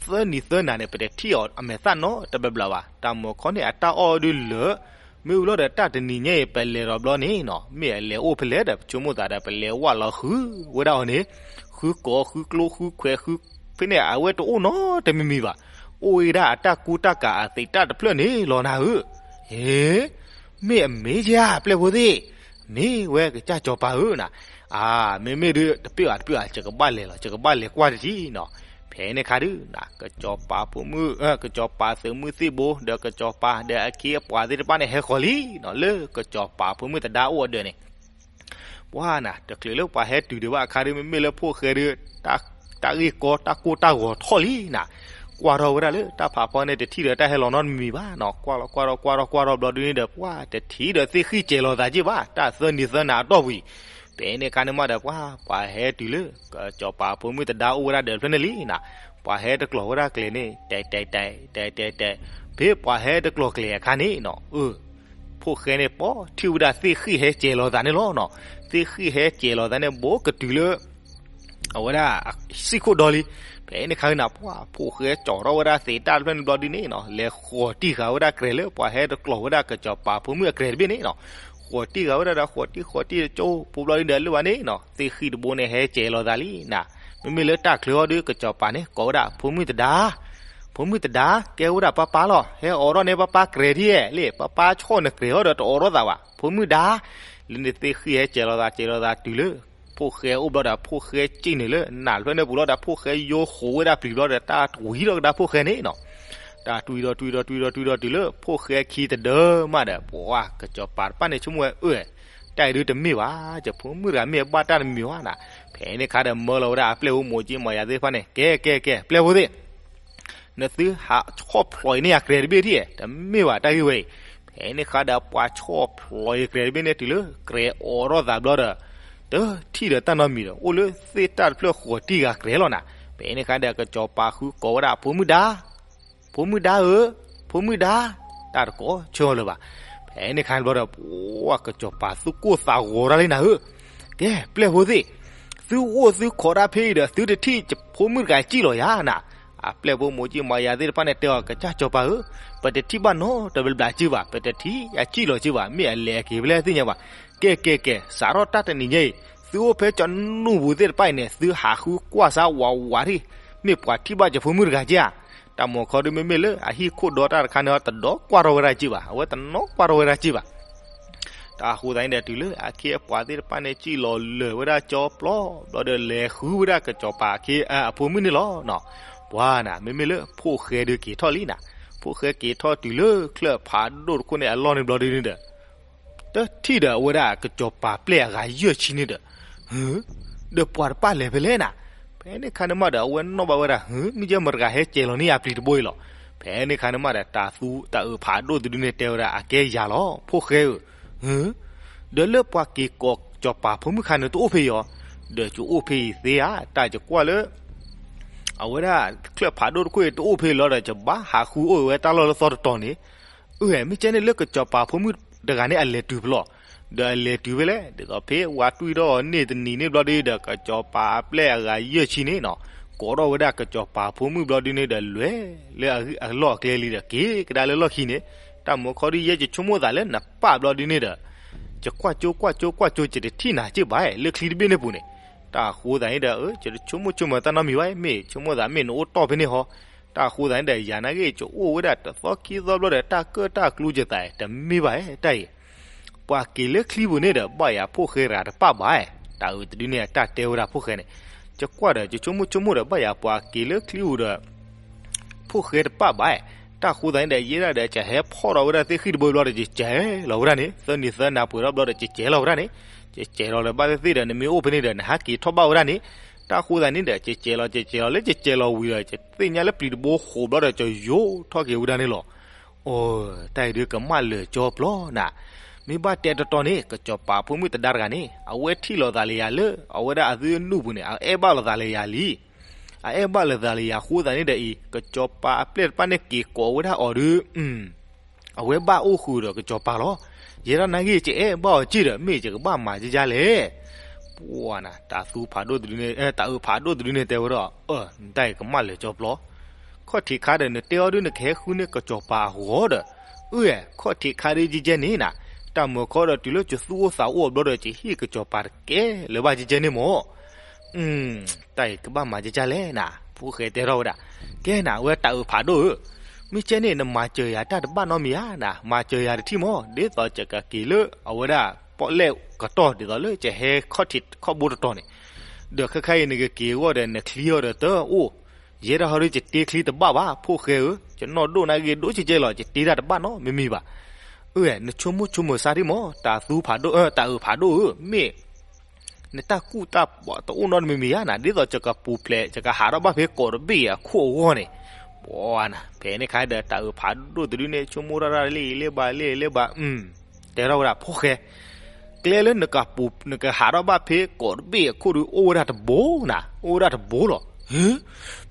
သၢနံၤသၢနၤန့ၣ် ပတထံၣ်အီၤအမဲာ်သၣ်နီတဘျီဘျီဘၣ်. တၢ်မၤခီန့ၣ် အတၢ်အီၣ်ဒုးလၢာ်, မ့ၢ်ဝံၤလီၤဒီးတၢ်တနံၤညါအံၤ ပလဲၤဒီးဘျီန့ၣ်နၤ, မ့ၢ်အလဲၤအိၣ်ဖဲလဲၣ်ဒီး ပဆိကမိၣ်သးဒီး ပလဲၤဝဲလီၤဃုဝဲဒၣ်အီၤန့ၣ်, ဃုကိး ဃုကျိ ဃုခွဲး ဃု ဖဲန့ၣ်အဝဲတအိၣ်နီတမံၤမံၤဘၣ်. အိၣ်ဝဲဒၣ်အတၢ်ကူတၢ်ကၤအသ့းတၢ်တဖျၢၣ်န့ၣ်လီၤနၤဧၢ. ဟ့, မ့ၢ်အမ့ၢ်ဧါ ပျဲၢ်ဖိသ့ၣ်, မ့ၢ်ဝဲကစၢ်စီၤပၤဧၢနၤ. အါ, မ့မ့ၢ်ဒုး တပ့ၢ်ဘၣ်တပ့ၢ်ဘၣ် ယကဘၣ်လဲၤလီၤ ယကဘၣ်လဲၤကွၢ်တထံၣ်နၤ. ဖဲန့ၣ်ခါဒုးနၤ ကစီၤပၤဖိမုၣ်, ကစီၤပၤသုးမုၢ်သံၣ်ဘိ ဒီးကစီၤပၤဒီးအခ့အပှၤသ့ၣ်တဖၣ်န့ၣ် ဟဲဃီၤလံနၤ လၢကစီၤပၤဖိမုၣ်သဒါအိၣ်အဒၢးန့ၣ် ပှၤနၤ တချုးလၢပှၤဟဲတုၤဒံးဘၣ်အခါဒုး မ့မ့ၢ်လၢဖိၣ်ဃဲဒုး တၢ်ဂ့ၢ်ကီတၢ်ကိၢ်တၢ်ဂီၤထီၣ်လံနၤ, ကွၢ်ထီၣ်ဝဲဒၣ်လၢတၢ်ဖးဖီန့ၣ် တထံၣ်ဒီးတၢ်ဟဲလီၤနီတမံၤဘၣ်နၤ, ကွၢ်လီၤကွၢ်ထီၣ်ကွၢ်ထီၣ်ကွၢ်ထီၣ်ဘျီဒုးန့ၣ်ဒီး ပှၤတထံၣ်ဒီးသ့ၣ်ဃံၣ်စဲၤလီၤသးက့ၢ်ဘၣ် တၢ်သၢနံၤသၢနၤအတီၢ်ပူၤအံၤ. ဖဲန့ၣ်ခါန့ၣ်မးဒီး ပှၤ ပှၤဟဲတုၤလၢ ကစီၤပၤဖိမုၣ်သဒါအိၣ်ဝဲဒၣ်ဒီးဖျၢၣ်န့ၣ်လံနၤ, ပှၤဟဲတကျီၤဝဲဒၣ်ကျဲန့ၣ် တဲတဲတဲ တဲတဲတဲ, ဖဲပှၤဟဲတကျီၤကျဲအခါန့ၣ်နၤ အၢ ဖိၣ်ဃဲန့ၣ် ပိာ်ထံၣ်ဝဲဒၣ်သ့ၣ်ဃံၣ်ဟဲစဲၤလီၤသးန့ၣ်လီၤနၤ, သ့ၣ်ဃံၣ်ဟဲစဲၤလီၤသးန့ၣ် ဘူးကတုၤလၢ အဝဲဒၣ် စံၣ်ခိၣ်ဒီလံ. ဖဲန့ၣ်ခါန့ၣ် ပှၤ ဖိၣ်ဃဲကၠီၤထီၣ်ဝဲဒၣ်သ့းတၢ်တဖျၢၣ်န့ၣ်ဘျီဒုးန့ၣ်နၤ လဲၤဃီၤတံၢ်ဃာ်ဝဲဒၣ်ကျဲလၢပှၤဟဲတကျီၤဝဲဒၣ်ကစီၤပၤဖိမုၣ်အကျဲတဘ့ၣ်န့ၣ်နၤ, ဃီၤတံၢ်ဃာ်ဝဲဒၣ်ဒီး ဃီၤတံၢ်ဃီၤတံၢ် ကၠိဖိဘျီဒုးဒီးလၢဘၣ်န့ၣ်နၤ သ့ၣ်ဃံၣ်တဘိန့ၣ်ဟဲစဲၤလီၤသးလံနၤ. မ့မ့ၢ်လၢတၢ်ချၢအီၤဒုး ကစီၤပၤန့ၣ် ကိးဝဲဒၣ် ဖိမုၣ်သဒါ ဖိမုၣ်သဒါ ကဲဝဲဒၣ်ပၢ်ပၢ်လီၤ, ဟဲအိးထီၣ်န့ၢ်ပၢ်ပၢ်ကျဲထံၣ်ဧဲၣ်လံ, ပၢ်ပၢ်ဆီၣ်နကျဲအီၤဒီးတအိးထီၣ်သးဘၣ် ဖိမုၣ်ဒါ. လၢန့ၣ်သ့ၣ်ဃံၣ်ဟဲစဲၤလီၤသး စဲၤလီၤသးတုၤလၢ ဖိၣ်ဃဲအိၣ်ဘျီဒီး ဖိၣ်ဃဲစံၣ်န့ၣ်လၢ နၢ်ဖျၢၣ်န့ၣ်ပူၤလီၤဒီး ဖိၣ်ဃဲယိဃိးဝဲဒၣ်ပျံၤဘျီဒီး တၢ်တွံၢ်ဒီးကဒါဖိၣ်ဃဲန့ၣ်နၤ. တၢ်တွံၢ်ဒီးတွံၢ်ဒီးတွံၢ်ဒီးတွံၢ်ဒီးတုၤလၢ ဖိၣ်ဃဲခံတဒၢမးဒီး ပှၤ ကစီၤပၤတဖၣ်န့ၣ် ဆိကမိၣ်ဝဲ အၢ တၢ်အံၤဒုးတမ့ၢ်ဘၣ်, ယဖိမုၣ်တဂၤမ့ၢ်အဘၣ်တၢ်တမံၤဘၣ်နၤ. ဖဲန့ၣ်ခါဒီးမၢလီၤဝဲဒၣ်အပျဲၢ်ဖိမိၢ်က့မၤယၤသ့ၣ်တဖၣ်န့ၣ် ကဲကဲကဲ ပျဲၢ်ဖိသ့ၣ် နသုဟးဆီၣ်ဖျိးအံၤန့ၢ်ယၤကျဲတဘ့ၣ်ထံၣ်ဧဲၣ်, တမ့ၢ်ဘၣ်တၢ်ဂ့ၢ်ဝဲအံၤ. ဖဲန့ၣ်ခါဒီးပှၤဆီၣ်ဖျိးအံၤကျဲတဘ့ၣ်န့ၣ် တုၤလၢကျဲအိးထီၣ်သးဘျီဒီး တထံၣ်ဒီးတၢ်နီတမံၤဒီး အိၣ်လၢသ့ၣ်တၢ်တဖျၢၣ်ဃီၤတံၢ်ဃာ်ကျဲလီၤနၤ. ဖဲန့ၣ်ခါဒီး ကစီၤပၤဃုကိးဝဲဒၣ် ဖိမုၣ်ဒါ ဖိမုၣ်ဒါဧၢ, ဖိမုၣ်ဒါ, တၢ်တကိးဆၢအီၤလၢၤဘၣ်. ဖဲန့ၣ်ခါန့ၣ်ဘျီဒီး ပှၤ ကစီၤပၤသူၣ်ကိၢ်သးဂီၤတၢ်လံနၤဧၢ, ကဲ ပျဲၢ်ဖိသ့ၣ်, သုအိၣ်သုခိးတၢ်ဖဲအံၤဒီး သုတထံၣ်ဖိမုၣ်တဂၤစံၣ်လီၤယၤနၤ. အပျဲၢ်ဖိမိၢ်က့မၤယၤသ့ၣ်တဖၣ်န့ၣ် တဲအီၤ ကစၢ်စီၤပၤဧၢ, ပတထံၣ်ဘၣ်နီတဘျီဘျီစ့ၢ်ဘၣ်, ပတထံၣ်အစံၣ်လီၤစ့ၢ်ဘၣ်, မ့ၢ်အလဲၤအက့ၤဖဲလဲၣ်သ့ၣ်ညါဘၣ်. ကဲကဲကဲ စးထီၣ်တၢ်တနံၤညါအံၤ သုအိၣ်ဖဲကၠီနူၢ်ပူၤသ့ၣ်တဖၣ်အံၤန့ၣ် သုဟးဃုကွၢ်စၢ်ဝးဝးထံၣ်, မ့ၢ်ပှၤထံၣ်ဘၣ်ကၠီဖိမုၣ်တဂၤက့ဧါ. တၢ်မၤခီဒုးမ့မ့ၢ်လၢအဟံၣ်ခိၣ်ဒီတၢ်တခါန့ၣ် တဒီကွၢ်ထီၣ်ဝဲဒၣ်စ့ၢ်ဘၣ်, အဝဲတနီၤကွၢ်ထီၣ်ဝဲဒၣ်စ့ၢ်ဘၣ်. တၢ်အဃိသတးန့ၣ်ဒီး တုၤလၢအခ့အပှၤသ့ၣ်တဖၣ်န့ၣ် စံၣ်လီၤလၢာ်ဝဲဒၣ်ကၠီပျီဘျီဒီး လဲၤဃုဝဲဒၣ်ကစီၤပၤအခ့အဖိမုၣ်န့ၣ်လီၤနၤ. ပှၤနၤ မ့မ့ၢ်လၢဖိၣ်ဃဲဒုးက့ၤထီၣ်လံနၤ, ဖိၣ်ဃဲက့ၤထီၣ်တုၤလၢချၢၣ်ဖးဒိၣ်တခိၣ်န့ၣ်အလီၢ်န့ၣ်ဘျီဒုးန့ၣ်ဒီး တထံၣ်ဒီးအဝဲဒၣ်ကစီၤပၤပျဲၢ်အဂၤယဲၢ်ဆံန့ၣ်ဒီး, ဒီးပှၤတဖၣ်လဲၤဖဲလဲၣ်နၤ. ဖဲန့ၣ်ခါန့ၣ်မးဒီး အဝဲနီၣ်ဘၣ်ဝဲဒၣ် မ့ၢ်ကဲမတၤတဂၤဟဲစဲၤလီၤန့ၢ်အပျံၤတဘိအံၤလီၤ. ဖဲန့ၣ်ခါန့ၣ်မးဒီး တၢ်သူတၢ်အုးဖးဒိၣ်တဒုန့ၣ်တဲဝဲဒၣ် အကဲယၤလီၤ ဖိၣ်ဃဲဧၢ, ဒီးလၢပှၤက့ၤကိးကစီၤပၤဖိမုၣ်ခါန့ၣ်တအိၣ်ဖဲအံၤဧါ, ဒီးယအိၣ်ဖဲအံၤသ့ဧါ, တၢ်ယကွၢ်လၢ အဝဲဒၣ်ချၢၣ်ဖးဒိၣ်တခိၣ်အံၤတအိၣ်ဖဲအံၤလီၤဒီး ယဘၣ်ဟးဃုအိၣ်ဝဲတၢ်လီၢ်လၢသီတတီၤန့ၣ်, အၢ မ့ၢ်ကဲန့ၣ်လၢကစီၤပၤဖိမုၣ်တဂၤန့ၣ် အလဲၤတုၤဖဲလဲၣ်, ဒီးအလဲၤတုၤဖဲလဲၣ်, ဒ်သိးဖဲဝၤတွံၢ်ထီၣ်အီၤန့ၢ်တနံၤန့ၣ်ဘျီဒုဒီး ကစီၤပၤအပျဲၢ်အဂၤယဲၢ်ဆံန့ၣ်နၤ, ကိးထီၣ်ဝဲဒၣ်ကစီၤပၤဖိမုၣ်ဘျီဒုန့ၣ်ဒီး လဲၤလၢအလီၢ်အကျဲလံဒီး က့ၤကဒါလၢလီၢ်ခံန့ၣ်, တၢ်မၤခီဒုယဲယဆိကမိၣ်သးလၢနပၢ်ဘျီဒုန့ၣ်ဒီး ယကွၢ်ကၠိကွၢ်ကၠိကွၢ်ကၠိ ယတထံၣ်နၤစ့ၢ်ဘၣ် လၢချံတဘ့ၣ်န့ၣ်ပူၤန့ၣ်, တၢ်အဃိသတးန့ၣ်ဒီး ယတဆိကမိၣ်ဆိကမးတၢ်နီတမံၤဘၣ်, မ့ၢ်ဆိကမိၣ်သးမ့ၢ်နအိၣ်တီၢ်ဖဲန့ၣ်ဟီ, တၢ်အဃိသတးန့ၣ်ဒီး ယၤနာ်က့ ယအိၣ်ဝဲဒၣ်တသီခံသီဘျီဒီး တၢ်ကၢၣ်တၢ်ကျူယသး တမ့ၢ်ဘၣ်တၢ်အံၤ, ပှၤက့ၤလၢချံပူၤန့ၣ်ဒီး ဘၣ်ယၤဖိၣ်ဃဲတဂၤတပၣ်ဘၣ်, တၢ်အုးတဒုန့ၣ် တၢ်တဲဝဲဒၣ်ဖိၣ်ဃဲန့ၣ်, ယကွၢ်ဒီး ယဆိကမိၣ်ဆိကမိၣ်ဒီး ဘၣ်ယၤပှၤက့ၤလၢချံပူၤဒီး ဖိၣ်ဃဲတပာ်ဘၣ်, တၢ်ဃိသးန့ၣ်ဒီး ယဲဒၣ်ဒီး ကဟဲဖီၣ်ထီၣ်ဝဲဒၣ်သ့ၣ်ဃံၣ်တဘိဘျီဒီး ကစဲၤလီၤဝဲဒၣ်န့ၣ်, သၢနံၤသၢနၤပှဲၤထီၣ်ဘျီဒီး ကစဲၤလီၤဝဲဒၣ်န့ၣ်, ကစဲၤလီၤလၢၤဘၣ်သ့ၣ်သ့ၣ်ဒီး နမ့ၢ်အိၣ်ဖဲန့ၣ်ဒီး နဟးက့ၤထီၣ်ဘၣ်ဝဲဒၣ်န့ၣ်, တၢ်ဃိသးန့ၣ်ဒီး ကစဲၤလီၤ ကစဲၤလီၤလၢ ကစဲၤလီၤဝံၤဒီး ကသ့ၣ်ညါလၢပျံၤတဘိဃိးဘျီဒီး ကယိာ်ထီၣ်က့ၤဝဲဒၣ်န့ၣ်လီၤ. အိ, တၢ်အံၤဒုးကမၣ်လၢာ်ကၠီပျီနၤ, မ့ၢ်ဘၣ်တဲတီတီန့ၣ် ကစီၤပၤဖိမုၣ်သဒါတဂၤန့ၣ် အဝဲထံၣ်လိာ်သးလၢယၤလၢ အဝဲဒၣ်အသုနူၢ်ပူၤန့ၣ် အအဲၣ်ဘၣ်လိာ်သးလၢယၤလံ အအဲၣ်ဘၣ်လိာ်သးလၢယၤအဃိသတးန့ၣ်ဒီးအံၤ ကစီၤပၤအပျဲၢ်တဖၣ်န့ၣ်က့ၤကိးဝဲဒၣ်အီၤဒီး, အဝဲဘၣ်အိၣ်ဃုာ်ဒီးကစီၤပၤလီၤ. ယဲဒၣ်နာ်က့ ယအဲၣ်ဘၣ်အီၤစ့ၢ်ဒီး မ့ၢ်ယကဘၣ်မၤဒ်လဲၣ်. ပှၤနၤ တၤသူဖးဒိၣ်တဒုန့ၣ်, တၤအုးဖးဒိၣ်တဒုန့ၣ်တဲဝဲဒီး, နတၢ်အံၤကမၣ်လၢာ်ကၠီပျီ, ခီၣ်ထံးခါဒီး နတဲအီၤဒုး နကဟဲဃုန့ၢ်ကစီၤပၤအဂီၤဒီး, အၢ, ခီၣ်ထံးခါဒုးကဲကဲန့ၣ်နၤ, တၢ်မုာ်ခီဒီးတုၤလၢကသူၣ်အိၣ်သးအိၣ်အဘျီဒီး ကဟ့ၣ်ကစီၤပၤတကဲလၢၤဘၣ်ကဲကဲန့ၣ်မၢ် တၢ်အံၤကဘၣ်မၤကဲကဲလဲၣ်နၤ, ဖိၣ်ဃဲတဲထီၣ်ဝဲဒၣ်, ကဲနၤ အဝဲတၤအုးဖးဒိၣ်ဧၢ, မ့ၢ်ကဲန့ၣ် နမၤစၢၤယၤတၢ်တဘၣ်နီတမံၤဧါနၤ, မၤစၢၤယၤတထံၣ်မၢ်, ဒ်သိးယကက့ၤလၢအဝဲဒၣ်ပီၣ်လဲၣ်ကတီၢ် ဒ်သိးလၢယဟဲခီၣ်ထံးခီၣ်ဘိတတီၤန့ၣ်, ဒီးခဲခါအံၤနကက့ၤအဂီၢ်ဒီး နချံအီၤဒီးတအိၣ်, ယဲဒၣ်ဟီဒုး ယတ့ချံတဘၣ်ဘၣ် ဖိၣ်ဃဲဧၢ, ယနီၢ်ဒိၣ်နာ်က့ဒိၣ်ကဲကဲလီၤ, ယတ့တၢ်တဘၣ်နီတမံၤဘၣ်. အၢ, နဆိကမိၣ်ဆိကမိၣ်ဆါထံၣ်မၢ်, တၤသူဖးဒိၣ်, တၤအုးဖးဒိၣ်ဧၢ, မ့ၢ် နတၢ်ကူၣ်တၢ်ပီးတအိၣ်နီတမံၤမံၤဧါနၤ, ဒ်သိးယကပူၤဖျဲး ယကဟးထီၣ်ဘၣ်ဖဲကိးတဘ့ၣ်အခိၣ်အဂီၢ်န့ၣ်, ပှၤနၤ ဖဲန့ၣ်ခါဒီး တၤအုးဖးဒိၣ်တဒုန့ၣ် ဆိကမိၣ်တၢ်တၢ်လၢအံၤလၢဘၣ်လၢအံၤလၢဘၣ်, တဲထီၣ်ဝဲဒၣ် ဖိၣ်ဃဲ, ကျဲလၢနကပူၤ နကဟးထီၣ်ဘၣ်ဖဲကိးတဘ့ၣ်အခိၣ်ဒုး အိၣ်ဝဲဒၣ်တဘိနၤ, အိၣ်ဝဲဒၣ်တဘိလီၤ.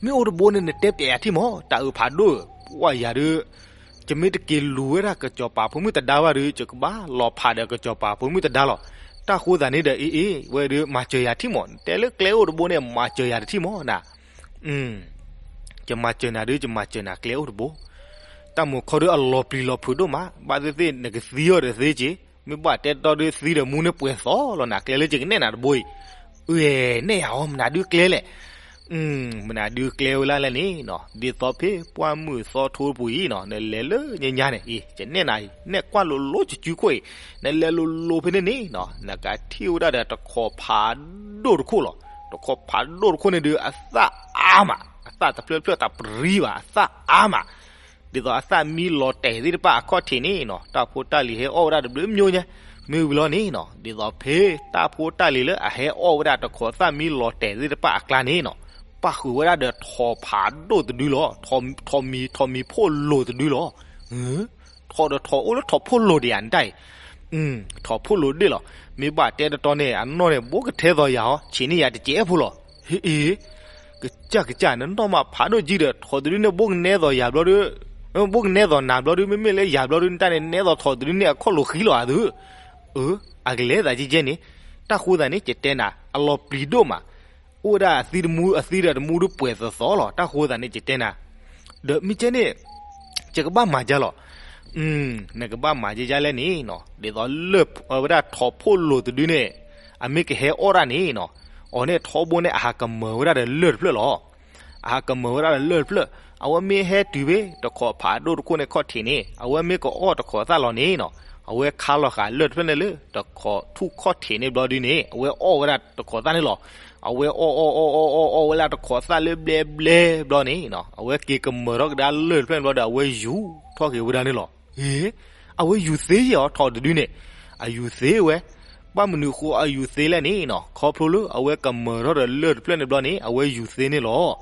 မ့ၢ်အိၣ်တဘိန့ၣ် နတဲပျဲယၤထံၣ်မၢ်, တၤအုးဖးဒိၣ်ဧၢ, ပှၤယၤဒုး ယမ့ၢ်တက့ၤလူၤဝဲဒၣ်ကစီၤပၤဖိမုၣ်သဒါဘၣ်ဒီး ယကဘၣ်လီၤဖးဒီးကစီၤပၤဖိမုၣ်သဒါလီၤ. တၢ်ဃိသးန့ၣ်ဒီး အ့ၣ်အ့ၣ် ဝဲဒုးမၤစၢၤယၤထံၣ်မၢ်, နတဲလၢကျဲအိၣ်တဘိန့ၣ် မၤစၢၤယၤတထံၣ်မၢ်နၤ, ယမၤစၢၤနၤဒုး ယမၤစၢၤနၤကျဲအိၣ်တဘိ, တၢ်မုာ်ခီဒုးအလီၤပျံၤလီၤဖုးဒိၣ်မး, ဘၣ်သ့ၣ်သ့ၣ်နကသံအီၤဒီးသ့က့ၤ, မ့ၢ်ဘၣ်တဲတီဒုးသံဒီးမူန့ၢ်ပှဲၤသီလီၤနၤ, ကျဲလၢယကနဲၣ်နၤတဘိအံၤ, အၢ နဲၣ်ယၤအီၤ မနုၤဒုးကျဲလဲၣ် မနုၤဒုးကျဲဝဲလၢ်လဲၣ်န့ၣ်နီၤ, ဒ်သိးဖဲပှၢ်မုၢ်သီထိတပူၤအံၤနီၤ, နလဲၤလၢညါညါန့ၣ်အံၤ ယနဲၣ်နၤအံၤ နဲၣ်ကွၢ်လိၤလိၤကစုခိၣ်အံၤ, နလဲၤလိၤလိၤဖဲန့ၣ်န့ၣ်နီၤ, နကထံၣ်ဝဲဒၣ်ဒီးတခိးဖးဒိၣ်တခိၣ်လီၤ. တခိးဖးဒိၣ်တခိၣ်န့ၣ်ဒုး အသၣ်အါမး, အသၣ်တဖျၢၣ်တဖျၢၣ်တပရံဘၣ်, အသၣ်အါမး ဒ်သိးအသၣ်မံလီၤတဲာ်သ့ၣ်တဖၣ်အခီၣ်ထံးန့ၣ်နီၤ, တၢ်ဖိတၢ်လံၤဟဲအီၣ်ဝဲဒၣ်တဘျုးမညိညါ, မ့ၢ်ဝံၤလီၤန့ၣ်နီၤ, ဒ်သိးဖဲတၢ်ဖိတၢ်လံၤလၢအဟဲအီၣ်ဝဲဒၣ်တခိးသၣ်မံလီၤတဲာ်သ့ၣ်တဖၣ်အကျါန့ၣ်နီၤ, ပၣ်ဃုာ်ဝဲဒၣ်ဒီးထိးဖးဒိၣ်တဒုလီၤ, ထိးမံၤ ထိးမံၤဖိၣ်လိၤတဒုလီၤ. ထိးဒီးထိးအိၣ်လၢထိးဖိၣ်လိၤဒံးဧါ နတၢ်အံၤ ထိးဖိၣ်လိၤဒ့ၣ်လီၤ. မ့ၢ်ဘၣ်တဲတတီန့ၣ် အနီၢ်န့ၣ် ဘိကထဲသိးယၤဟီ, ဆံးန့ၢ်ယၤတစဲးဖိလီၤ. ဟ့ၣ်အ့ၣ်, ကစၢ်ကစၢ် နနီၢ်မးဖးဒိၣ်ကံဒီး ထိးတဒုန့ၣ် ဘိကနဲသိးယၤဘျီဒုး, ဘိကနဲသိးနၤဘျီဒုး မ့မ့ၢ်လၢယၤဘျီဒုး နတၢ်န့ၣ် နဲသိးထိးတဒုန့ၣ် အခီၣ်လိာ်ဃံလီၤအသု. အၢ, အကလဲၤသးကဲကဲန့ၣ်, တၢ်ဃိသးန့ၣ် ယတဲနၤ အလီၤပျံၤဒိၣ်မး အိၣ်ဝဲဒၣ်အသံတမူ အသံဒီးတမူဒုးပှဲၤသီသီလီၤ. တၢ်ဃိသးန့ၣ် ယတဲနၤ, ဒီးမ့ၢ်ကဲန့ၣ် ယကဘၣ်မၤဒ်လဲၣ်, နကဘၣ်မၤဒ်လဲၣ်န့ၣ်နီၤ, ဒ်သိးလၢၢ်ဝဲဒၣ်ထိးဖိၣ်လိၤတဒုန့ၣ် အမ့ၢ်ကဟဲအီၣ်ဒၣ်န့ၣ်နီၤ, အီၤန့ၣ်ထိးဘိန့ၣ် အဟးကမၢၤဝဲဒၣ်ဒီးလၢၢ်တဖျၢၣ်လီၤ. အဟးကမၢၤဝဲဒၣ်ဒီးလၢၢ်တဖျၢၣ်, အဝဲမ့ၢ်ဟဲတုၤဖဲတခိးဖးဒိၣ်တခိၣ်န့ၣ်ခီၣ်ထံးန့ၣ် အဝဲမ့ၢ်ကအီၣ်တခိးသၣ်လီၤန့ၣ်နီၤ, အဝဲခါလီၤဃာ်လၢၢ်တဖျၢၣ်န့ၣ်လၢ တခိးထူၣ်ခီၣ်ထံးန့ၣ်ဘျီဒုန့ၣ် အဝဲအီၣ်ဝဲဒၣ်တခိးသၣ်န့ၣ်လီၤ. အဝဲအီၣ်အီၣ်အီၣ်အီၣ်အီၣ်အီၣ်ဝဲဒၣ်တခိးသၣ်လၢဘျဲဘျဲဘျီန့ၣ်နီၤ, အဝဲက့ၤကမၢၤထီၣ်ကဒါလၢၢ်တဖျၢၣ်န့ၣ်ဘျီဒီး အဝဲယူၤထီၣ်က့ၤဝဲဒၣ်န့ၣ်လီၤ. အ့, အဝဲယူၤသ့ယဲၤအီၤထိးတဒုန့ၣ်, အယူၤသ့ဝဲ, ဘၣ်မနုၤဃိအယူၤသ့လဲၣ်န့ၣ်နီၤ, ခီဖျိလၢအဝဲကမၢၤထီၣ်ဒီးလၢၢ်တဖျၢၣ်န့ၣ်ဘျီန့ၣ် အဝဲယူၤသ့န့ၣ်လီၤ.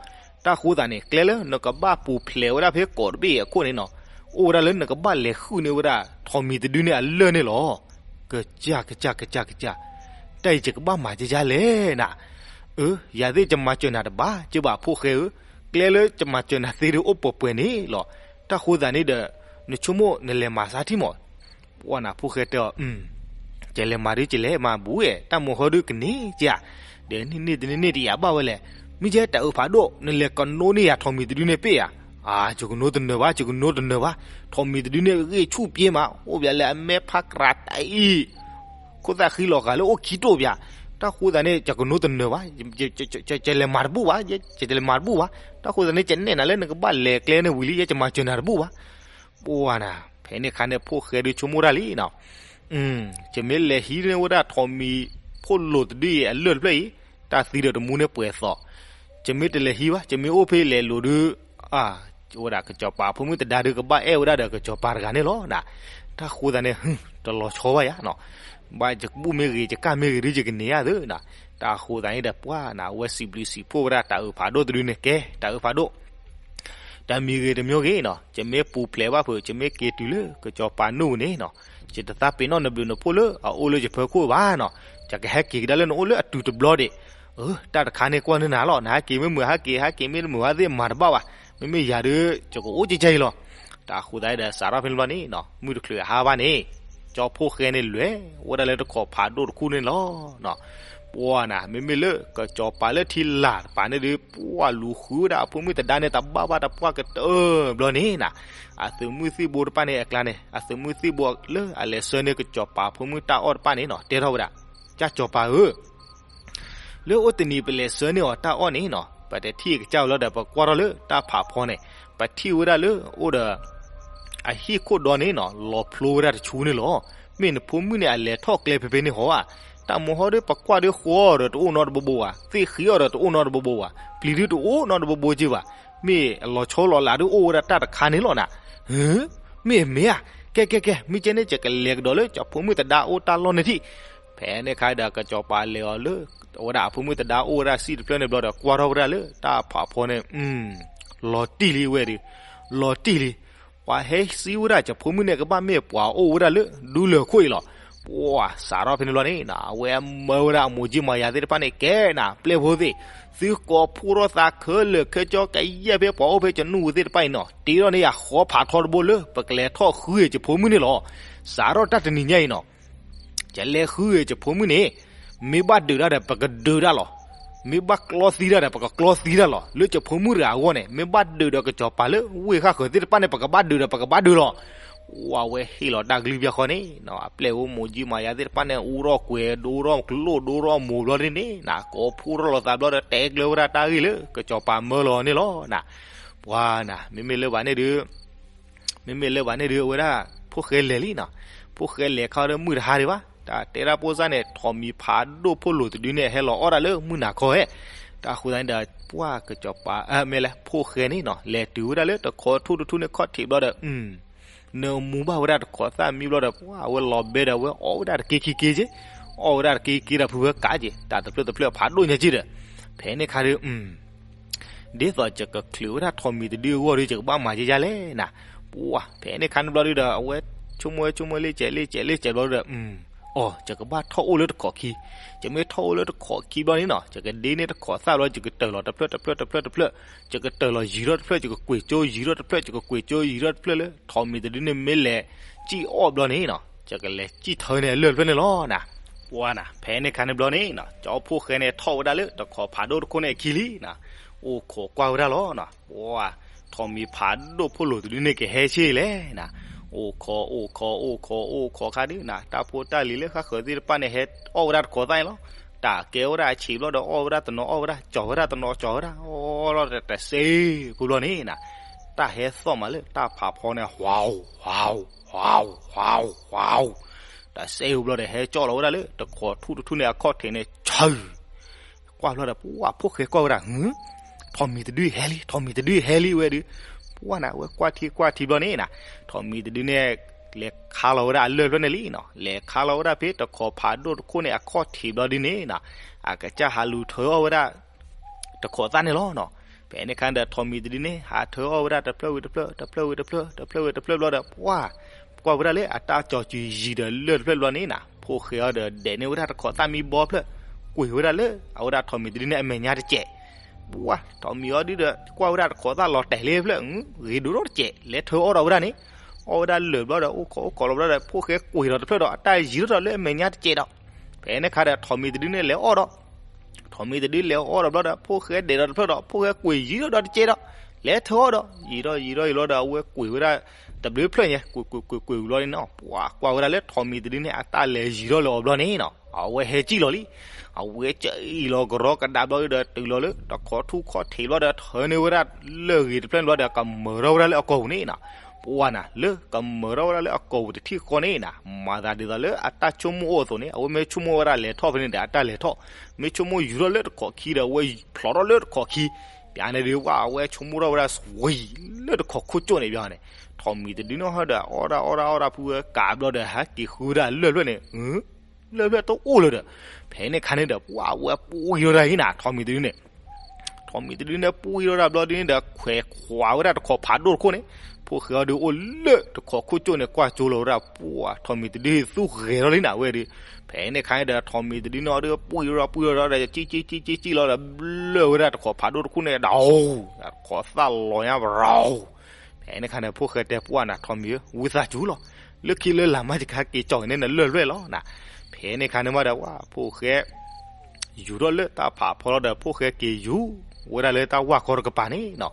တၢ်ဃိသးန့ၣ် ကျဲလၢနကဘၣ်ပူၤဖျဲးဝဲဒၣ်ဖဲကိးတဘ့ၣ်အံၤအခိၣ်န့ၣ်နီၤ, အိၣ်ဝဲဒၣ်လၢနကဘၣ်လဲၤဃုန့ၢ်ဝဲဒၣ်ထိးမံၤတဒုန့ၣ်အလၢၢ်န့ၣ်လီၤ. ကစၢ်ကစၢ်ကစၢ်ကစၢ်, တၢ်အံၤယကဘၣ်မၤကဲကဲလဲၣ်နၤ, အၢ, ယၤသ့ၣ်ယမၤစၢၤနၤတဘၣ် ကဘၣ်ဖိၣ်ဃဲဧၢ, ကျဲလၢယမၤစၢၤနၤသ့ဒုးအိၣ်ပှဲၤပှဲၤန့ၣ်လီၤ. တၢ်ဃိသးန့ၣ်ဒီး နဆိကမိၣ်နလဲၤမၤဆါထံၣ်မး, ပှၤနၤဖိၣ်ဃဲတဲအီၤ, ကလဲၤမၤဒုးကလဲၤမၤဘူးဧဲ, တၢ်မိၢ်ဟီဒုးကန့ၢ်ကဧါ, ဒီးန့ၢ်န့ၢ်တန့ၢ်န့ၢ်တယာ်ဘၣ်ဝဲလဲၣ်, မ့ၢ်ကဲတၤအုးဖးဒိၣ် နလဲၤကနိန့ၢ်ယၤထိးမံၤတဒုန့ၣ်ပ့ၢ်ဧါ, အါ ယကနိတနၢၤဘၣ် ယကနိတနၢၤဘၣ်, ထိးမံၤတဒုန့ၣ်ဂ့ၢ်ဆူၣ်ပျ့ၤမး အိၣ်ပၠးလၢအမဲာ်ဖးကြးတၢ်အံၤ ခိၣ်သၣ်ဃံလီၤဃာ်လၢအိၣ်ခံတိၢ်ပၠး, တၢ်ဃိသးန့ၣ် ယကနိတနၢၤဘၣ်, ယလဲၤမၤတဘူၣ်ဘၣ်, ယလဲၤမၤတဘူၣ်ဘၣ်, တၢ်ဃိသးန့ၣ် ယနဲၣ်နၤလၢနကဘၣ်လဲၤကျဲန့ၣ်ဝံၤလံ ယကမၤစၢၤနၤတဘူၣ်ဘၣ်, ပှၤနၤ, ဖဲန့ၣ်ခါန့ၣ် ဖိၣ်ဃဲဒုးဆိကမိၣ်တၢ်လံနီၤ, ယမ့ၢ်လဲၤဟံးန့ၢ်ဝဲဒၣ်ထိးမံၤဖိၣ်လိၤတဒုအံၤအလၢၢ်တဖျၢၣ်အံၤ, တၢ်သံဒီးတမူန့ၣ်ပှဲၤသီ, ယမ့ၢ်တလဲၤဟံးဘၣ် ယမ့ၢ်အိၣ်ဖဲလဲၤလိၤဒုး, အါ ဝဲဒၣ်ကစီၤပၤဖိမုၣ်သဒါဒုးကဘၣ်အဲၣ်ဝဲဒၣ်ဒီးကစီၤပၤတဂၤန့ၣ်လီၤနၤ. တၢ်ဃိသးန့ၣ် တလီၤဆီဘၣ်ယၤနီၤ, ဘၣ်ယကဘူၣ်မ့ၢ်ဂ့ၤ ယကၣ်မ့ၢ်ဂ့ၤဒုး ယကန့ၢ်ယၤသုနၤ. တၢ်ဃိသးန့ၣ်ဒီး ပှၢ်နၤ အဝဲစံးဘျုးစံးဖှိၣ်ဝဲဒၣ်တၢ်အုးဖးဒိၣ်တဒုန့ၣ်ကဲ တၢ်အုးဖးဒိၣ် တမံၤဂ့ၤတမံၤဂ့ၤနီၤ, ယမ့ၢ်ပူၤဖျဲးဘၣ်ဖုး ယမ့ၢ်က့ၤတုၤလၢကစီၤပၤနူၢ်ပူၤန့ၣ်နီၤ, ယတသးပ့ၤနီၣ်နဘျုးနဖှိၣ်လၢအအိၣ်လၢယဖီခိၣ်ဘၣ်နီၤ, ယကဟဲက့ၤကဒါလၢနအိၣ်လၢအတုၤတဘျီဒံး. အၢ တၢ်တခါန့ၣ်ကွၢ်န့ၢ်နၤလီၤ, နဟဲက့ၤမ့ၢ်မုာ်ဟဲက့ၤ, ဟဲက့ၤမ့ၢ်တမုာ်ဘၣ်သ့ၣ်မၤတဘၣ်ဘၣ်. မ့မ့ၢ်ယၤဒုး ယကအိၣ်ကဲကဲအံၤလီၤ. တၢ်ဃိသးဒီး စးထီၣ်ဖဲန့ၣ်တဘျီန့ၣ်နီၤ, မုၢ်တချုးဟါဘၣ်န့ၣ် ကၠီဖိၣ်ဃဲန့ၣ်လဲၤဝဲဒၣ်လၢတခိးဖးဒိၣ်တခိၣ်န့ၣ်လီၤ. ပှၢ်နၤ မ့မ့ၢ်လၢကစီၤပၤလၢထံလာ်တပၤန့ၣ်ဒုး ပှၢ်လူၤဃုဝဲဒၣ်အဖိမုၣ်သဒါန့ၣ် တဘၣ်ဘၣ်တပှၢ်ကတၢၢ်ဘျီန့ၣ်နၤ, အသုးမုၢ်သံၣ်ဘိတဖၣ်န့ၣ်အကျါန့ၣ် အသုးမုၢ်သံၣ်ဘိလၢအလဲၤဆှၢန့ၢ်ကစီၤပၤဖိမုၣ်တၢ်အီၣ်တဖၣ်န့ၣ်နီၤ တဲထီၣ်ဝဲဒၣ်, ကၠၢ်ကစီၤပၤဧၢ လၢအိၣ်တနံၤပလဲၤဆှၢန့ၢ်အီၤတၢ်အီၣ်န့ၣ်နီၤ, ပတထံၣ်ကစၢ်ဝဲလီၤဒီး ပကွၢ်ထီၣ်လၢတၢ်ဖးဖီန့ၣ် ပထံၣ်ဝဲဒၣ်လၢအိၣ်ဒီး အဟံၣ်ခိၣ်ဒီန့ၣ်နီၤ လီၤဖျိဝဲဒၣ်တဆူန့ၣ်လီၤ. မ့ၢ်နဖိမုၣ်န့ၣ် အလဲၤထီၣ်ကျဲဖဲဖဲန့ၣ်ဟီဧါ. တၢ်မဟီဒီး ပကွၢ်ဒီးဃီအီၤဒီးတအိၣ်နီတဘိဘိဘၣ်, သ့ၣ်ဃံအီၤဒီးတအိၣ်နီတဘိဘိဘၣ်, ပျံၤဒုးတအိၣ်နီတဘိဘိက့ဘၣ်. မ့ၢ်အလီၤဆီလီၤလးဒုးအိၣ်ဝဲဒၣ်တၢ်တခါန့ၣ်လီၤနၤ. မ့ၢ်အမ့ၢ်ဧါ. ကဲကဲကဲ မ့ၢ်ကဲန့ၣ် ယကလဲၤကဒီးလၢကၠီဖိမုၣ်သဒါအိၣ်တၢ်လီၢ်န့ၣ်ထံၣ်. ဖဲန့ၣ်အခါဒီး ကစီၤပၤလဲၤအီၤလၢ အဝဲဒၣ်အဖိမုၣ်သဒါအိၣ်ဝဲဒၣ်စံၣ်တဖျၢၣ်န့ၣ်ဘျီဒီး ကွၢ်ထီၣ်ဝဲဒၣ်လၢတၢ်ဖးဖီန့ၣ် လီၤတံၢ်လံဝဲဒုး, လီၤတံၢ်လံ. ပှၤဟဲစံးဝဲဒၣ် ယဖိမုၣ်န့ၣ် ကဘၣ်မ့ၢ်ပှၤအိၣ်ဝဲဒၣ်လၢဒူလၢာ်ခိၣ်အံၤလီၤ. ပှၢ်စးထီၣ်ဖဲန့ၣ်လီၤန့ၣ် အဝဲမၢဝဲဒၣ်အမိၢ်ကၠံမၤယၤသ့ၣ်တဖၣ်န့ၣ် ကဲနၤ ပျဲၢ်ဖိသ့ၣ်, သုကိးဖှိၣ်ထီၣ်သးခဲလၢာ်ခဲဆ့ ကယဲၢ်ဖဲပှၤအိၣ်ဖဲယနူၢ်ပူၤသ့ၣ်တဖၣ်အံၤနီၤ, တ့ထီၣ်န့ၢ်ယၤဃီဖးထီတဘိလၢ ပကလဲၤထီၣ်ဃုယဖိမုၣ်န့ၣ်လီၤ. စးထီၣ်တၢ်တနံၤညါအံၤနီၤ ယလဲၤဃုယဖိမုၣ်န့ၣ် မ့ၢ်ဘၣ်ဒုးတၢ်ဒီး ပကဒုးတၢ်လီၤ. မ့ၢ်ဘၣ်ကျီသံတၢ်ဒီး ပကကျီသံတၢ်လီၤ. လၢယဖိမုၣ်တဂၤအဂီၢ်န့ၣ် မ့ၢ်ဘၣ်ဒုးဒီးကစီၤပၤလၢဝ့ၢ်ဃၣ်ဃၢၤသ့ၣ်တဖၣ်န့ၣ် ပကဘၣ်ဒုးဒီး ပကဘၣ်ဒုးလီၤ. အဝဲဟ့ၣ်လီၤတၢ်ကလုၢ်ဘၣ်ဃီန့ၣ် အပျဲၢ်ဖိမိၢ်ကၠံမၤယၤသ့ၣ်တဖၣ်န့ၣ် အူထီၣ်ကွဲၤဒိထီၣ်ကျိၣ်ဒိထီၣ်မိၢ်ဘျီန့ၣ်န့ၣ် ကိးဖှိၣ်ထီၣ်လိာ်သးဘျီဒီး တဲကျၢၤဝဲဒၣ်တၢ်ဂ့ၢ်လၢကစီၤပၤမၢလီၤန့ၣ်လီၤ. ပှၤနၤ မ့မ့ၢ်လၢဘၣ်န့ၣ်ဒုး မ့မ့ၢ်လၢဘၣ်န့ၣ်ဒုး အဝဲဒၣ် ဖိၣ်ဃဲလဲၤလံနီၤ. ဖိၣ်ဃဲလဲၤခါဒီးမုၢ်တဟါဒံးဘၣ်. တၢ်တဲဒၣ်ဖိစၢ်န့ၣ် ထိးမံၤဖးဒိၣ်ဖိလိာ်တဒုန့ၣ် ဟဲလီၤအီၣ်ဒၣ်လၢမုၢ်နၤခီဧဲ. တၢ်ဃိသတးန့ၣ်ဒီး ပှၢ်ကစီၤပၤ မ့ၢ်လဲၣ် ဖိၣ်ဃဲန့ၣ်နီၤ လဲၤတုၤဝဲဒၣ်လၢတခိးထူၣ်တထူၣ်န့ၣ်ခီၣ်ထံးဘျီဒီး နမူဘၣ်ဝဲဒၣ်တခိးသၣ်မံဘျီဒီး ပှၢ်အဝဲလီၤဘဲဒီး အဝဲအီၣ်ဝဲဒၣ်တက့ခံက့က့, အီၣ်ဝဲဒၣ်တက့ခံက့ဒီး ဖုဖၢကးက့, တၢ်တဖျၢၣ်တဖျၢၣ်ဖးဒိၣ်ညါက့ဒီး ဖဲန့ၣ်ခါဒီး ဒ်သိးယကချုးဝဲဒၣ်ထိးမံၤတဒုအဂီၢ်ဒီး ယကဘၣ်မၤယဲယဲလဲၣ်နၤ. ပှၢ် ဖဲန့ၣ်ခါန့ၣ်ဘျီဒုဒီး အဝဲဆိကမိၣ်ဝဲဆိကမိၣ် လ့ၣ်စဲးလ့ၣ်စဲးလ့ၣ်စဲးဘျီဒီး အီၤ ယကဘၣ်ထီၣ်အိၣ်လၢတခိးခံ, ယမ့ၢ်ထီၣ်အိၣ်လၢတခိးခံဘျီန့ၣ်နီၤ ယကဒ့န့ၢ်တခိးသၣ်ဘျီ ယကတၢၢ်လီၤတဖျၢၣ်တဖျၢၣ်တဖျၢၣ်တဖျၢၣ်တဖျၢၣ်, ယကတၢၢ်လီၤယံၤထီၣ်တဖျၢၣ် ယကကွံာ်ကၠိယံၤထီၣ်တဖျၢၣ် ယကကွံာ်ကၠိယံၤထီၣ်တဖျၢၣ်လၢ ထိးမံၤတဒုန့ၣ်မ့ၢ်လဲၤစံၣ်အီၣ်ဘျီန့ၣ်နီၤ ယကလဲၤစံၣ်ထၢန့ၢ်အလၢၢ်တဖျၢၣ်န့ၣ်လီၤနၤ. ပှၢ်နၤ ဖဲန့ၣ်ခါန့ၣ်ဘျီန့ၣ်နီၤ ကၠီဖိၣ်ဃဲန့ၣ်ထီၣ်ဝဲဒၣ်လၢတခိးဖးဒိၣ်တခိၣ်န့ၣ်အခံလံနၤ, အိၣ်ခိးကွၢ်ဝဲဒၣ်လီၤနီၤ. ပှၢ် ထိးမံၤဖးဒိၣ်ဖိၣ်လိာ်တဒုန့ၣ်ကဟဲဆ့လဲၣ်နၤ, အိၣ်ခိး အိၣ်ခိး အိၣ်ခိး အိၣ်ခိးခါဒုနၤ တၢ်ဖိတၢ်လံၤလၢဃၣ်ဃၢၤသ့ၣ်တဖၣ်န့ၣ် ဟဲအီၣ်ဝဲဒၣ်တခိးသၣ်န့ၣ်လီၤ. တၢ်ကဲဝဲဒၣ်အဆံးဘျီဒီး အီၣ်ဝဲဒၣ်တနီၤအီၣ်ဝဲဒၣ်, ကၠီၤဝဲဒၣ်တနီၤကၠီၤဝဲဒၣ်, အီၣ်လီၤတစဲးဖိဘျီန့ၣ်နၤ တၢ်ဟဲသီၣ်မးလၢတၢ်ဖးဖီန့ၣ် ဝၤဧိၤ ဝၤဧိၤ ဝၤဧိၤ ဝၤဧိၤ တစဲးဖိဘျီဒီး ဟဲကၠီၣ်လီၤဝဲဒၣ်လၢတခိးထူၣ်တထူၣ်န့ၣ် အခီၣ်ထံးန့ၣ် ဆၢ ကွၢ်ဘျီဒီး ပှၢ်ဖိၣ်ဃဲကွၢ်ဝဲဒၣ် ထိးမံၤတဒုဟဲလံ ထိးမံၤတဒုဟဲလံဝဲဒုး, ပှၢ်နၤ အဝဲကွၢ်ထံကွၢ်ထံဘျီန့ၣ်နၤ, ထိးမံၤတဒုန့ၣ် လဲၤခါလီၤဝဲဒၣ်အလၢၢ်တဖျၢၣ်န့ၣ်လံနီၤ, လဲၤခါလီၤဝဲဒၣ်ဖဲတခိးဖးဒိၣ်တခိၣ်န့ၣ် အခီၣ်ထံးဘျီဒုန့ၣ်နၤ, အကစၢ်ဟးလူၤထၢအီၣ်ဝဲဒၣ် တခိးသၣ်န့ၣ်လီၤနီၤ. ဖဲန့ၣ်အခါဒီး ထိးမံၤတဒုန့ၣ် ဟးထၢအီၣ်ဝဲဒၣ်တဖျၢၣ်ဝံၤတဖျၢၣ် တဖျၢၣ်ဝံၤတဖျၢၣ် တဖျၢၣ်ဝံၤတဖျၢၣ်ဘျီဒီး ပှၢ် ကွၢ်ဝဲဒၣ်လၢအတၢ်ကၠီၤကွံာ်ယံၤဒီးလၢၢ်တဖျၢၣ်ဘျီန့ၣ်နၤ, ဖိၣ်ဃဲအီၤဒီးဒဲးန့ၢ်ဝဲဒၣ်တခိးသၣ်မံဘီဖျၢၣ်, ကွံာ်ဝဲဒၣ်လၢအဝဲဒၣ်ထိးမံၤတဒုန့ၣ်အမဲာ်ညါတစဲး, ပှၢ် ထိးမံၤအီၤဒုဒီး ကွၢ်ဝဲဒၣ်တခိးသၣ်လီၤတဲာ်လံတဖျၢၣ်, ဂ့ၤဒိၣ်ထီၣ်တစဲး လဲၤထၢအီၣ်ဒီးဝဲဒၣ်န့ၣ်, အီၣ်ဝဲဒၣ်လၢာ်ဘျီဒီး အိၣ်ခိးအိၣ်ခိးလီၤဘျီဒီး ဖိၣ်ဃဲကွံာ်ဒီးတဖျၢၣ်ဒီး အတၢ်ယံၤထီၣ်ဒီးလၢအမဲာ်ညါတစဲးဒီး, ဖဲန့ၣ်အခါဒီး ထိးမံၤတဒုန့ၣ်လဲၤအီၣ်ဒီး ထိးမံၤတဒုလဲၤအီၣ်ဒီးဘျီဒီး ဖိၣ်ဃဲဒဲးဒီးတဖျၢၣ်ဒီး ဖိၣ်ဃဲကွံာ်ယံၤထီၣ်ဒီးတစဲးဒီး လဲၤထၢအီၣ်ဒီး ယံၤထီၣ်ယံၤထီၣ်ယံၤလီၤဒီး အဝဲကွံာ်ဝဲဒၣ်တဘျုးဖျၢၣ်ညါ ကွံာ်ကွံာ်ကွံာ်ကွံာ်ကွံာ်ဘျီန့ၣ်နီၤ, ပှၤကွၢ်ဝဲဒၣ်လၢထိးမံၤတဒုန့ၣ် အတၢ်လဲၤယံၤထီၣ်လၢအီၤဘျီန့ၣ်နီၤ, အဝဲဟဲစံၣ်လီၤလံ, အဝဲစံၣ်လီၤကရီကဒါဘျီဒီး တုၤလီၤလၢတခိးထူၣ်ခီၣ်ထံးဘျီဒီး ထၢန့ၢ်ဝဲဒၣ်လၢၢ်ဂ့ၤတဖျၢၣ်န့ၣ်ဘျီဒီး ကမၢထီၣ်ဝဲဒၣ်လၢအကိာ်ပူၤန့ၣ်နီၤ, ပှၤနၤ လၢကမၢထီၣ်ဝဲဒၣ်လၢအကိာ်ပူၤတထံၣ်ဃီန့ၣ်နၤ, မၤသးဒ်သိးလၢအတၢ်ဆိကမိၣ်အိၣ်အသိးန့ၣ် အဝဲမ့ၢ်ဆိကမိၣ်ဝဲဒၣ်လဲၤထီၣ်ဖဲန့ၣ်ဒီး အတၢ်လဲၤထီၣ်, မ့ၢ်ဆိကမိၣ်ယူၤထီၣ်လၢတခိးခံဒီး အဝဲဖျိးထီၣ်လၢတခိးခံ, ပျၢ်န့ၣ်ဒုး ဝဲအဝဲဆိကမိၣ်ထီၣ်ဝဲဒၣ် ဝံၤလၢတခိးခိၣ်ကၠိၣ်န့ၣ်ပျၢ်န့ၣ်, ထိးမံၤတဒုနီၣ်ဟီဒီး အီၣ်ဒၣ်အီၣ်ဒၣ်အီၣ်ဒၣ်ဖုဝဲကးဘျီဒီး ဟဲက့ၤဃုဒၣ်လၢၢ်ဖျၢၣ်န့ၣ်, လၢၢ်ဖျၢၣ်တအိၣ်လၢၤဒီး, ဖဲန့ၣ်အခါန့ၣ်ဒီး ပှၢ်ဝဲပှံၢ်ထီၣ်ဒၣ်အံၤနၤ ထိးမံၤတဒုန့ၣ်, ထိးမံၤတဒုန့ၣ် ပှံၢ်ထီၣ်ဒၣ်ဘျီဒုန့ၣ်ဒီး ခွဲးခွးဝဲဒၣ်တခိးဖးဒိၣ်တခိၣ်န့ၣ်, ဖိၣ်ဃဲအီၤဒုးအိၣ်လၢတခိးခိၣ်ကၠိၣ်န့ၣ် ကွၢ်ကၠိလီၤဝဲဒၣ် ပှၢ်ထိးမံၤတဒုသူၣ်ဂဲၤထီၣ်လံနၤဝဲဒုး, ဖဲန့ၣ်အခါန့ၣ်ဒီး ထိးမံၤတဒုန့ၣ်အီၤဒုး ပှံၢ်ထီၣ်ပှံၢ်ထီၣ်ဒီး ကံၣ်ကံၣ်ကံၣ်ကံၣ်ကံၣ်လီၤဒီး ဘျၢၣ်ဝဲဒၣ်တခိးဖးဒိၣ်တခိၣ်န့ၣ်ဒီး တခိးသၣ်လီၤညါပရီၤ ဖဲန့ၣ်အခါန့ၣ် ဖိၣ်ဃဲတဲပှၢ်နၤ ထိးမံၤဧၢ ဝံသးစူၤလီၤ, လၢခံလၢလာ်မး ယကဟဲက့ၤကၠီၤက့ၤန့ၢ်နလၢၢ်ဖျၢၣ်လီၤနၤ. ဖဲန့ၣ်အခါန့ၣ်မးဒီး ပှၢ်ဖိၣ်ဃဲ ယူၤထီၣ်လၢတၢ်ဖးဖီလီၤဒီး ဖိၣ်ဃဲက့ၤယူၤဝဲဒၣ်လၢတၢ်ဝၢ်ခီတကပၤန့ၣ်နီၤ,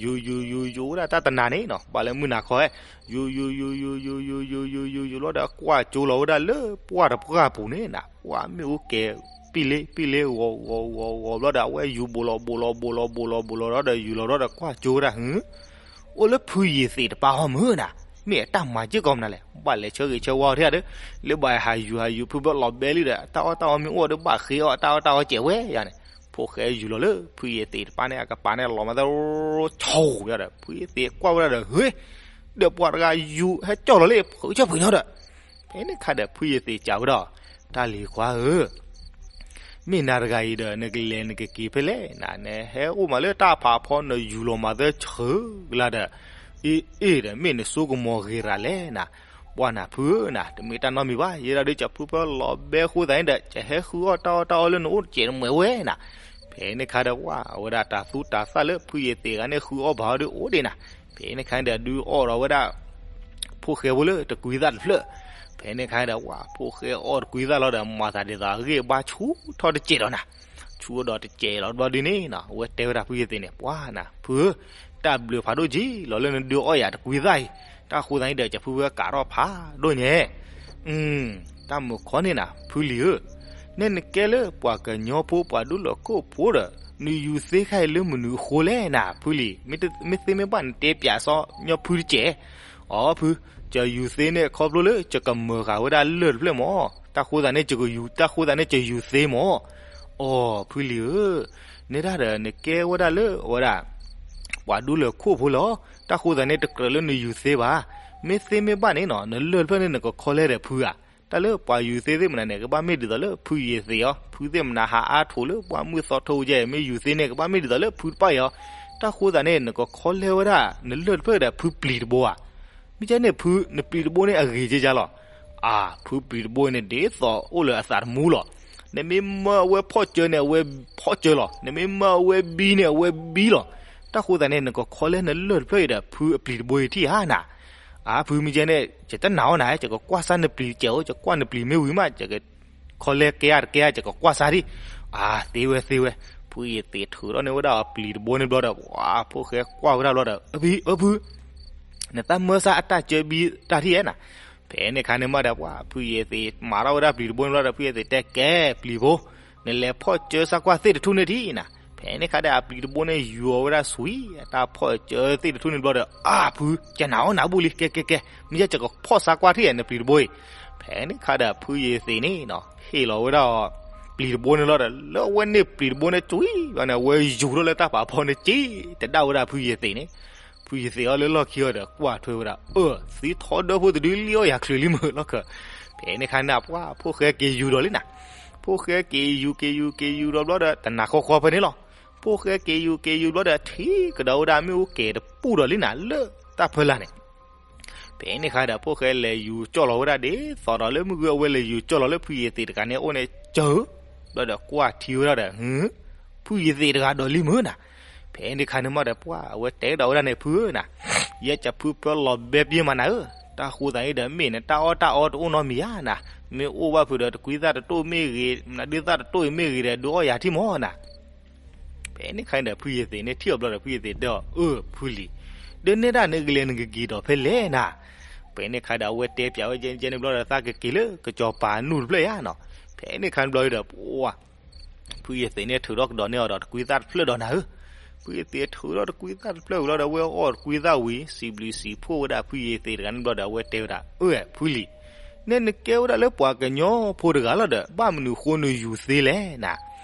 ယူၤယူၤယူၤယူၤဝဲဒၣ်တၢ်တနၤန့ၣ်နီၤ ဘၣ်လၢမုၢ်နၤခီ, ယူၤယူၤယူၤယူၤယူၤယူၤယူၤယူၤယူၤယူၤယူၤလီၤဒီး ကွၢ်ကၠိလီၤဝဲဒၣ်လၢပှၢ်တပှၢ်ပူၤန့ၣ်နၤ, ပှၢ်မ့ၣ်အူကဲၤ ပံၣ်လ့ပံၣ်လ့ ဂီၤဂီၤဂီၤဂီၤဘျီဒီး အဝဲယူၤဘူးလီၤဘူးလီၤဘူးလီၤဘူးလီၤဒီး ယူၤလီၤဒီး ကွၢ်ကၠိဝဲဒၣ် အိၣ်လၢဖုယ့ၤသ့းတပၢ်အီၤမုၢ်နၤ, မ့ၢ်အတၢ်မၤစ့ၢ်ကီးမနုၤလဲၣ်, ဘၣ်လဲၤဆၢဂ့ၤဆၢဝါအီၤထဲဒီး, လၢဘၣ်ဟးယူၤဟးယူၤဖုဘၢလီၤဘဲလံဒီး တၢ်အီၣ်တၢ်အီမ့ၢ်အိၣ်ဒီး ဘၣ်ဃ့အီၣ်တၢ်အီၣ်တၢ်အီကဲးဝဲယါန့ၣ်, ဖိၣ်ဃဲယူၤလီၤလၢဖုယ့ၤသ့းတပၢ်န့ၣ် အကပၤန့ၣ်လီၤမးသၢ ဆိယါဒီး ဖုယ့ၤသ့းကွၢ်ဝဲဒၣ်ဒီး ဟ့, ဒီးပှၤတဂၤယူၤဟဲကၠီၣ်လီၤလၢ ဖုကၠီၣ်ပှ့ၤညီဒီး, ဖဲန့ၣ်အခါဒီး ဖုယ့ၤသ့းစံးဝဲဒီး, တၢ်လံၤခွါဧၢ မ့ၢ်နၤတဂၤအံၤဒီး နကလဲၤနကက့ၤဖဲလဲၣ်နၤ, နဟဲအိၣ်မးလၢတၢ်ဖးဖီ နယူၤလီၤမးသၢဆၢကလါဒီး, အ့ၣ်အ့ၣ်ဒီး မ့ၢ်နဆိကမိၣ်ဂ့ၤရၤလဲၣ်နၤ, ပှၢ်နၤဖုဧၢနၤ, တမ့ၢ်တၢ်နီတမံၤဘၣ်, ယဲဒၣ်ဒုး ကဖုဖၢလီၤဘဲဃိသးန့ၣ်ဒီး ကဟဲဃုအီၣ်တၢ်အီၣ်တၢ်အီလၢနအိၣ်တစဲးတမှဲၤဝဲနၤ. ဖဲန့ၣ်အခါဒီး ပှၢ်အဝဲဒၣ်တၢ်သူတၢ်သၣ်လၢဖုယ့ၤသ့းတဂၤန့ၣ် ဃုအီၣ်ဘၣ်အီၤဒုးအိၣ်ဒံးနၤ, ဖဲန့ၣ်အခါန့ၣ်ဒီး ဒုးအီၣ်ဒီးဝဲဒၣ် ဖိၣ်ဃဲဖိလၢတကွံသၣ်တဖျၢၣ်, ဖဲန့ၣ်အခါန့ၣ်ဒီး ပှၢ်ဖိၣ်ဃဲအီၣ်တကွံသၣ်လီၤဒီး မၤသးဒ်သိးအဂ့ၢ်အဘါဆူၣ်ထီၣ်တစဲးဒီးနၤ, ဆူၣ်ထီၣ်ဒီးတစဲးလီၤဘျီဒုန့ၣ်နီၤ အဝဲတဲဝဲဒၣ်ဖုယ့ၤသ့းန့ၣ် ပှၢ်နၤဖုဧၢ, တၢ်ဘျုးဖးဒိၣ်က့ၤလီၤလၢနဒုးအီၣ်ယၤတကွံသၣ်အံၤ, တၢ်ဃိသးန့ၣ်ဒီး ကဖုဖၢကးထီၣ်ဖးဒိၣ်ညါ တၢ်မုာ်ခီန့ၣ်နၤ ဖုလံၤဧၢ, နဲနကဲလၢပှၤကညီဖိပှၤဒူလီၢ်ခိၣ်ဖိဒီး နယူၤသ့ခါအံၤလၢမနုၤအဃိလဲၣ်နၤ ဖုလံၤ, မ့ၢ်သ့မ့ၢ်ဘၣ်နတဲပၠးစီညီဖုတစဲး, အိ ဖု, ယယူၤသ့န့ၣ်ခီဖျိလၢယကမၢဃာ်ဝဲဒၣ်လၢၢ်တဖျၢၣ်မး, တၢ်ဃိသးန့ၣ်ယကယူၤ တၢ်ဃိသးန့ၣ်ယယူၤသ့မး, အိ ဖုလံၤဧၢ, နဲဒၣ်ဒီးနကဲဝဲဒၣ်လၢအဝဲဒၣ် ပှၤဒူလၢခိၣ်ဖိလီၤ, တၢ်ဃိသးန့ၣ်တကြၢးလၢနယူၤသ့ဘၣ်, မ့ၢ်သ့မ့ၢ်ဘၣ်န့ၣ်နီၤ နလၢၢ်တဖျၢၣ်န့ၣ်နကခီလဲဒီးဖုဧါ, တၢ်လၢပှၤယူၤသ့သ့ၣ်မနုၤန့ၣ် ကဘၣ်မ့ၢ်ဒ်သိးလၢဖုယ့ၤသ့းအီၤ, ဖုသ့ၣ်မနုၤဟးအါထိးလၢပှၢ်မုၢ်သီထိကဲ မ့ၢ်ယူၤသ့န့ၣ် ကဘၣ်မ့ၢ်ဒ်သိးလၢဖုတဖၣ်အံၤအီၤ, တၢ်ဃိသးန့ၣ် နကခီလဲဝဲဒၣ် နလၢၢ်တဖျၢၣ်ဒီးဖုပျံၤတဘိဧါ, မ့ၢ်ကဲန့ၣ်ဖု နပျံၤတဘိန့ၣ်အဂ့ၤကဲကါလီၤ, အါ ဖုပျံၤတဘိန့ၣ်ဒ်သိးအိၣ်လၢအသးတမူလီၤ, နမ့ၢ်မၢအဝဲဖီၣ်စၢၤန့ၣ် အဝဲဖီၣ်စၢၤလီၤ, နမ့ၢ်မၢအဝဲဘံန့ၣ် အဝဲဘံလီၤ, တၢ်ဃိသးန့ၣ် နကခီလဲနလၢၢ်တဖျၢၣ်အံၤဒီးဖုအပျံၤတဘိအံၤထံၣ်ဧါနၤ အါ ဖုမ့ၢ်ကဲန့ၣ် ယတနာ်အီၤနၤ ယကကွၢ်စၢ်နပျံၤတစဲးအိၣ် ယကွၢ်နပျံၤမ့ၢ်ဝံၤမး ယကခီလဲကဲဧါတကဲဧါ ယကကွၢ်စၢ်ဒံး, အါ သ့ဝဲသ့ဝဲ, ဖုယ့ၤသ့းထုးထီၣ်န့ၢ်ဝဲဒၣ်အပျံၤတဘိန့ၣ်ဘျီဒီး ပှၤဖိၣ်ဃဲကွၢ်ဝဲဒၣ်ဘျီဒီး အၢ ဖု နတၢ်မၢစၢ်အတၢ်စၢဘံတၢ်ထံၣ်ဧါနၤ, ဖဲန့ၣ်အခါန့ၣ်မးဒီး ပှၤဖုယ့ၤသ့းမၤထီၣ်ဝဲဒၣ်ပျံၤတဘိန့ၣ်ဘျီဒီး ဖုယ့ၤသ့းတဲကဲပျံၤဖိ နလဲၤဖီၣ်စၢၤစၢ်ကွၢ်သ့ၣ်တထူၣ်န့ၣ်ထံၣ်နၤ, ဖဲန့ၣ်အခါဒီး အပျံၤတဘိန့ၣ် ယူၤအီၤဝဲဒၣ်ဆွံ အတၢ်ဖီၣ်စၢၤသ့ၣ်တထူၣ်န့ၣ်ဘျီဒီး အါ ဖု ယနာ်အီၤနၤဘူၣ်လံ ကဲကဲကဲ မ့ၢ်ယဲယကဖီၣ်စၢ်ကွၢ်ထံၣ်ဧါ နပျံၤတဘိအံၤ, ဖဲန့ၣ်အခါဒီး ဖုယ့ၤသ့းန့ၣ်နီၤ ဟ့ၣ်လီၤဝဲဒၣ်အီၤ ပျံၤတဘိန့ၣ်လီၤဒီး လၢအဝဲန့ၢ်ပျံၤတဘိန့ၣ် ဆွံ ဘျီန့ၣ် အဝဲယူၤထီၣ်လၢတၢ်ဖးဖီန့ၣ် က့ၤတဒၣ်ဝဲဒၣ်ဖုယ့ၤသ့းန့ၣ်, ဖုယ့ၤသ့းအီၤလၢလီၢ်ခံအီၤဒီး ကွၢ်ထွဲဝဲဒၣ် အၢ သံထီဒၢဖိတဒုလံအီၣ်ယၤချုးလံမုာ်လီၢ်ခၢၣ်, ဖဲန့ၣ်အခါန့ၣ် ပှၤဖိၣ်ဃဲက့ၤယူၤဒီးလံနၤ, ဖိၣ်ဃဲက့ၤယူၤက့ၤယူၤက့ၤယူၤဒီးဘျီဒီး တနၤဃီဃီဖဲန့ၣ်လီၤ, ဖိၣ်ဃဲက့ၤယူၤက့ၤယူၤဘျီဒီး ထံၣ်ကဒီးဝဲဒၣ်မ့ၣ်အူကဲၤတပူၣ်ဒီးလံနၤ လၢတၢ်ဖၢလာ်န့ၣ် ဖဲန့ၣ်အခါဒီး ဖိၣ်ဃဲလဲၤယူၤကၠီၣ်လီၤဝဲဒၣ်ဒ်သိးဒီးလၢမုၢ်ဂီၤ အဝဲလဲၤယူၤကၠီၣ်လီၤလၢဖုယ့ၤသ့းတဂၤန့ၣ်အိၣ်န့ၣ် စၢၤ, ဘျီဒီးကွၢ်ထံဝဲဒၣ်ဒီး ဟု ဖုယ့ၤသ့းတဂၤဒီးလံမုာ်နၤ, ဖဲန့ၣ်အခါန့ၣ်မးဒီး ပှၤအဝဲတဲကဒီးဝဲဒၣ်န့ၣ် ဖုဧၢနၤ, ယဲကဖုဖၢလီၤဘဲပျ့ၤမးနၤဧၢ, တၢ်ဃိသးန့ၣ်ဒီး မ့ၢ်နတၢ်အီၣ်တၢ်အီတအိၣ်နီတမံၤဧါနၤ, မ့ၢ်အိၣ်ဘၣ်ဖုးဒီးတကွံသၣ်တတိၢ်မ့ၢ်ဂ့ၤ မနုၤဒုးသၣ်တတိၢ်အံၤမ့ၢ်ဂ့ၤဒီး ဒုးအီၣ်ယၤထံၣ်မးနၤ ဖဲန့ၣ်အခါန့ၣ်ဒီး ဖုယ့ၤသ့းန့ၣ်ထံၣ်အီၤဘျီဒီး ဖုယ့ၤသ့းတဲအီၤ အၢ ဖုလံၤ, ဒီးနဲဒၣ်နကလဲၤနကက့ၤဒီးဖဲလဲၣ်နၤ, ဖဲန့ၣ်အခါဒီး အဝဲတဲပၠးဝဲကဲန့ၣ်ဘျီဒီး သးကက့ၤလၢကစီၤပၤနူၢ်တဖျၢၣ်ယါနီၤ, ဖဲန့ၣ်အခါန့ၣ်ဘျီဒီး ပှၤ ဖုယ့ၤသ့းန့ၣ်ထုးထီၣ်ကဒီးန့ၢ်အီၤဒီးတကွံသၣ်တဖျၢၣ်ဒီးနၤဧၢ, ဖုယ့ၤသ့းထုးထီၣ်တကွံသၣ်တဖျၢၣ်ဝံၤလီၤဒီး အဝဲအီၣ်တကွံသၣ်ဝံၤ စံးဘျုးစံးဖှိၣ်ဝဲဒၣ်ဖုယ့ၤသ့းတဂၤန့ၣ်ဘျီဒီး အဝဲတဲဝဲဒၣ် အၢ ဖုလံၤ, နဲနကဲဝဲဒၣ်လၢပှၤကညီဖိတဂၤလီၤဒီး ဘၣ်မနုၤဃိနယူၤသ့လဲၣ်နၤ,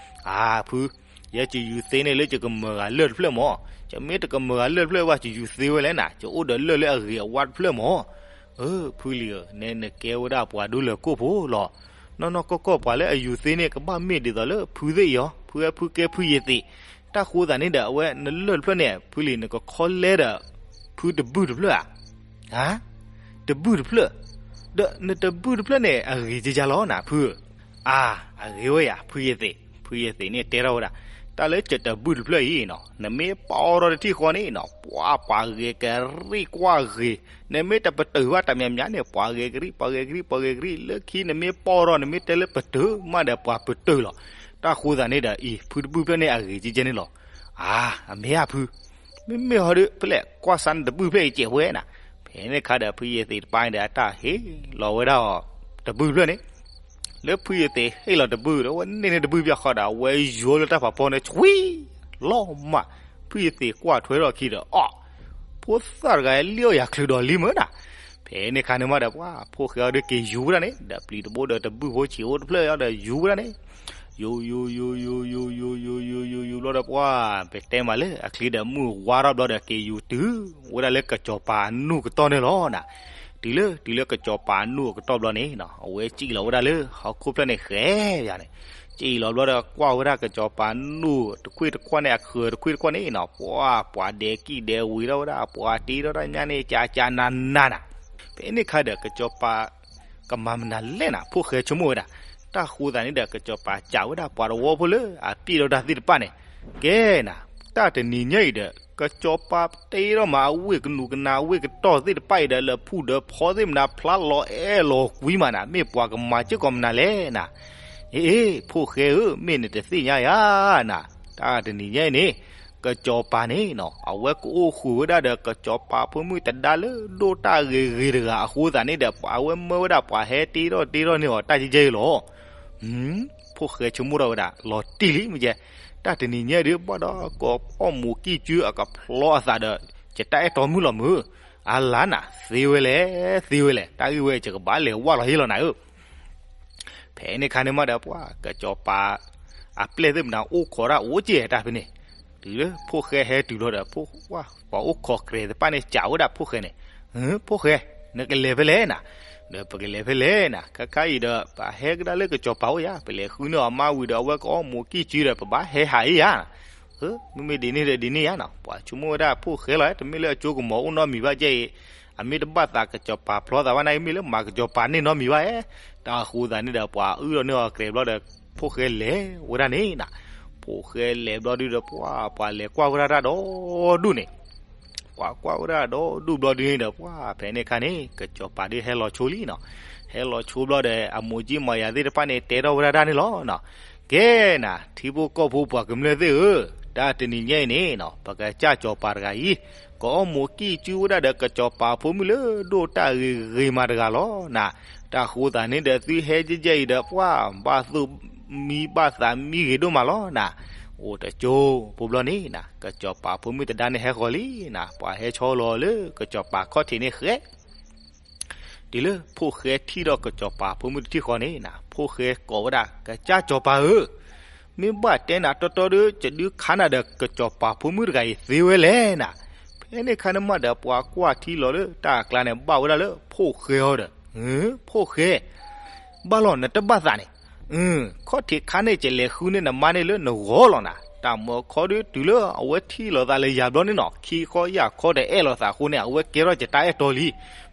အါ ဖု ယဲယယူၤသ့န့ၣ်လၢယကမၢဂၤလၢၢ်တဖျၢၣ်မၢ်, ယမ့ၢ်တကမၢဂၤလၢၢ်တဖျၢၣ်ဘၣ် ယယူၤသ့ဝဲလဲၣ်နၤ, ယအိၣ်ဒီးလၢၢ်လၢအဂ့ၤအဝါတဖျၢၣ်မၢ်. အၢ ဖုလံၤဧၢ, နကဲဝဲဒၣ်ပှၤဒိၣ်လၢကိၣ်ဖိလီၤ. နီၢ်နီၢ်ကီၢ်ကီၢ်ပှၤလၢအယူၤသ့န့ၣ် ကဘၣ်မ့ၢ်ဒ်သိးလၢဖုသ့ၣ်အံၤ, ဖုဝဲဖုကဲဖုယ့ၤသ့း. တၢ်ဃိသးန့ၣ်ဒီး အဝဲနလၢၢ်တဖျၢၣ်န့ၣ် ဖုလံၤ နကခီလဲဒီး ဖုတဘုၣ်တဖျၢၣ်ဧါ. တဘုၣ်တဖျၢၣ်, ဒီးနတဘုၣ်တဖျၢၣ်န့ၣ် အဂ့ၤကကလီၤနၤ ဖုဧၢ. အါ, အဂ့ၤဝဲယၤ ဖုယ့ၤသ့း, ဖုယ့ၤသ့းန့ၣ်တဲထီၣ်ဝဲဒၣ်, တၢ်လၢယတဘုၣ်တဖျၢၣ်အံၤနီၤ, နမ့ၢ်ပီထီၣ်တထံၣ်ဃီန့ၣ်နီၤ, ပှၤပှၤဂဲၤကရံၣ်ကွၢ်ဂ့ၤ, နမ့ၢ်တပတုာ်ဘၣ်တမံၤမံၤန့ၣ် ပှၤဂဲၤကရံၣ် ပှၤဂဲၤကရံၣ် ပှၤဂဲၤကရံၣ်, လၢခံနမ့ၢ်ပီထီၣ် နမ့ၢ်တဲလၢပတုာ်မးဒီး ပှၤပတုာ်လီၤ. တၢ်ဃိသးန့ၣ်ဒီး အံၤ ဖုတဘုၣ်ဖျၢၣ်န့ၣ် အဂ့ၤကကဲန့ၣ်လီၤ. အါ, အမ့ၢ်ဧါဖု, မ့မ့ၢ်ဟီဒီး ဖဲလဲၣ်ကွၢ်စါနတဘုၣ်ဖျၢၣ်အံၤကဲးဝဲနၤ. ဖဲန့ၣ်ခါဒီး ဖုယ့ၤသ့းတပၢ်န့ၣ်ဒီး အတၢ်ဟ့ၣ်လီၤဝဲဒၣ်အီၤတဘုၣ်တဖျၢၣ်န့ၣ်, လၢဖုယ့ၤသ့းဟ့ၣ်လီၤတဘုၣ်ဒီး အဝဲန့ၢ်န့ၢ်တဘုၣ်ဘၣ်ဃီဒီး အဝဲယိၤလၢတၢ်ဖးဖီန့ၣ် ဆွံလီၤမး, ဖုယ့ၤသ့းကွၢ်ထွဲထီၣ်ခံဒီး အီၣ်, ဖိသၣ်တဂၤလံၣ်အီၣ်ယၤချုးဒီးလံမ့ၢ်နၤ. ဖဲန့ၣ်ခါန့ၣ်မးဒီး ပှၤဖိၣ်ဃဲအီၤဒီးက့ၤယူၤဝဲဒၣ်န့ၣ် ဒီးပျံၤတဘိဒီးတဘုၣ်ဖိဆံးအိၣ်တဖျၢၣ်အီၤဒီးယူၤဝဲဒၣ်န့ၣ်, ယူၤ ယူၤ ယူၤ ယူၤ ယူၤ ယူၤ ယူၤ ယူၤ ယူၤ ယူၤ ယူၤ ဘျီဒီး ပှၤ ပတဲမးလၢအချံဒီးမုၢ်ဝါထီၣ်ဘျီဒီး က့ၤယူၤတုၤဝဲဒၣ်လၢကစီၤပၤအနူၢ်ကတီၢ်န့ၣ်လီၤနၤ. တုၤလၢ တုၤလၢကစီၤပၤအနူၢ်အကတီၢ်ဘျီန့ၣ် အဝဲစံၣ်လီၤဝဲဒၣ်လၢဟီၣ်ခိၣ်ဖျၢၣ်န့ၣ် ဃဲယၤန့ၣ်, စံၣ်လီၤဘျီဒီး ကွၢ်ဝဲဒၣ်ကစီၤပၤအနူၢ်တခွ့ၣ်တခွါန့ၣ် အဃၢၤတခွ့ၣ်တခွါန့ၣ်နီၤ, ပှၤ ပှၤဒဲးကံၣ်ဒဲးဝ့ၤထီၣ်ဝဲဒၣ်, ပှၤတ့ထီၣ်တၢ်ညၣ်န့ၣ် ကကနၤနၤနၤ. ဖဲန့ၣ်ခါဒီး ကစီၤပၤ ကမၤမနုၤလဲၣ်နၤ, ဖိၣ်ဃဲဆိကမိၣ်ဝဲဒၣ်. တၢ်ဃိသးန့ၣ်ဒီး ကစီၤပၤစံးဝဲဒၣ်ပှၤသဝီဖိလၢအပျံၤဒီးတၢ်သ့ၣ်တဖၣ်န့ၣ်, ကဲနၤ, တၢ်တနံၤညါအံၤဒီး ကစီၤပၤတ့ထီၣ်မးအဝ့ၢ်ကနူးကနၤ အဝ့ၢ်ကတီၢ်သ့ၣ်တဖၣ်အံၤဒီး လၢဖူဒီးဖီသ့ၣ်မနၤ ဖျါလီၤအဲၣ်လီၤကွံမးနၤ, မ့ၢ်ပှၤကမၤစ့ၢ်ကီးမနုၤလဲၣ်နၤ. အ့ အ့ ဖိၣ်ဃဲဧၢ, မ့ၢ်နတသ့ၣ်ညါယၤနၤ, တၢ်တနံၤညါအံၤန့ၣ် ကစီၤပၤန့ၣ်နီၤ အဝဲကအိၣ်ဃုာ်ဝဲဒၣ်ဒီး ကစီၤပၤဖိမုၣ်တဒါလၢဒိၣ်တၢ်ဂ့ၤဂ့ၤတဂၤအဃိသတးန့ၣ်ဒီး အဝဲမၢဝဲဒၣ်ပှၤဟဲတ့ထီၣ်တ့ထီၣ်န့ၢ်အီၤတၢ်ကဲကဲအံၤလီၤ. ဖိၣ်ဃဲဆိကမိၣ်ထီၣ်ဝဲဒၣ် လီၤတံၢ်လံမ့ၢ်ကဲ, တၢ်တနံၤညါအံၤဒီး ဘၣ်ဒီးကအီၣ်မူးကံၢ်စုအကဖျီအသးဒီး ယတၢ်အဲၣ်တီမုၣ်လီၤမုၢ်, အါလါနၤ သ့ဝဲလဲၣ် သ့ဝဲလဲၣ်, တၢ်ဂ့ၢ်ဝဲယကဘၣ်လဲၤဝၢ်လီၤဟ့ၣ်လီၤနၤဧၢ. ဖဲန့ၣ်ခါန့ၣ်မးဒီး ပှၤကစီၤပၤ အပျဲၢ်သ့ၣ်မနၤအိၣ်ခိးဒၣ်အိၣ်က့ၢ်တၢ်ဖဲန့ၣ်, တုၤလၢဖိၣ်ဃဲဟဲတုၤလီၤဒီး ပှၤအိၣ်ခိးကြဲးသ့ၣ်တဖၣ်န့ၣ် စံးဝဲဒၣ်ဖိၣ်ဃဲန့ၣ်, ဖိၣ်ဃဲ, နကလဲၤဖဲလဲၣ်နၤ, ဒီးပကလဲၤဖဲလဲၣ်နၤ, ခါခါအံၤဒီး ပဟဲကဒါလၢကစီၤပၤအိၣ်ယါ, ပလဲၤဃုန့ၢ်အီၤမါဝံၤဒီး အဝဲကအီၣ်မူးကံၢ်စုဒီး ပဘၣ်ဟဲဟးအံၤယါ မ့မ့ၢ်ဒ်န့ၣ်ဒီးဒ်န့ၣ်ယါနီၤ, ပှၤဆိကမိၣ်ဝဲဒၣ်ဖိၣ်ဃဲလီၤ, တမ့ၢ်လၢအကၠိကမီၤအိၣ်နီတမံၤဘၣ်ကဲအံၤ, အမ့ၢ်တဘၣ်သးကစီၤပၤဖျီသးဘၣ်န့ၣ် မ့ၢ်လၢမၤကစီၤပၤန့ၢ်နီတမံၤဘၣ်ဧါ. တၢ်ဃိသတးန့ၣ်ဒီး ပှၤအုၣ်ထီၣ်န့ၢ်အီၤကြဲးဘျီဒီး ဖိၣ်ဃဲလဲၤဝဲဒၣ်န့ၣ်နၤ, ဖိၣ်ဃဲလဲၤဘျီဒုဒီး ပှၤ ပှၤလဲၤကွၢ်ဝဲဒၣ်တၢ်ဒီဒူၣ်န့ၣ် ပှၤကွၢ်ဝဲဒၣ်ဒီဒူၣ်ဘျီဒုန့ၣ်ဒီး ပှၤဖဲန့ၣ်ခါန့ၣ် ကစီၤပၤဒုးဟဲလီၤဆိလံနီၤ, ဟဲလီၤဆိဘျီဒီး အမိၢ်ကၠံမၤယၤသ့ၣ်တဖၣ်န့ၣ် တဲထီၣ်ဝဲဒၣ်တၢ်န့ၣ်လီၤ. ကဲနၤ ထံဖိကီၢ်ဖိပှၤကမျၢၢ်သ့ၣ်ဧၢ, တၢ်တနံၤညါအံၤန့ၣ်နီၤ ပကစၢ်စီၤပၤတဂၤအံၤ ကအီၣ်မူးကံၢ်စုဝဲဒၣ်ဒီး ကစီၤပၤဖိမုၣ်လၢဒိၣ်တၢ်ဂ့ၤဂ့ၤမးတဂၤလီၤနၤ. တၢ်ဃိသတးန့ၣ်ဒီး သုဟဲကဲကဲအံၤဒီး ပှၤဘၣ်သူၣ်မံဘၣ်သးမံဂ့ၤဒိၣ်မးလီၤနၤ. အိၣ်တကၠိဖိဘျီန့ၣ်နၤ ကစီၤပၤဖိမုၣ်တဒါန့ၣ်ဟဲဃီၤလံနၤ, ပှၤဟဲဆီလီၤလၢကစီၤပၤခီၣ်ထံးန့ၣ်ဃဲ တုၤလၢဖိၣ်ဃဲထံၣ်ဒီးကစီၤပၤဖိမုၣ်တထံၣ်ဃီန့ၣ်နၤ ဖိၣ်ဃဲကိးဝဲဒၣ် ကစၢ်စီၤပၤဧၢ, မ့ၢ်ဘၣ်တဲနၤတီတီဒီး ယဒုးခးနၤဒီးကစီၤပၤဖိမုၣ်တဂၤအံၤသ့ဝဲလဲၣ်နၤ. ဖဲန့ၣ်ခါန့ၣ်မးဒီး ပှၤကွၢ်ထံလီၤလၢတၢ်အကျါန့ၣ် ဘၣ်ဝဲဒၣ်လၢဖိၣ်ဃဲအီၤဒီး ဖိၣ်ဃဲ ဘၣ်လီၤနတဘၣ်သးန့ၣ်, ခီၣ်ထံးခါန့ၣ်ယလဲၤဃုန့ၢ်နမါန့ၣ်လၢနဂီၢ်လီၤနၤ. တၢ်မၢခီဒုးတုၤလၢအဝဲထံၣ်လိာ်သးလၢယၤဘျီန့ၣ်နီၤ ခံခီယၢ်ခီတအဲၣ်လိာ်သးအဃိန့ၣ် အဝဲကဲထီၣ်ယတၢ်အဲၣ်တီလံ.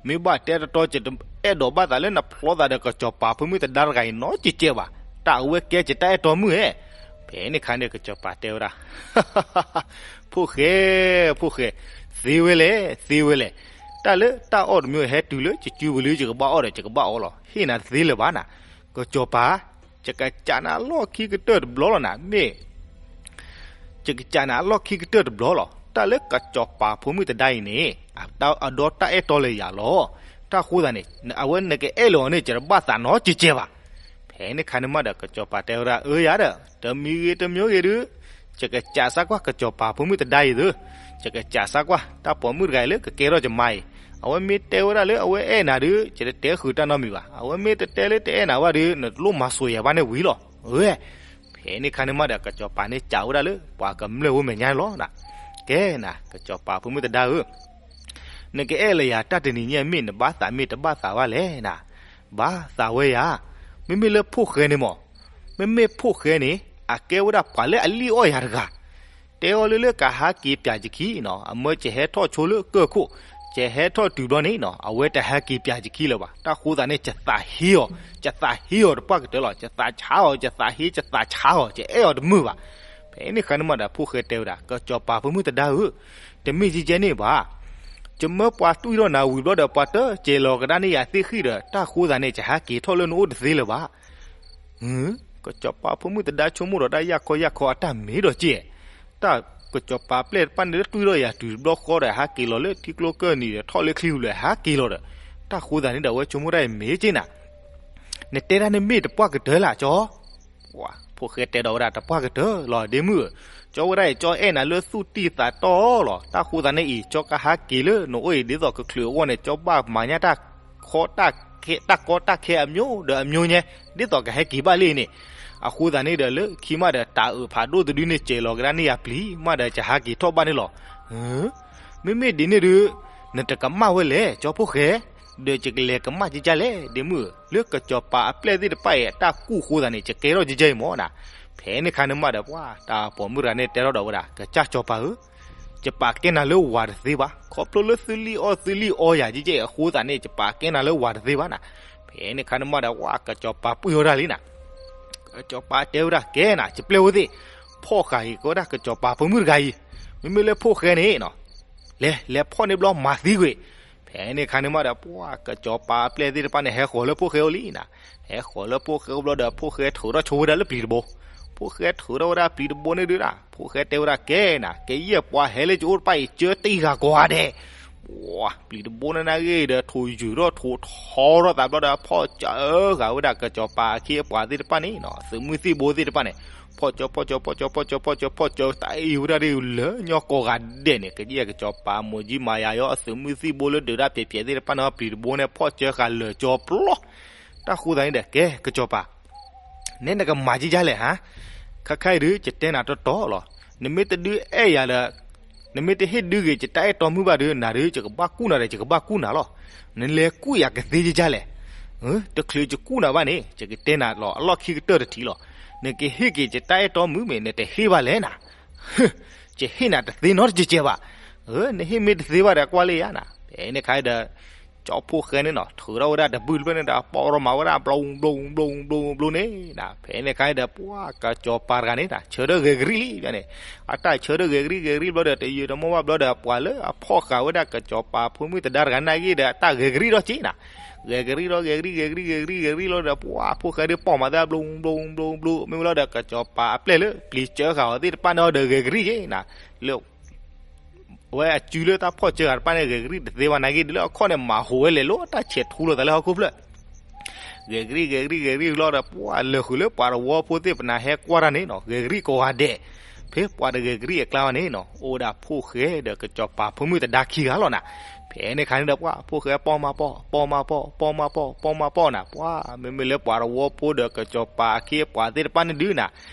မ့ၢ်ဘၣ်တဲတီတီ ယတအဲၣ်ဒိးဘၣ်သးလၢနဖျီသးဒီးကစီၤပၤဖိမုၣ်တဒါတဂၤအံၤနီတစဲးဘၣ်. တၢ်အဝဲကဲယတၢ်အဲၣ်တီမုၣ်ဧဲ. ဖဲန့ၣ်ခါန့ၣ် ကစီၤပၤတဲဝဲဒၣ် ဖိၣ်ဃဲ, ဖိၣ်ဃဲ, သ့ဝဲလဲၣ်, သ့ဝဲလဲၣ်. တၢ်လၢတၢ်အီၣ်တမံၤဟဲတုၤလၢယစုပူၤလၢယကဘၣ်အီၣ်ဒီး ယကဘၣ်အီၣ်လီၤ. ဟ့ၣ်နၤတသ့လၢၤဘၣ်နၤ. ကစီၤပၤ, ယကစးနၤအလီၢ်ခံကတၢၢ်တဘျီလီၤနၤ. မ့ၢ် ယကစးနၤအလီၢ်ခံကတၢၢ်တဘျီလီၤ. တၢ်လၢကစီၤပၤဖိမုၣ်တဒါအံၤန့ၣ် အဒီးတၢ်အဲၣ်တီလၢယၤလီၤ. တၢ်ဃိသတးန့ၣ် အဝဲနကအဲၣ်လၢအီၤန့ၣ် ယတဘၣ်သးနီတစဲးဘၣ်. ဖဲန့ၣ်ခါန့ၣ်မးဒီး ကစီၤပၤတဲဝဲဒၣ် အၢယၤဒီး တမံၤဂ့ၤတမံၤဂ့ၤဒုး ယကစးစၢ်ကွၢ်ကစီၤပၤဖိမုၣ်တဒါအံၤသု, ယကစးစၢ်ကွၢ် တၢ်ပိာ်မုၣ်တဂၤအံၤလၢကကဲထီၣ်ယမါအံၤ, အဝဲမ့ၢ်တဲဝဲဒၣ်လၢအဝဲအဲၣ်နၤဒုး ယတတဲဃုာ်တၢ်နီတမံၤဘၣ်. အဝဲမ့ၢ်တတဲလၢတအဲၣ်နၤဘၣ်ဒုး နတလိၣ်မၤစိာ်ယၤဘၣ်န့ၣ်ဝံၤလီၤ. အၢ ဖဲန့ၣ်ခါန့ၣ်မးဒီး ကစီၤပၤန့ၣ်စံးဝဲဒၣ်လၢ ပှၤကမျၢၢ်ဖိမဲာ်ညါလီၤနၤ, ကဲနၤ ကစီၤပၤဖိမုၣ်သဒါဧၢ, နကအဲၣ်လၢယၤတၢ်တနံၤညါမ့ၢ် နဘၣ်သးမ့ၢ်တဘၣ်သးဘၣ်လဲၣ်နၤ, ဘၣ်သးဝဲယၤ, မ့မ့ၢ်လၢဖိၣ်ဃဲန့ၣ်မး, မ့မ့ၢ်ဖိၣ်ဃဲန့ၣ် အကဲဝဲဒၣ်ပှၤလၢအလံၣ်အီၣ်ယၤတဂၤ တဲအီၤလၢလၢကဟဲက့ၤပၠးယခံနီၤ, အမၢယဟဲထီၣ်ဆိလၢကၢၢ်ခိၣ်, ယဟဲထီၣ်တုၤဘျီန့ၣ်နီၤ အဝဲတဟဲက့ၤပၠးယခံလၢၤဘၣ်. တၢ်ဃိသးန့ၣ် ယသးဟ့အီၤ, ယသးဟ့အီၤတပှၢ်ကတၢၢ်လီၤ. ယသးဆါအီၤ, ယသးဟ့, ယသးဆါအီၤ, ယအဲၣ်အီၤတမုာ်ဘၣ်. ဖဲန့ၣ်ခါန့ၣ်မးဒီး ဖိၣ်ဃဲတဲဝဲဒၣ်, ကစီၤပၤဖိမုၣ်သဒါဧၢ, တမ့ၢ်ကဲကဲန့ၣ်ဘၣ်. ယမၢပှၤတွံၢ်ထီၣ်နၤဝံၤဘျီဒီး ပှၤတစဲးလီၤကဒါန့ၢ်ယၤသ့ၣ်ဃံဒီး တၢ်ဃိသးန့ၣ် ယဟဲက့ၤထီၣ်လၢနအိၣ်တသ့လၢၤဘၣ်. ကစီၤပၤဖိမုၣ်သဒါဆိကမိၣ်ဒီးတၢ်ယၢ်ခီယၢ်ခီအတၢ်မ့ၢ်ဒီးကဲ, တၢ်ကစီၤပၤပျဲၢ်တဖၣ်န့ၣ်လၢတွံၢ်ထီၣ်ယၤတုၤတဘျီဃီဒီး ဟဲက့ၤလီၤလၢထံကျိကၢၢ်နံၤဒီး ထီၣ်လၢချံပူၤလၢဟဲက့ၤလီၤဒီး တၢ်ဃိသးန့ၣ်ဒီး အဝဲဆိကမိၣ်တၢ်အံၤမ့ၢ်ကဲနၤ, နတဲဒၣ်န့ၣ်မ့ၢ်တပှၢ်ကတၢၢ်လၢကၠီ ဖိၣ်ဃဲတဲဒီးဝဲဒၣ် တပှၢ်ကတၢၢ်လီၤ ဒ့မုၣ်ဧၢ, ကၠီဝဲဒၣ်အံၤ ကၠီအဲၣ်နၤလၢသူၣ်တံၢ်သးတီလီၤ. တၢ်ဃိသးန့ၣ်အံၤ ကၠီကဟဲက့ၤလၢနအိၣ်အံၤ ဒ်သိးကချုးအဂီၢ်န့ၣ် ကၠီဘၣ်မၤညၣ်တၢ် တၢ်ကီတၢ်ခဲအမျိုးဒီးအမျိုးညါ ဒ်သိးကဟဲက့ၤဘၣ်လံန့ၣ်, အဃိသးန့ၣ်ဒီး လၢခံမးဒီး တၤအုးဖးဒိၣ်တဒုန့ၣ် စဲးလီၤကဒါန့ၢ်ယၤပျံၤမးဒီး ယဟဲက့ၤထီၣ်ဘၣ်န့ၣ်လီၤ. မ့မ့ၢ်ဒ်န့ၣ်ဒီး နတကမၣ်ဝဲလဲၣ် ကၠီဖိၣ်ဃဲ, ဒီးယကလဲၤကမၣ်ကကလဲၣ် ဒ့မုၣ်ဧၢ, လၢကစီၤပၤအပျဲၢ်သ့ၣ်တဖၣ်အံၤ အတၢ်ကူၣ်ဃိသးန့ၣ် ယကဲထီၣ်ကကအံၤမ့ၢ်နၤ. ဖဲန့ၣ်ခါန့ၣ်မးဒီး ပှၤတၢ်ပိာ်မုၣ်တဂၤန့ၣ်တဲထီၣ်ဒီးဝဲဒၣ် ကစၢ်စီၤပၤဧၢ, ယပာ်ကဲနၤလၢဝၤတသ့ဘၣ်. ခီဖျိလၢသုလံၣ်အီၣ်သုလံၣ်အီယၤကကအံၤအဃိသးန့ၣ် ယပာ်ကဲနၤလၢဝၤတသ့ဘၣ်နၤ. ဖဲန့ၣ်ခါန့ၣ်မးဒီး ပှၤကစီၤပၤပှံၢ်ဝဲဒၣ်လံနၤ. ကစီၤပၤတဲဝဲဒၣ် ကဲနၤ ယပျဲၢ်ဝဲသ့ၣ်, ဖီၣ်ဃာ်က့ၤကီးဒၣ်ကစီၤပၤဖိမုၣ်တဂၤအံၤ, မ့မ့ၢ်လၢဖိၣ်ဃဲန့ၣ်နီၤ, လဲၤ လဲၤဖီၣ်န့ၢ်ဘျီမၤသံကွံာ်. ဖဲန့ၣ်ခါန့ၣ်မးဒီး ပှၤကစီၤပၤအပျဲၢ်သ့ၣ်တဖၣ်န့ၣ် ဟဲဃီၤလၢဖိၣ်ဃဲအိၣ်လံနၤ. ဟဲဃီၤလၢဖိၣ်ဃဲအိၣ်ဘျီဒီး ဖိၣ်ဃဲထုးထီၣ်ဆိဝဲဒၣ်လၢပျံၤတဘိ. ဖိၣ်ဃဲထုးထီၣ်ဝဲဒၣ်ပျံၤတဘိန့ၣ်ဒုးဒၣ် ဖိၣ်ဃဲတဲဝဲဒၣ် ကဲနၤ ကယဲၢ်ပှၤဟဲလၢယအိၣ်တဖၣ်အံၤ ကၢတံၢ်ဂၤကိးဂၤဒဲး ပှၤပျံၤတဘိန့ၣ်နာ်ဂ့ၤဒီး ထိၣ်ယူၤထီၣ်ထိၣ်ထီထီၣ်သးဘျီဒီး ဖီၣ်စၢဃာ်ဝဲဒၣ်ကစီၤပၤအခ့အပှၤသ့ၣ်တဖၣ်န့ၣ်နီၤ, သုးမုၢ်သံၣ်ဘိသ့ၣ်တဖၣ်န့ၣ် ဖီၣ်စၢ ဖီၣ်စၢ ဖီၣ်စၢ ဖီၣ်စၢ ဖီၣ်စၢ ဖီၣ်စၢ တၢ်အံၤဝဲဒၣ်ဒ်လၢညီကိးဂၤဒဲးန့ၣ် ကယဲၢ်ကစီၤပၤမိၢ်ကၠံမၤယၤယီၤ အသုးမုၢ်သံၣ်ဘိလၢဒုးတၢ်ဖျဲးဖျဲးသ့ၣ်တဖၣ်န့ၣ် ပျံၤတဘိန့ၣ် ဖီၣ်စၢဃာ်လၢာ်ကၠီပျီ တၢ်ဃိသးန့ၣ်ဒီး ကဲကစီၤပၤ နဲနကမၤကကလဲၣ်ဟါ, ခဲခါအံၤဒုး ယတဲနၤတီတီလီၤ. နမ့ၢ်တဒုးအဲၣ်ယၤဒီး နမ့ၢ်တဟ့ၣ်ဒုးဂ့ၤ ယတၢ်အဲၣ်တီမုၣ်ဘၣ်ဒီး နၤဒုး ယကဘၣ်ကူၣ်နၤဒီး ယကဘၣ်ကူၣ်နၤလီၤ. နလဲၤကူၣ်ယၤကသ့ယကလဲၣ်. တချုးယကူၣ်နၤဘၣ်န့ၣ် ယကတဲနၤလီၤ အလီၢ်ခံကတၢၢ်တထံးလီၤ. နကဟ့ၣ်က့ၤယတၢ်အဲၣ်တီမုၣ်မ့ၢ် နတဟ့ၣ်ဘၣ်လဲၣ်နၤ. ယဟ့ၣ်နၤတသ့နီတကဲကဲဘၣ်. နဟ့ၣ်မ့ၢ်တသ့ဘၣ်ဒီး ကွၢ်လၢယၤနၤ. ဖဲန့ၣ်ခါဒီး ကၠီဖိၣ်ဃဲန့ၣ်နီၤ ထုးထီၣ်ဝဲဒၣ်တဘုၣ်တဖျၢၣ်န့ၣ်ဒီး ပိာ်ထီၣ်မၤဝဲဒၣ် ဘျိဘျိဘျိဘျိဘျိန့ၣ်နၤ. ဖဲန့ၣ်ခါဒီး ပှၤကစီၤပၤတဂၤန့ၣ်နၤ ဆၢထၢၣ်ဂဲၤကရံၣ်လံန့ၣ်, အတၢ်ဆၢထၢၣ်ဂဲၤကရံၣ်ဂဲၤကရံၣ်ဘျီဒီး တယုၢ်တမီၢ်ဘၣ်ဘျီဒီး ပှၤလၢအဖီၣ်ဃာ်ဝဲဒၣ်ကစီၤပၤဖိမုၣ်သဒါတဂၤနာ်ဂ့ၤဒီး အတၢ်ဂဲၤကရံၣ်ဒီးက့နၤ. ဂဲၤကရံၣ်ဒီး ဂဲၤကရံၣ် ဂဲၤကရံၣ် ဂဲၤကရံၣ် ဂဲၤကရံၣ်လီၤဒီး ပှၤဖိၣ်ဃဲဒီးပိာ်မၤသး ဘျိဘျိဘျိဘျိ မ့ၢ်ဝဲလီၤဒီး ကစီၤပၤအပျဲၢ်လၢ ပျံၤစၢဃာ်အီၤသ့ၣ်တဖၣ်န့ၣ်ဒီး ဂဲၤကရံၣ်က့နၤ. လၢ ဝဲအစုလၢတၢ်ဖီၣ်စၢဃာ်တဖၣ်န့ၣ် ဂဲၤကရံၣ်တသ့ဘၣ်နာ်ဂ့ၤ ဒ်လၢအခီၣ်န့ၣ် မၤဟူးဝဲလဲၤလိာ် တၢ်ဆဲးထူလိာ်သးလၢဟီၣ်ခိၣ်ဖျၢၣ် ဂဲၤကရံၣ် ဂဲၤကရံၣ် ဂဲၤကရံၣ်လီၤဒီး ပှၤလၢာ်ဃုာ်လၢပှၤတဝီဖိသ့ၣ် ပနၢ်ဟဲကွၢ်တၢ်န့ၣ်နီၤ ဂဲၤကရံၣ်ကိးဂၤဒဲး. ဖဲပှၤတဂဲၤကရံၣ်အကျါဘၣ်န့ၣ်နီၤ အိၣ်ဝဲဒၣ်ဖိၣ်ဃဲဒီးကစီၤပၤဖိမုၣ်သဒါခံဂၤလီၤနၤ. ဖဲန့ၣ်ခါန့ၣ်ဒီး ပှၤဖိၣ်ဃဲပိာ်မၤပိာ် ပိာ်မၤပိာ် ပိာ်မၤပိာ် ပိာ်မၤပိာ်နၤ ပှၤမ့မ့ၢ်လၢပှၤတဝီဖိဒီးကစီၤပၤအခ့အပှၤသ့ၣ်တဖၣ်န့ၣ်ဒုးနၤ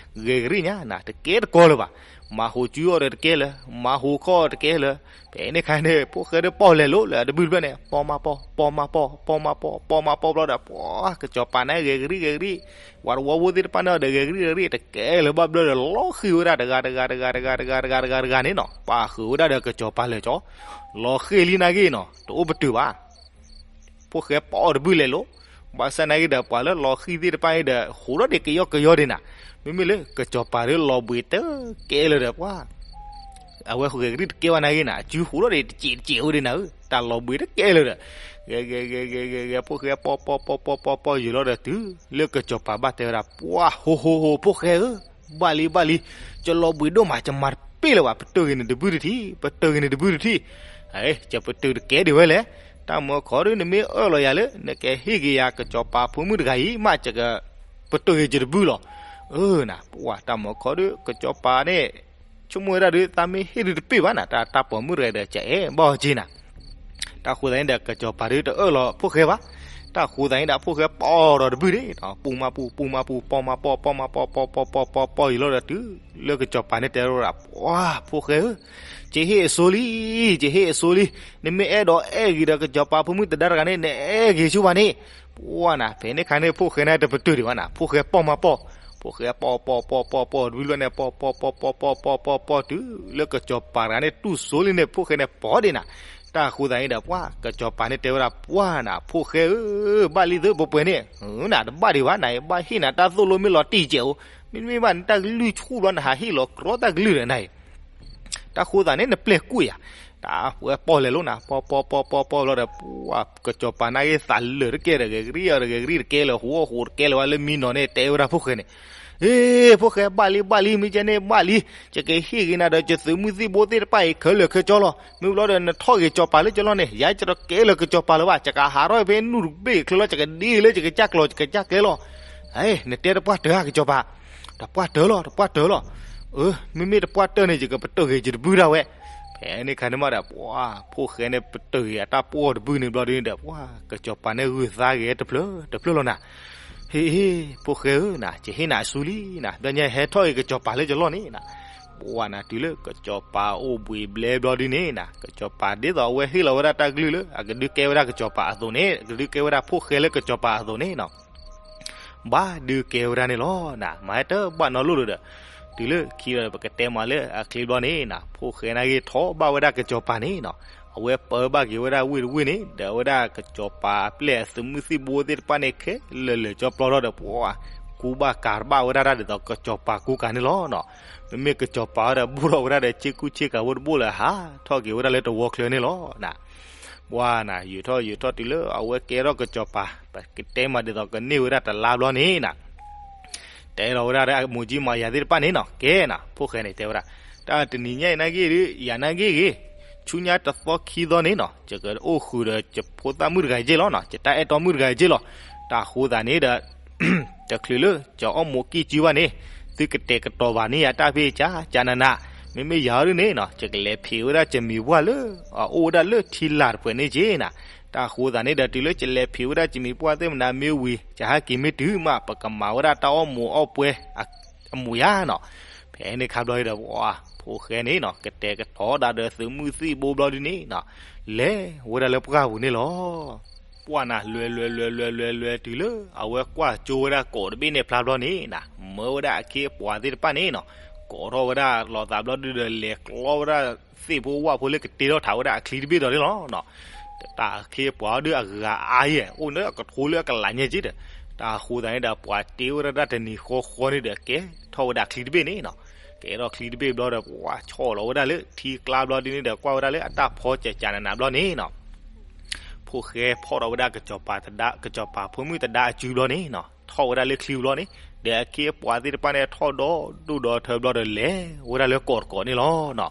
ဂဲၤကရံၣ်ညါနၤ တကဲတကီလၢၤဘၣ်. မၤဟူးစုအီၤဒီးတကဲလၢၤ မၤဟူးခီၣ်တကဲလၢၤ. ဖဲန့ၣ်ခါန့ၣ် ဖိၣ်ဃဲဒီးပိာ်လဲၤလိာ်လၢအတဘုၣ်တဖျၢၣ်န့ၣ် ပိာ်မၤပိာ် ပိာ်မၤပိာ် ပိာ်မၤပိာ် ပိာ်မၤပိာ်ဘျီဒီး ပှၤကစီၤပၤန့ၣ်ဂဲၤကရံၣ် ဂဲၤကရံၣ် ပှၤတဝီဖိသ့ၣ်တဖၣ်န့ၣ်ဒီး ဂဲၤကရံၣ် ဂဲၤကရံၣ် တကဲလၢၤဘၣ်ဘျီဒီး လီၤဃံၤဝဲဒၣ်တဂၤတဂၤတဂၤတဂၤတဂၤတဂၤတဂၤတဂၤန့ၣ်နီၤ ပာ်ဃုာ်ဝဲဒၣ်ဒီးကစီၤပၤလၢာ်ကၠီ လီၤဃံၤလံနာ်ဂ့ၤနီၤ တအိၣ်ပတုာ်ဘၣ်. ဖိၣ်ဃဲပိာ်အီၤတဘုၣ်လဲၤလိာ် ဘၣ်ဆၣ်နာ်ဂ့ၤဒီး ပှၤလၢလီၤဃံၤသ့ၣ်တဖၣ်အံၤဒီး ဟူးထီၣ်ဒံးကယီကယီဒံးနၤ မ့မ့ၢ်လၢကစီၤပၤဒီးလီၤဘှံးတကဲလၢၤဒီး ပှၤ အဝဲဂဲၤကရံၣ်တကဲဘၣ်နာ်ဂ့ၤနၤ အစုဟူးထီၣ်ဒံးတစဲးတစဲးအိၣ်ဒံးနၤဧၢ တၢ်လီၤဘှံးတကဲလၢၤဒီး ဂဲၤဂဲၤဂဲၤဂဲၤဂဲၤဂဲၤ ဖိၣ်ဃဲပိာ်ပိာ်ပိာ်ပိာ်ပိာ်ပိာ်ပိာ်ယုာ်လီၤဒီးတုၤ လၢကစီၤပၤဘၣ်တဲဝဲဒၣ် ပှၤဟိဟိဟိဖိၣ်ဃဲဧၢ ဘၣ်လံဘၣ်လံ ယလီၤဘှံးဒိၣ်မး ယမၤတပ့ၢ်လၢၤဘၣ် ပတုာ်ဂ့ၤနတဘုၣ်တထံၣ် ပတုာ်ဂ့ၤနတဘုၣ်တထံၣ် ယပတုာ်တကဲဒံးဝဲလဲၣ် တၢ်မၢခီဒုး နမ့ၢ်အၢၣ်လီၤယၤလၢ နကဟ့ၣ်က့ၤယၤကစီၤပၤဖိမုၣ်တဂၤအံၤမး ယကပတုာ်ဂ့ၤယတဘုၣ်လီၤ. အၢ နၤ ပှၤတၢ်မၢခီဒုး ကစီၤပၤန့ၣ် ဆိကမိၣ်ဝဲဒၣ်ဒုး သးမ့ၢ်ဟ့ၣ်ဒုးတပ့ၢ်ဘၣ်နၤ တၢ်တၢ်ပိာ်မုၣ်တဂၤဒီး ကအဲၣ်ဘၣ်အီၤက့နၤ တၢ်ဃိသတးန့ၣ်ဒီး ကစီၤပၤဒုးတအၢၣ်လီၤဖိၣ်ဃဲဘၣ်. တၢ်ဃိသးန့ၣ်ဒီး ဖိၣ်ဃဲပီၢ်ဒီးတဘုၣ်န့ၣ်, ပူၢ်မးပူၢ်, ပူၢ်မးပူၢ်, ပီၢ်မးပီၢ်, ပီၢ်မးပီၢ်, ပီၢ်မးပီၢ်, ပီၢ်မးပီၢ်, ပီၢ်မးပီၢ်, ပီၢ်မးပီၢ်, ပီၢ်မးပီၢ်, ပီၢ်ယံၤလီၤဒီး တုၤလၢကစီၤပၤန့ၣ်တဲဝဲဒၣ်, ပှၤဖိၣ်ဃဲဧၢ, ယဟ့ၣ်အစိလံ, ယဟ့ၣ်အစိလံ, နမ့ၢ်အဲၣ်ဒိးအဲၣ်ဂ့ၤဒီးကစီၤပၤဖိမုၣ်သဒါတဂၤန့ၣ် နအဲၣ်ဂ့ၤဆူၣ်ဘၣ်န့ၣ်, ပှၤနၤ ဖဲန့ၣ်ခါန့ၣ် ဖိၣ်ဃဲန့ၣ်တပတုာ်ဒံးဘၣ်နၤ, ဖိၣ်ဃဲပီၢ်မးပီၢ်, ဖိၣ်ဃဲပီၢ်ပီၢ်ပီၢ်ပီၢ်ပီၢ် တဘုၣ်လီၤန့ၣ် ပီၢ်ပီၢ်ပီၢ်ပီၢ်ပီၢ်ပီၢ်ပီၢ် တုၤလၢကစီၤပၤတဂၤန့ၣ် တူၢ်စိလံန့ၣ် ဖိၣ်ဃဲန့ၣ်ပီၢ်ဒံးနၤ, တၢ်ဃိသးန့ၣ်ဒီး ပှၤကစီၤပၤန့ၣ်တဲဝဲဒၣ် ပှၤနၤ ဖိၣ်ဃဲဧၢ, ဘၣ်လံသုပှဲၤပှဲၤန့ၣ်, နၤတဘၣ်ဒံးဘၣ်နၤအံၤ, ဘၣ်ဟ့ၣ်နၤတၢ်သိၣ်လိမ့ၢ်လီၤတံၢ်ကဲးအိၣ်, မ့တမ့ၢ်ဘၣ်နတၢ်ကလုၢ်ဆူၣ်ဘျီ နဟးဟ့ၣ်လီၤကြီတၢ်ကလုၢ်ဒီးနၤအံၤ တၢ်ဃိသးန့ၣ် နပျဲၢ်ကွံာ်ယၤ, တၢ်ဝဲပီၢ်လဲၤလိာ်နၤ, ပီၢ်ပီၢ်ပီၢ်ပီၢ်ပီၢ်လီၤဒီး ပှၤကစီၤပၤနာ်က့သးလၢာ်တကဲဒီး ဂဲၤကရံၣ်အီၤဒီး ဂဲၤကရံၣ်တကဲလၢာ် ဟူအီၣ်ဟူးတကဲလၢာ်ဝဲလၢမံနီၤန့ၣ် တဲဝဲဒၣ်ဖိၣ်ဃဲန့ၣ်, အ့ ဖိၣ်ဃဲဘၣ်လံဘၣ်လံ မ့ၢ်ကဲန့ၣ်ဘၣ်လံ, ယကဟ့ၣ်ဂ့ၤနၤဒီး ယသုးမုၢ်သံၣ်ဘိသ့ၣ်တဖၣ်အံၤ ခဲလၢာ်ခဲဆ့လီၤ, မ့ၢ်ဘျီဒီး နထီၣ်ဂ့ၤကစီၤပၤလၢကလီန့ၣ် ယၤတကဲလၢာ်ကစီၤပၤလၢၤဘၣ်, ယကဟးထီၣ်ဖဲနူၢ်တဘ့ၣ်ချၢလီၤ, ယကဒ့လၢ ယကစၢ်ကျီၤ ယကစၢ်ကျဲလီၤ နတဲတပှၢ်တၢၢ်ဧါ ကစီၤပၤ, တပှၢ်တၢၢ်လီၤ တပှၢ်တၢၢ်လီၤ, အၢ မ့မ့ၢ်တပှၢ်တၢၢ်န့ၣ် ယကပတုာ်ဂ့ၤယတဘုၣ်ဒၣ်ဝဲ, ဖဲန့ၣ်ခါန့ၣ်မးဒီး ပှၤဖိၣ်ဃဲန့ၣ် ပတုာ်ဂ့ၤအတၢ်ပီၢ်တဘုၣ်န့ၣ်ဘျီဒ်န့ၣ်ဒီး ပှၤကစီၤပၤန့ၣ်ဂုာ်သးဂ့ၤတဖျၢၣ်တဖျၢၣ်လီၤနၤ, ဟ့ၣ် ဖိၣ်ဃဲဧၢနၤ ယဟ့ၣ်နၤအစိလံနၤ, ဘျီညါဟဲထီၣ်ဂ့ၤကစီၤပၤလၢယလီၢ်န့ၣ်နၤ, ပှၤနၤတုၤလၢကစီၤပၤအိၣ်ဘှံးဘျဲဘျီဒ်န့ၣ်နၤ, ကစီၤပၤဒ်သိးအဝဲဟ့ၣ်လီၤဝဲဒၣ်တၢ်ကလုၢ်လၢ အကဒုးကဲဝဲဒၣ်ကစီၤပၤအသိးန့ၣ် ကဒုးကဲဝဲဒၣ်ဖိၣ်ဃဲလၢကစီၤပၤအသိးန့ၣ်နၤ ဘၣ်ဒုးကဲဝဲဒၣ်န့ၣ်လီၤနၤ, မၤဟဲတဘၣ်နီတဘျီဒီး, တုၤလၢခံဒီး ပကတဲမၤလၢအချ့ဘျီန့ၣ်နၤ, ဖိၣ်ဃဲနာ်က့ထီၣ်ဘၣ်ဝဲဒၣ်ကစီၤပၤန့ၣ်နၤ, အဝဲပၢဘၣ်က့ၤဝဲဒၣ်ဝ့ၢ်တဝ့ၢ်န့ၣ် ဒီးအဝဲဒၣ်ကစီၤပၤအပျဲၢ်အသုးမုၢ်သံၣ်ဘိသ့ၣ်တဖၣ်န့ၣ် ခဲလၢာ်လၢာ်ကၠီပျီထီၣ်ဒီး ပှၤကူဘၣ်ကၤတဘၣ်ဝဲဒၣ်တၢ် ဒ်သိးကစီၤပၤကူကၤန့ၣ်လီၤနၤ, မ့မ့ၢ်ကစီၤပၤဝဲဒီး ဘိၣ်ထီၣ်ဝဲဒၣ်ဒီး ဆ့ကူဆ့ကၤဖိတဘိၣ်လၢ ဟးထီၣ်က့ၤဝဲဒၣ်လၢတဝီချၢန့ၣ်လီၤနၤ ပှၤနၤ ယုာ်ထီၣ်ယုာ်ထီၣ်တုၤလၢအဝဲကဲထီၣ်ကစီၤပၤ, ပကတဲမးဒ်သိးကန့ၢ်ဝဲဒၣ်တလါဘျီန့ၣ်နၤ, တဲလီၤဝဲဒၣ်ဒီးအမိၢ်ကၠံမၤယၤသ့ၣ်တဖၣ်န့ၣ်နၤ, ကဲနၤ ဖိၣ်ဃဲန့ၣ်တဲဝဲဒၣ်, တၢ်တနံၤညါအံၤနာ်က့ဒီး ယၤနာ်က့ဂ့ၤ, ဆူညါတသီခံသီန့ၣ်နၤ ယကအိၣ်ဃုာ်ဒီးယဖိသၣ်မုၣ်တဂၤအံၤက့ၢ်လီၤနၤ, ယတၢ်အဲၣ်တီမုၣ်တဂၤအံၤက့ၢ်လီၤ, တၢ်ဃိသးန့ၣ်ဒီး တချုးလၢယအီၣ်မိၢ်ကံၢ်ကၠုဘၣ်န့ၣ်, သုကတဲာ်ကတီၤဘၣ်န့ၢ်ယၤတၢ်ဖံးကၠၢ်ကၠၢ်နးနး, မ့မ့ၢ်ယၤဒ်န့ၣ်နၤ ယကလဲၤဖံးဝဲဒၣ်ယမံၤပှၢ်လၢ အအိၣ်ဝဲဒၣ်လၢထံလာ်တဖျၢၣ်န့ၣ်က့ၢ်နၤ, တၢ်ဃိသးန့ၣ်ဒီး တုၤလၢယလဲၤဖံးဝဲဒၣ်ယမံၤပှၢ်သ့ၣ်မနၤမ့ၢ်ဝံၤ ယဟဲက့ၤမ့ၢ်တုၤမး ပကမၤဝဲဒၣ်တၢ်အီၣ်မိၢ်အီၣ်ပှဲၤ အမိၢ်ယါနၤ, ဖဲန့ၣ်ခါဘျီဒီး ဖိၣ်ဃဲန့ၣ်နၤ ကတဲာ်ကတီၤဒၣ်ဒီးသုးမုၢ်သံၣ်ဘိဘျီဒ်န့ၣ်နၤ, လဲၤဝဲဒၣ်လၢပှၢ်ပူၤန့ၣ်လီၤ. ပှၢ်နၤ လဲၤလဲၤလဲၤလဲၤလဲၤလဲၤတုၤလၢ အဝဲကွၢ်ကၠိဝဲဒၣ်ကိးတဘ့ၣ်န့ၣ်ဖျါဘျီန့ၣ်နၤ, မၢဝဲဒၣ်အခ့အပှၤသ့ၣ်တဖၣ်န့ၣ်နၤ, ကိးထီၣ်ဝဲဒၣ်လီၤသးဘျီဒုဒီး လဲၤကျီဝဲဒၣ်သ့ၣ်ဖိဝၣ်ဖိလၢကတ့ထီၣ်ထးဝဲဒၣ်အချံတဘ့ၣ်ဒီးန့ၣ်လီၤ. တၢ်အခ့အပှၤဒုအဂၤအါယဲၢ် အိၣ်လၢအကထိလၢအကလးညါက့ဒီး, တၢ်ဃိသးန့ၣ်ဒီး ပှၤတ့ဝဲဒၣ်တၢ်တနံၤဃီဃီန့ၣ်ဒီး ကဲထီၣ်ဝဲဒၣ်ချံတဘ့ၣ်န့ၣ်နၤ, ကဲထီၣ်ချံတဘ့ၣ်ဘျီဒီး ပှၤဆီၣ်လီၤဝဲဒၣ်လၢထံကျါဘျီဒ်န့ၣ်ဒီး ကွၢ်ဝဲဒၣ်လၢအတၢ်ဖီကၠၢ်ကၠၢ်နးနးဘျီန့ၣ်နၤ, ဖိၣ်ဃဲဖီၣ်ထီၣ်ဝဲဒၣ်ကစီၤပၤတဒါ ကစီၤပၤဖိမုၣ်သဒါအစုဘျီန့ၣ်နၤ, ထီၣ်ဝဲဒၣ်လၢချံဘျီန့ၣ်, ဒီးအခ့အပှၤသ့ၣ်တဖၣ်န့ၣ်ထီၣ်ဒီဒိၣ်ဒီထၢဘျီဒီး လဲၤဝဲဒၣ်လၢကိးတကိးန့ၣ်လီၤနၤ,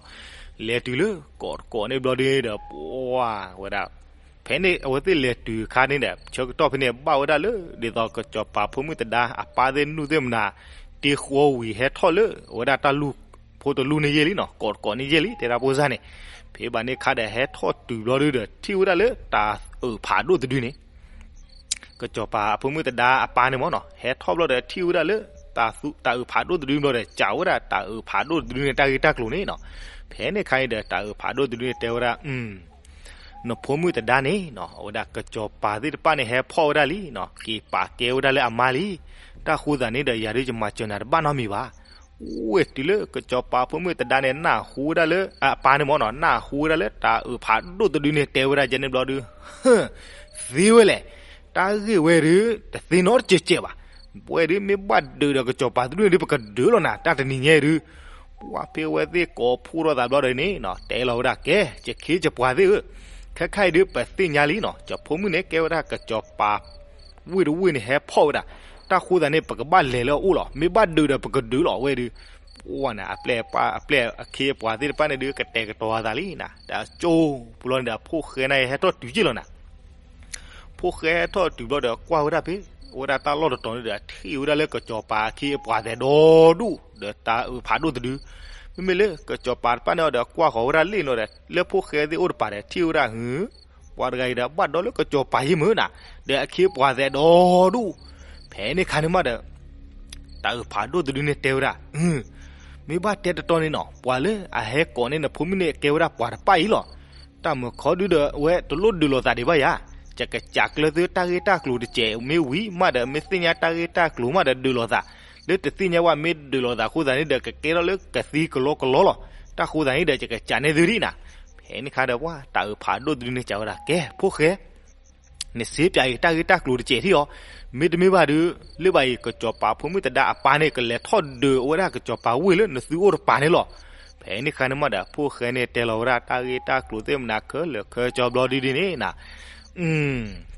လဲၤတုၤလၢကိးတကိးန့ၣ်ဘျီဒ်ဒီး ပှၤဝဲဒၣ် ဖဲန့ၣ်အဝဲသ့ၣ်လဲၤတုၤအခါန့ၣ်ဒီး ဆၢကတီၢ်ဖဲန့ၣ် ဘၣ်ဝဲဒၣ်လၢ ဒ်သိးကစီၤပၤဖိမုၣ်သဒါအပၢ်သ့ၣ်နုၢ်သ့ၣ်မနၤ တ့ဃီဝံၤဟဲထီၣ်လၢ အဝဲဒၣ်တၢ်လူၢ်ဖိတလူၢ်န့ၣ်ယဲၢ်လံနၤ, ကိးတကိးန့ၣ်ယဲၢ်လံ တဲဒၣ်ဖိစၢ်န့ၣ်, ဖဲဘၣ်န့ၣ်ခါဒီး ဟဲထီၣ်တုၤဘျီဒုဒီး ထံၣ်ဝဲဒၣ်လၢတၢ်အုးဖးဒိၣ်တဒုန့ၣ် ကစီၤပၤအဖိမုၣ်သဒါအပၢ်န့ၣ်မ့ၢ်နၤ ဟဲထီၣ်ဘျီဒီး ထံၣ်ဝဲဒၣ်လၢ တၢ်အုးဖးဒိၣ်တဒုဘျီဒီး စံးဝဲဒၣ်တၢ်အုးဖးဒိၣ်တဒုန့ၣ် တၢ်ဂ့ၢ်တၢ်ကျိၤန့ၣ်နၤ, ဖဲန့ၣ်ခါန့ၣ်ဒီး တၢ်အုးဖးဒိၣ်တဒုန့ၣ်တဲဝဲဒၣ် နဖိမုၣ်သဒါန့ၣ်နၤ အဝဲဒၣ်ကစီၤပၤသ့ၣ်တဖၣ်န့ၣ် ဟဲဖီၣ်ဝဲဒၣ်လံနၤ, က့ၤပာ်ကဲဝဲဒၣ်လၢအမါလံ, တၢ်ဃိသးန့ၣ်ဒီး ယၤဒုးယမၤစၢၤနၤတဘၣ်နီတမံၤဘၣ်. ဝဲတုၤလၢကစီၤပၤဖိမုၣ်သဒါန့ၣ် နၢ်ဟူဝဲဒၣ်လၢ အပၢ်န့ၣ်မ့ၢ်နၤ နၢ်ဟူဝဲဒၣ်လၢတၢ်အုးဖးဒိၣ်တဒုန့ၣ် တဲဝဲဒၣ်ယဲန့ၣ်ဘျီဒု သ့ဝဲလဲၣ်, တၢ်ဂ့ၢ်ဝဲဒုး တသ့နီတစဲးစဲးဘၣ်. ဝဲဒုးမ့ၢ်ဘၣ်ဒုးဒီးကစီၤပၤတဒုန့ၣ်ဒုး ပကဒုးလီၤနၤ တၢ်တနံၤညါအံၤဒုး. ပှၤဖဲအဝဲသ့ၣ်ကိးဖှိၣ်ထီၣ်သးဘျီဒီးန့ၣ်နၤ တဲလီၤဝဲဒၣ် ကဲ ယခ့ယပှၤသ့ၣ်ဧၢ, ခဲခါအံၤဒုး ပသ့ၣ်ညါလံနၤ ကစီၤဖိမုၣ်န့ၣ်ကဲဝဲဒၣ်ကစီၤပၤ ဝ့ၢ်တဝ့ၢ်န့ၣ် ဟဲဖီၣ်ဝဲဒၣ်, တၢ်ဃိသးန့ၣ် ပကဘၣ်လဲၤလၢအအိၣ်လီၤ. မ့ၢ်ဘၣ်ဒုးဒီးပကဒုးလီၤဝဲဒုး. ပှၤနၤ အပျဲၢ် အပျဲၢ်အခ့အပှၤသ့ၣ်တဖၣ်န့ၣ်ဒုး ကတဲာ်ကတီၤအသးလံနၤ, တၢ်ကၠိပူၤလီၤန့ၣ်ဒီး ဖိၣ်ဃဲန့ၣ် ဟဲထီၣ်တုၤက့ၢ်လီၤနၤ ဖိၣ်ဃဲဟဲထီၣ်တုၤဘျီဒီး ကွၢ်ဝဲဒၣ်ဖဲ အဝဲဒၣ်တၢ်လီၢ်တတီၤန့ၣ်ဒီး ထံၣ်ဝဲဒၣ်လၢကစီၤပၤအခ့အပှၤသဲးဒီဒူၣ် ဒီးတၢ်အုးဖးဒိၣ်တဒု. မ့မ့ၢ်လၢကစီၤပၤတဖၣ်န့ၣ်ဒီး ကွၢ်ဃီၤဝဲဒၣ်လ့ၣ်နီၤဒီး လၢဖိၣ်ဃဲသ့ၣ်အိၣ်တပၤဒီး ထံၣ်ဝဲဒၣ် ဟုၣ် ပှၤတဂၤအံၤဒီးဘၣ်ဒီးလၢကစီၤပၤယံၤမုၢ်နၤ, ဒီးအခ့အပှၤသဲးဒီဒူၣ်, ဖဲန့ၣ်ခါန့ၣ်မးဒီး တၢ်အုးဖးဒိၣ်တဒုန့ၣ်တဲဝဲဒၣ်, မ့ၢ်ဘၣ်တဲတတီန့ၣ်နီၤ, ပှၤလၢအဟဲကိးန့ၢ်နဖိမုၣ်န့ၣ်ကဲဝဲဒၣ်ပှၤတပၣ်အံၤလီၤ. တၢ်မုာ်ခီဒုဒီးအဝဲတလိၣ်ဒုးလိာ်သးဒံးဘၣ်ယၤ, ယကစးကျၢၤသုတၢ်ဂ့ၢ်တၢ်ကျိၤတစဲးမ့ၢ်ဝံၤမးဒီး မ့ၢ်သ့ၣ်ညါတၢ်ဂ့ၢ်တၢ်ကျိၤမးဒီးဒုးလိာ်သး, လၢတသ့ၣ်ညါဘၣ်မ့ၢ်ဒုးလိာ်သးအဃိသတးန့ၣ်ဒီး ကကဲထီၣ်လၢကသံကလီကလီလီၤ. တၢ်အဃိသတးန့ၣ်ဒီး ယကစးန့ၢ်သုဒံးနၤ. ဖဲန့ၣ်ခါဒီးပှၤ တၢ်အုးဖးဒိၣ်တဒုန့ၣ်စံးဝဲဒၣ်, ကဲဖိၣ်ဃဲ နစ့ပၠးအံၤတၢ်ဂ့ၢ်တၢ်ကျိၤတစဲးထံၣ်အီၤ, မ့တမ့ၢ်ဘၣ်ဒီး လၢဘၣ်အံၤ ကစီၤပၤဖိမုၣ်သဒါအပၢ်န့ၣ် ကလဲၤထီၣ်ဒုးအဝဲဒၣ်ကစီၤပၤဝ့ၢ်လၢနသုအိၣ်တပၤန့ၣ်လီၤ. ဖဲန့ၣ်ခါန့ၣ်မးဒီး ဖိၣ်ဃဲန့ၣ်တဲလီၤဝဲဒၣ်တၢ်ဂ့ၢ်တၢ်ကျိၤသ့ၣ်မနၤခဲလၢာ်ခဲဆ့ဘျီဒုဒုန့ၣ်နၤ,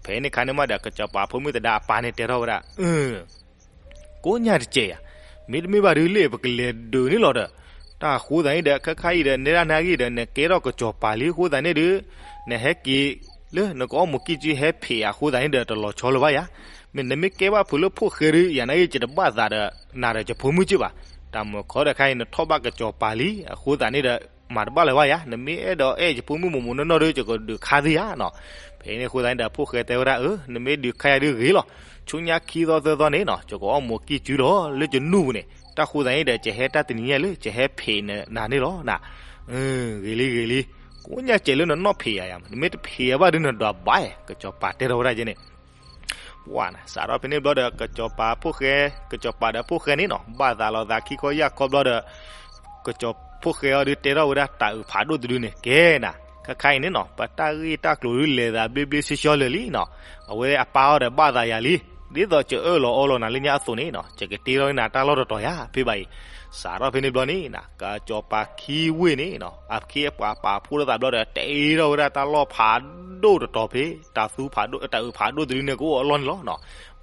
ဖဲန့ၣ်ခါန့ၣ်မးဒီး ကစီၤပၤဖိမုၣ်သဒါအပၢ်န့ၣ်တဲထီၣ်ဝဲဒၣ်, ကိးညါတစဲးယၤ, မ့တမ့ၢ်ဘၣ်ဒီးလၢပကလဲၤဒုးန့ၣ်လီၤဒီး, တၢ်အဃိသတးန့ၣ်ဒီး ခဲခါအံၤဒီး နဲဒၣ်နၢ်ဂ့ၢ်ဒီး နကဲထီၣ်ကစီၤပၤလံအဃိသတးန့ၣ်ဒီး နဟဲက့ၤလၢနကအီၣ်မူးကံၢ်စုဟဲဖံးယၤအဃိသတးန့ၣ်ဒီး တလီၤဆီလၢၤဘၣ်ယၤ, မ့ၢ်နမ့ၢ်ကဲဘၣ်ဖုးလၢဖိၣ်ဃဲဒီး ယၤနာ်က့ၤ ယတဘၣ်သးဒီးနၤဒီးယဖိမုၣ်က့ဘၣ်. တၢ်မုာ်ခီဒီးခါအံၤ နထီၣ်ဘၣ်ကစီၤပၤလံအဃိသတးန့ၣ်ဒီး မၤတဘၣ်လၢၤဘၣ်ယၤ, နမ့ၢ်အဲၣ်ဒိးအဲၣ်ယဖိမုၣ်မိၢ်မိၢ်နီၢ်နီၢ်ဒီး ယကဒုးခါသ့ယၤနီၤ. ဖဲန့ၣ်အဃိသတးန့ၣ်ဒီး ဖိၣ်ဃဲတဲဝဲဒၣ်, နမ့ၢ်ဒုးခါယၤဒုးဂ့ၤလီၤ, ဆူညါခံသီသၢသီန့ၣ်နီၤ ယကအီၣ်မူးကံၢ်စုလီၤလၢယနူၢ်ပူၤန့ၣ်, တၢ်အဃိသတးန့ၣ်ဒီး ယဟဲတၢ်တနံၤညါလၢ ယဟဲဖံးနၤန့ၣ်လီၤနၤ. ဂ့ၤလံဂ့ၤလံ, ကိးညါစဲးလၢနနီၢ်ဖံးယၤယၤ, နမ့ၢ်တဖံးယၤဘၣ်ဒီးနဒွးဘၣ်, ကစီၤပၤတဲထီၣ်ဝဲဒၣ်ယဲန့ၣ် ပှၤနၤ စးထီၣ်ဖဲန့ၣ်ဘျီဒီး ကစီၤပၤဖိၣ်ဃဲ, ကစီၤပၤဒီးဖိၣ်ဃဲန့ၣ်နီၤ ဘၣ်သးလီၤသးခံခီယၢ်ခီဘျီဒီး ကစီၤဖိၣ်ဃဲအီၤဒုးတဲထီၣ်ဝဲဒၣ်တၢ်အုးဖးဒိၣ်တဒုန့ၣ်, ကဲနၤ, ခဲခါအံၤန့ၣ်နီၤ ပတၢ်ဂ့ၢ်တၢ်ကျိၤဒုးလဲၤသးဘျ့ဘျ့ဆှီဆှီလၢာ်လံနီၤ, အဝဲအပၢ်အီၤဒီးဘၣ်သးယၤလံ, ဒ်သိးယအၢၣ်လီၤအီလီၤနၤလၢညါအသိးန့ၣ်နီၤ ယကတ့ထီၣ်နၤတၢ်လီၢ်တတီၤယၤ ဖဲဘၣ်အံၤ. စးထီၣ်ဖဲန့ၣ်ဘျီန့ၣ်နၤ ကစီၤပၤခံဝ့ၢ်န့ၣ်နီၤ အခ့အပှၤပာ်ဖှိၣ်ထီၣ်သးဘျီဒီး တ့ထီၣ်ဝဲဒၣ်တၢ်လီၢ်ဖးဒိၣ်တတီၤဖဲ တၢ်သူဖးဒိၣ် တၢ်အုးဖးဒိၣ်တဒုန့ၣ်ကအိၣ်အလီၢ်န့ၣ်လီၤနီၤ.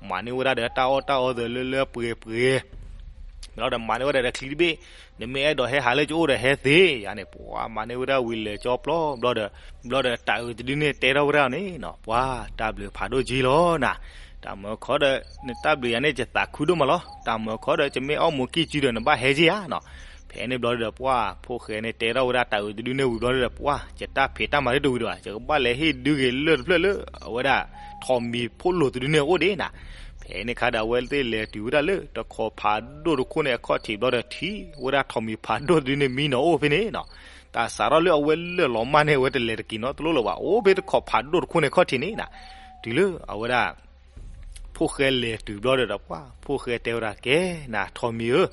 မၤန့ၢ်ဝဲဒၣ်ဒီးတၢ်အီၣ်တၢ်အီသ့ၣ်လၢလၢပှဲၤပှဲၤ ဒီးမၤန့ၢ်ဝဲဒၣ်ဒီးချံတဘ့ၣ်, နမ့ၢ်အဲၣ်ဒိးဟဲဟးလၢယအိၣ်ဒီးဟဲသ့ယၤန့ၣ်, ပှၤမၤန့ၢ်ဝဲဒၣ်ဝံၤလဲၤကၠီပျီဘျီဒီး, ဘျီဒီးတၢ်အုးတဒုန့ၣ်တဲထီၣ်ဝဲဒၣ်န့ၣ်နီၤ ပှၤတၢ်ဘျုးဖးဒိၣ်ကံလီၤနၤ, တၢ်မုာ်ခီဒီး နတၢ်ဘျုးယၤန့ၣ် ယသးခုဒိၣ်မးလီၤ, တၢ်မုာ်ခီဒီး ယမ့ၢ်အီၣ်မူးကံၢ်စုဒီး နဘၣ်ဟဲက့ယၤနီၤ. ဖဲန့ၣ်ဘျီဒီး ပှၤဖိၣ်ဃဲန့ၣ်တဲထီၣ်ဝဲဒၣ်တၢ်အုးတဒုန့ၣ်ဝံၤဘျီဒီး ပှၤယတၢ်ဖံးတၢ်မၤတဝံၤဒီး ယကဘၣ်လဲၤဟ့ၣ်ဒုးဂ့ၤလၢၢ်တဖျၢၣ်လၢ အဝဲဒၣ်ထိးမံၤဖိလိၤတဒုန့ၣ်အိၣ်ဒံးနၤ. ဖဲန့ၣ်ခါဒီး အဝဲသ့ၣ်လဲၤတုၤဝဲဒၣ်လၢတခိးဖးဒိၣ်တခိၣ်န့ၣ်အခီၣ်ထံးဘျီဒီး ထံၣ်ဝဲဒၣ်ထိးမံၤဖးဒိၣ်တဒုန့ၣ်မံနီၤအိၣ်ဖဲန့ၣ်နီၤ. တၢ်စးထီၣ်လၢအဝဲလၢာ်လီၤမၢ်န့ၣ် အဝဲတလဲၤတက့ၤနီတလိၣ်လၢၤဘၣ်, အိၣ်ဖဲတခိးဖးဒိၣ်တခိၣ်န့ၣ်အခီၣ်ထံးန့ၣ်နၤ. တုၤလၢအဝဲဒၣ် ဖိၣ်ဃဲလဲၤတုၤဘျီဒီး ပှၤဖိၣ်ဃဲတဲဝဲဒၣ် ကဲနၤထိးမံၤဧၢ,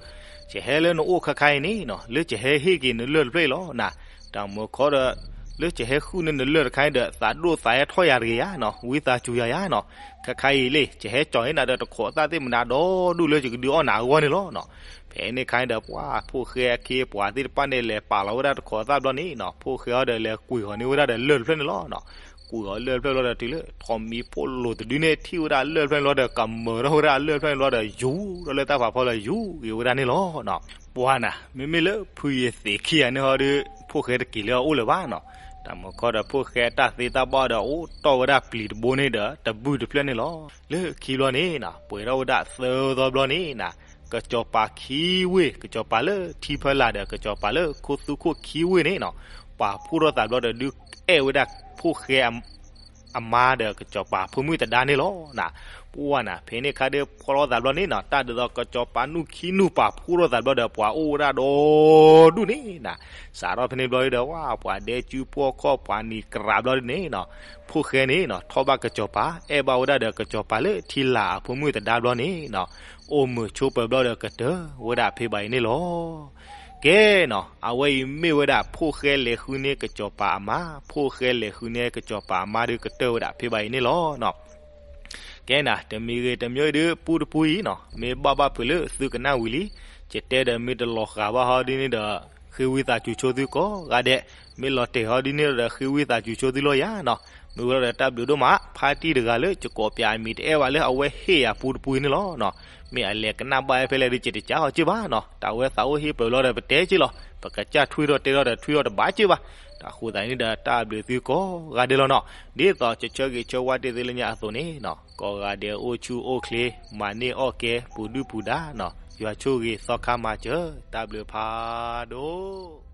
ယဟဲလၢနအိၣ်ခါခါအံၤန့ၣ်နီၤ လၢယဟဲဟ့ၣ်က့ၤနလၢၢ်တဖျၢၣ်အံၤလီၤနၤ. တၢ်မုာ်ခီဒီး လၢယဟဲဃုန့ၢ်နလၢၢ်တခါအံၤဒီး သးဒိၣ်သးအဲၣ်ထီၣ်ယၤတဂ့ၤယၤနီၤ ဝံသးစူၤယၤယၤနီၤ. ခါခါအံၤလံ ယဟဲကၠီၤန့ၢ်နၤဒီးတခိးသၣ်သ့ၣ်မနၤဒီဒူၣ်လၢယကဒုးအီၣ်နၤအဂီၢ်န့ၣ်လီၤနီၤ. ဖဲန့ၣ်ခါအံၤဒီး ပှၤဖိၣ်ဃဲအခ့အပှၤသ့ၣ်တဖၣ်န့ၣ် လဲၤပာ်လီၤဝဲဒၣ်တခိးသၣ်ဘျီန့ၣ်နီၤ ဖိၣ်ဃဲအီၤဒီးလဲၤကွံာ်ဃီၤန့ၢ်ဝဲဒၣ်ဒီးလၢၢ်တဖျၢၣ်န့ၣ်လီၤနီၤ. ကွံာ်ဃီၤလၢၢ်တဖျၢၣ်ဘျီဒီး တုၤလၢထိးမံၤဖိလိၤတဒုန့ၣ် ထံၣ်ဝဲဒၣ်လၢၢ်တဖျၢၣ်န့ၣ်ဘျီဒီး ကမၢၤထီၣ်ဝဲဒၣ်လၢၢ်တဖျၢၣ်န့ၣ်ဘျီဒီး ယူၤထီၣ်လၢတၢ်ဖးဖီလီၤ ယူၤက့ၤဝဲဒၣ်န့ၣ်လီၤနီၤ. ပှၤနၤ မ့မ့ၢ်လၢဖုယသံးခံဂၤန့ၣ်ဟီဒီး ဖိၣ်ဃဲတက့ၤလၢအအိၣ်လၢၤဘၣ်နီၤ. တၢ်မုာ်ခီဒီး ဖိၣ်ဃဲတၢ်သ့တၢ်ဘၣ်ဒီး အိၣ်တီၢ်ဝဲဒၣ်ပျံၤတဘိန့ၣ်ဒီး တဘုၣ်တဖျၢၣ်န့ၣ်လီၤ. လၢခံဘျီန့ၣ်နီၤ ပှဲၤထီၣ်ဝဲဒၣ်သၢသီဘျီန့ၣ်နၤ ကစီၤပၤခံဝ့ၢ် ကစီၤပၤလၢထံဖီလာ်ဒီး ကစီၤပၤလၢခိသူခိၣ်ခံဝ့ၢ်န့ၣ်နီၤ ပာ်ဖှိၣ်ထီၣ်သးဘျီဒီး ဒုးအဲၣ်ဝဲဒၣ်ဖိၣ်ဃဲအမါဒီး ကစီၤပၤဖိမုၣ်သဒါန့ၣ်လီၤနၤ. ပှၤနၤ ဖဲန့ၣ်ခါဒီး ဖီၣ်ထီၣ်သးဘျီန့ၣ်နီၤ တၢ်ဒ်သိးကစီၤပၤနူၢ်ခံနူၢ်ပာ်ဖှိၣ်ထီၣ်သးဘျီဒီး ပှၤအိၣ်ဝဲဒၣ်ဒီဒူၣ်န့ၣ်နၤ. စးထီၣ်ဖဲန့ၣ်ဘျီဒီး ဝဲပှၤဒဲကၠူဖီၣ်ခီၣ် ပှၤနံၤကြးဘျီန့ၣ်နီၤ ဖိၣ်ဃဲန့ၣ်နီၤ ထီၣ်ဘၣ်ကစီၤပၤ အဲၣ်ဘၣ်ဝဲဒၣ်ဒီးကစီၤပၤလၢထံလာ်အဖိမုၣ်သဒါဘျီန့ၣ်နီၤ အိၣ်မုာ်ဆိးပၢၤဘျီဒီးကတၢၢ်ဝဲဒၣ်ဖဲဘၣ်အံၤန့ၣ်လီၤ. ကဲနီၤ အဝဲအံၤမ့ၢ်ဝဲဒၣ် ဖိၣ်ဃဲလဲၤဃုန့ၢ်ကစီၤပၤအမါ, ဖိၣ်ဃဲလဲၤဃုန့ၢ်ကစီၤပၤအမါဒီးကတၢၢ်ဝဲဒၣ်ဖဲဘၣ်အံၤန့ၣ်လီၤနီၤ. ကဲနၤ တမံၤဂ့ၤတမံၤဒုး ပူတပူအံၤနီၤ မ့ၢ်ဘၣ်ဘၣ်ဖုးလၢသုကနၣ်ဝံၤလံ, ယတဲဒီးမ့ၢ်တလီၤဃာ်ဘၣ်ဟီဒ်န့ၣ်ဒီး ဃ့ဝံသးစူၤဆိသုကိးဂၤဒဲး, မ့ၢ်လီၤတဲာ်ဟီဒ်န့ၣ်ဒီး ဃ့ဝံသးစူၤဆိသုလီၤယၤနီၤ. မ့ၢ်ဝဲလီၤဒီးတၢ်ဘျုးဒိၣ်မး ဖါတံၢ်တဂၤလၢယကိးပၠးအမံၤတအဲၣ်ဘၣ်လၢအဝဲဟ့ၣ်ယၤပူတပူအံၤန့ၣ်လီၤနီၤ. မ့ၢ်အလဲၤကနၣ်ဘၣ်ဖဲလဲၣ်ဒီး ယတကးအီၤက့ၢ်ဘၣ်နီၤ. တၢ်ဝဲသးအိၣ်ဟ့ၣ်ပၢၤလီၤဒီးပတဲက့ၢ်လီၤ. ပကစၢ်ထွံၣ်ထီၣ်တဲထီၣ်ဒီးထွံၣ်ထီၣ်တဘၣ်က့ၢ်ဘၣ်. တၢ်အဃိသတးန့ၣ်ဒီး တၢ်ဘျုးသုကိးဂၤဒဲးလီၤနီၤ. ဒ်သိးကဆၢဂ့ၤဆၢဝါတ့ၢ်သုလၢညါအသိးန့ၣ်နီၤ ကိးဂၤဒဲးအိၣ်ဆူၣ်အိၣ်ချ့ မၤန့ၢ်အီၣ်ကဲ ပူၤဒုၣ်ပူၤဒါနီၤ. ယွၤဆိၣ်ဂ့ၤသီခါမၤစၢၤ တၢ်ဘျုးဖးဒိၣ်.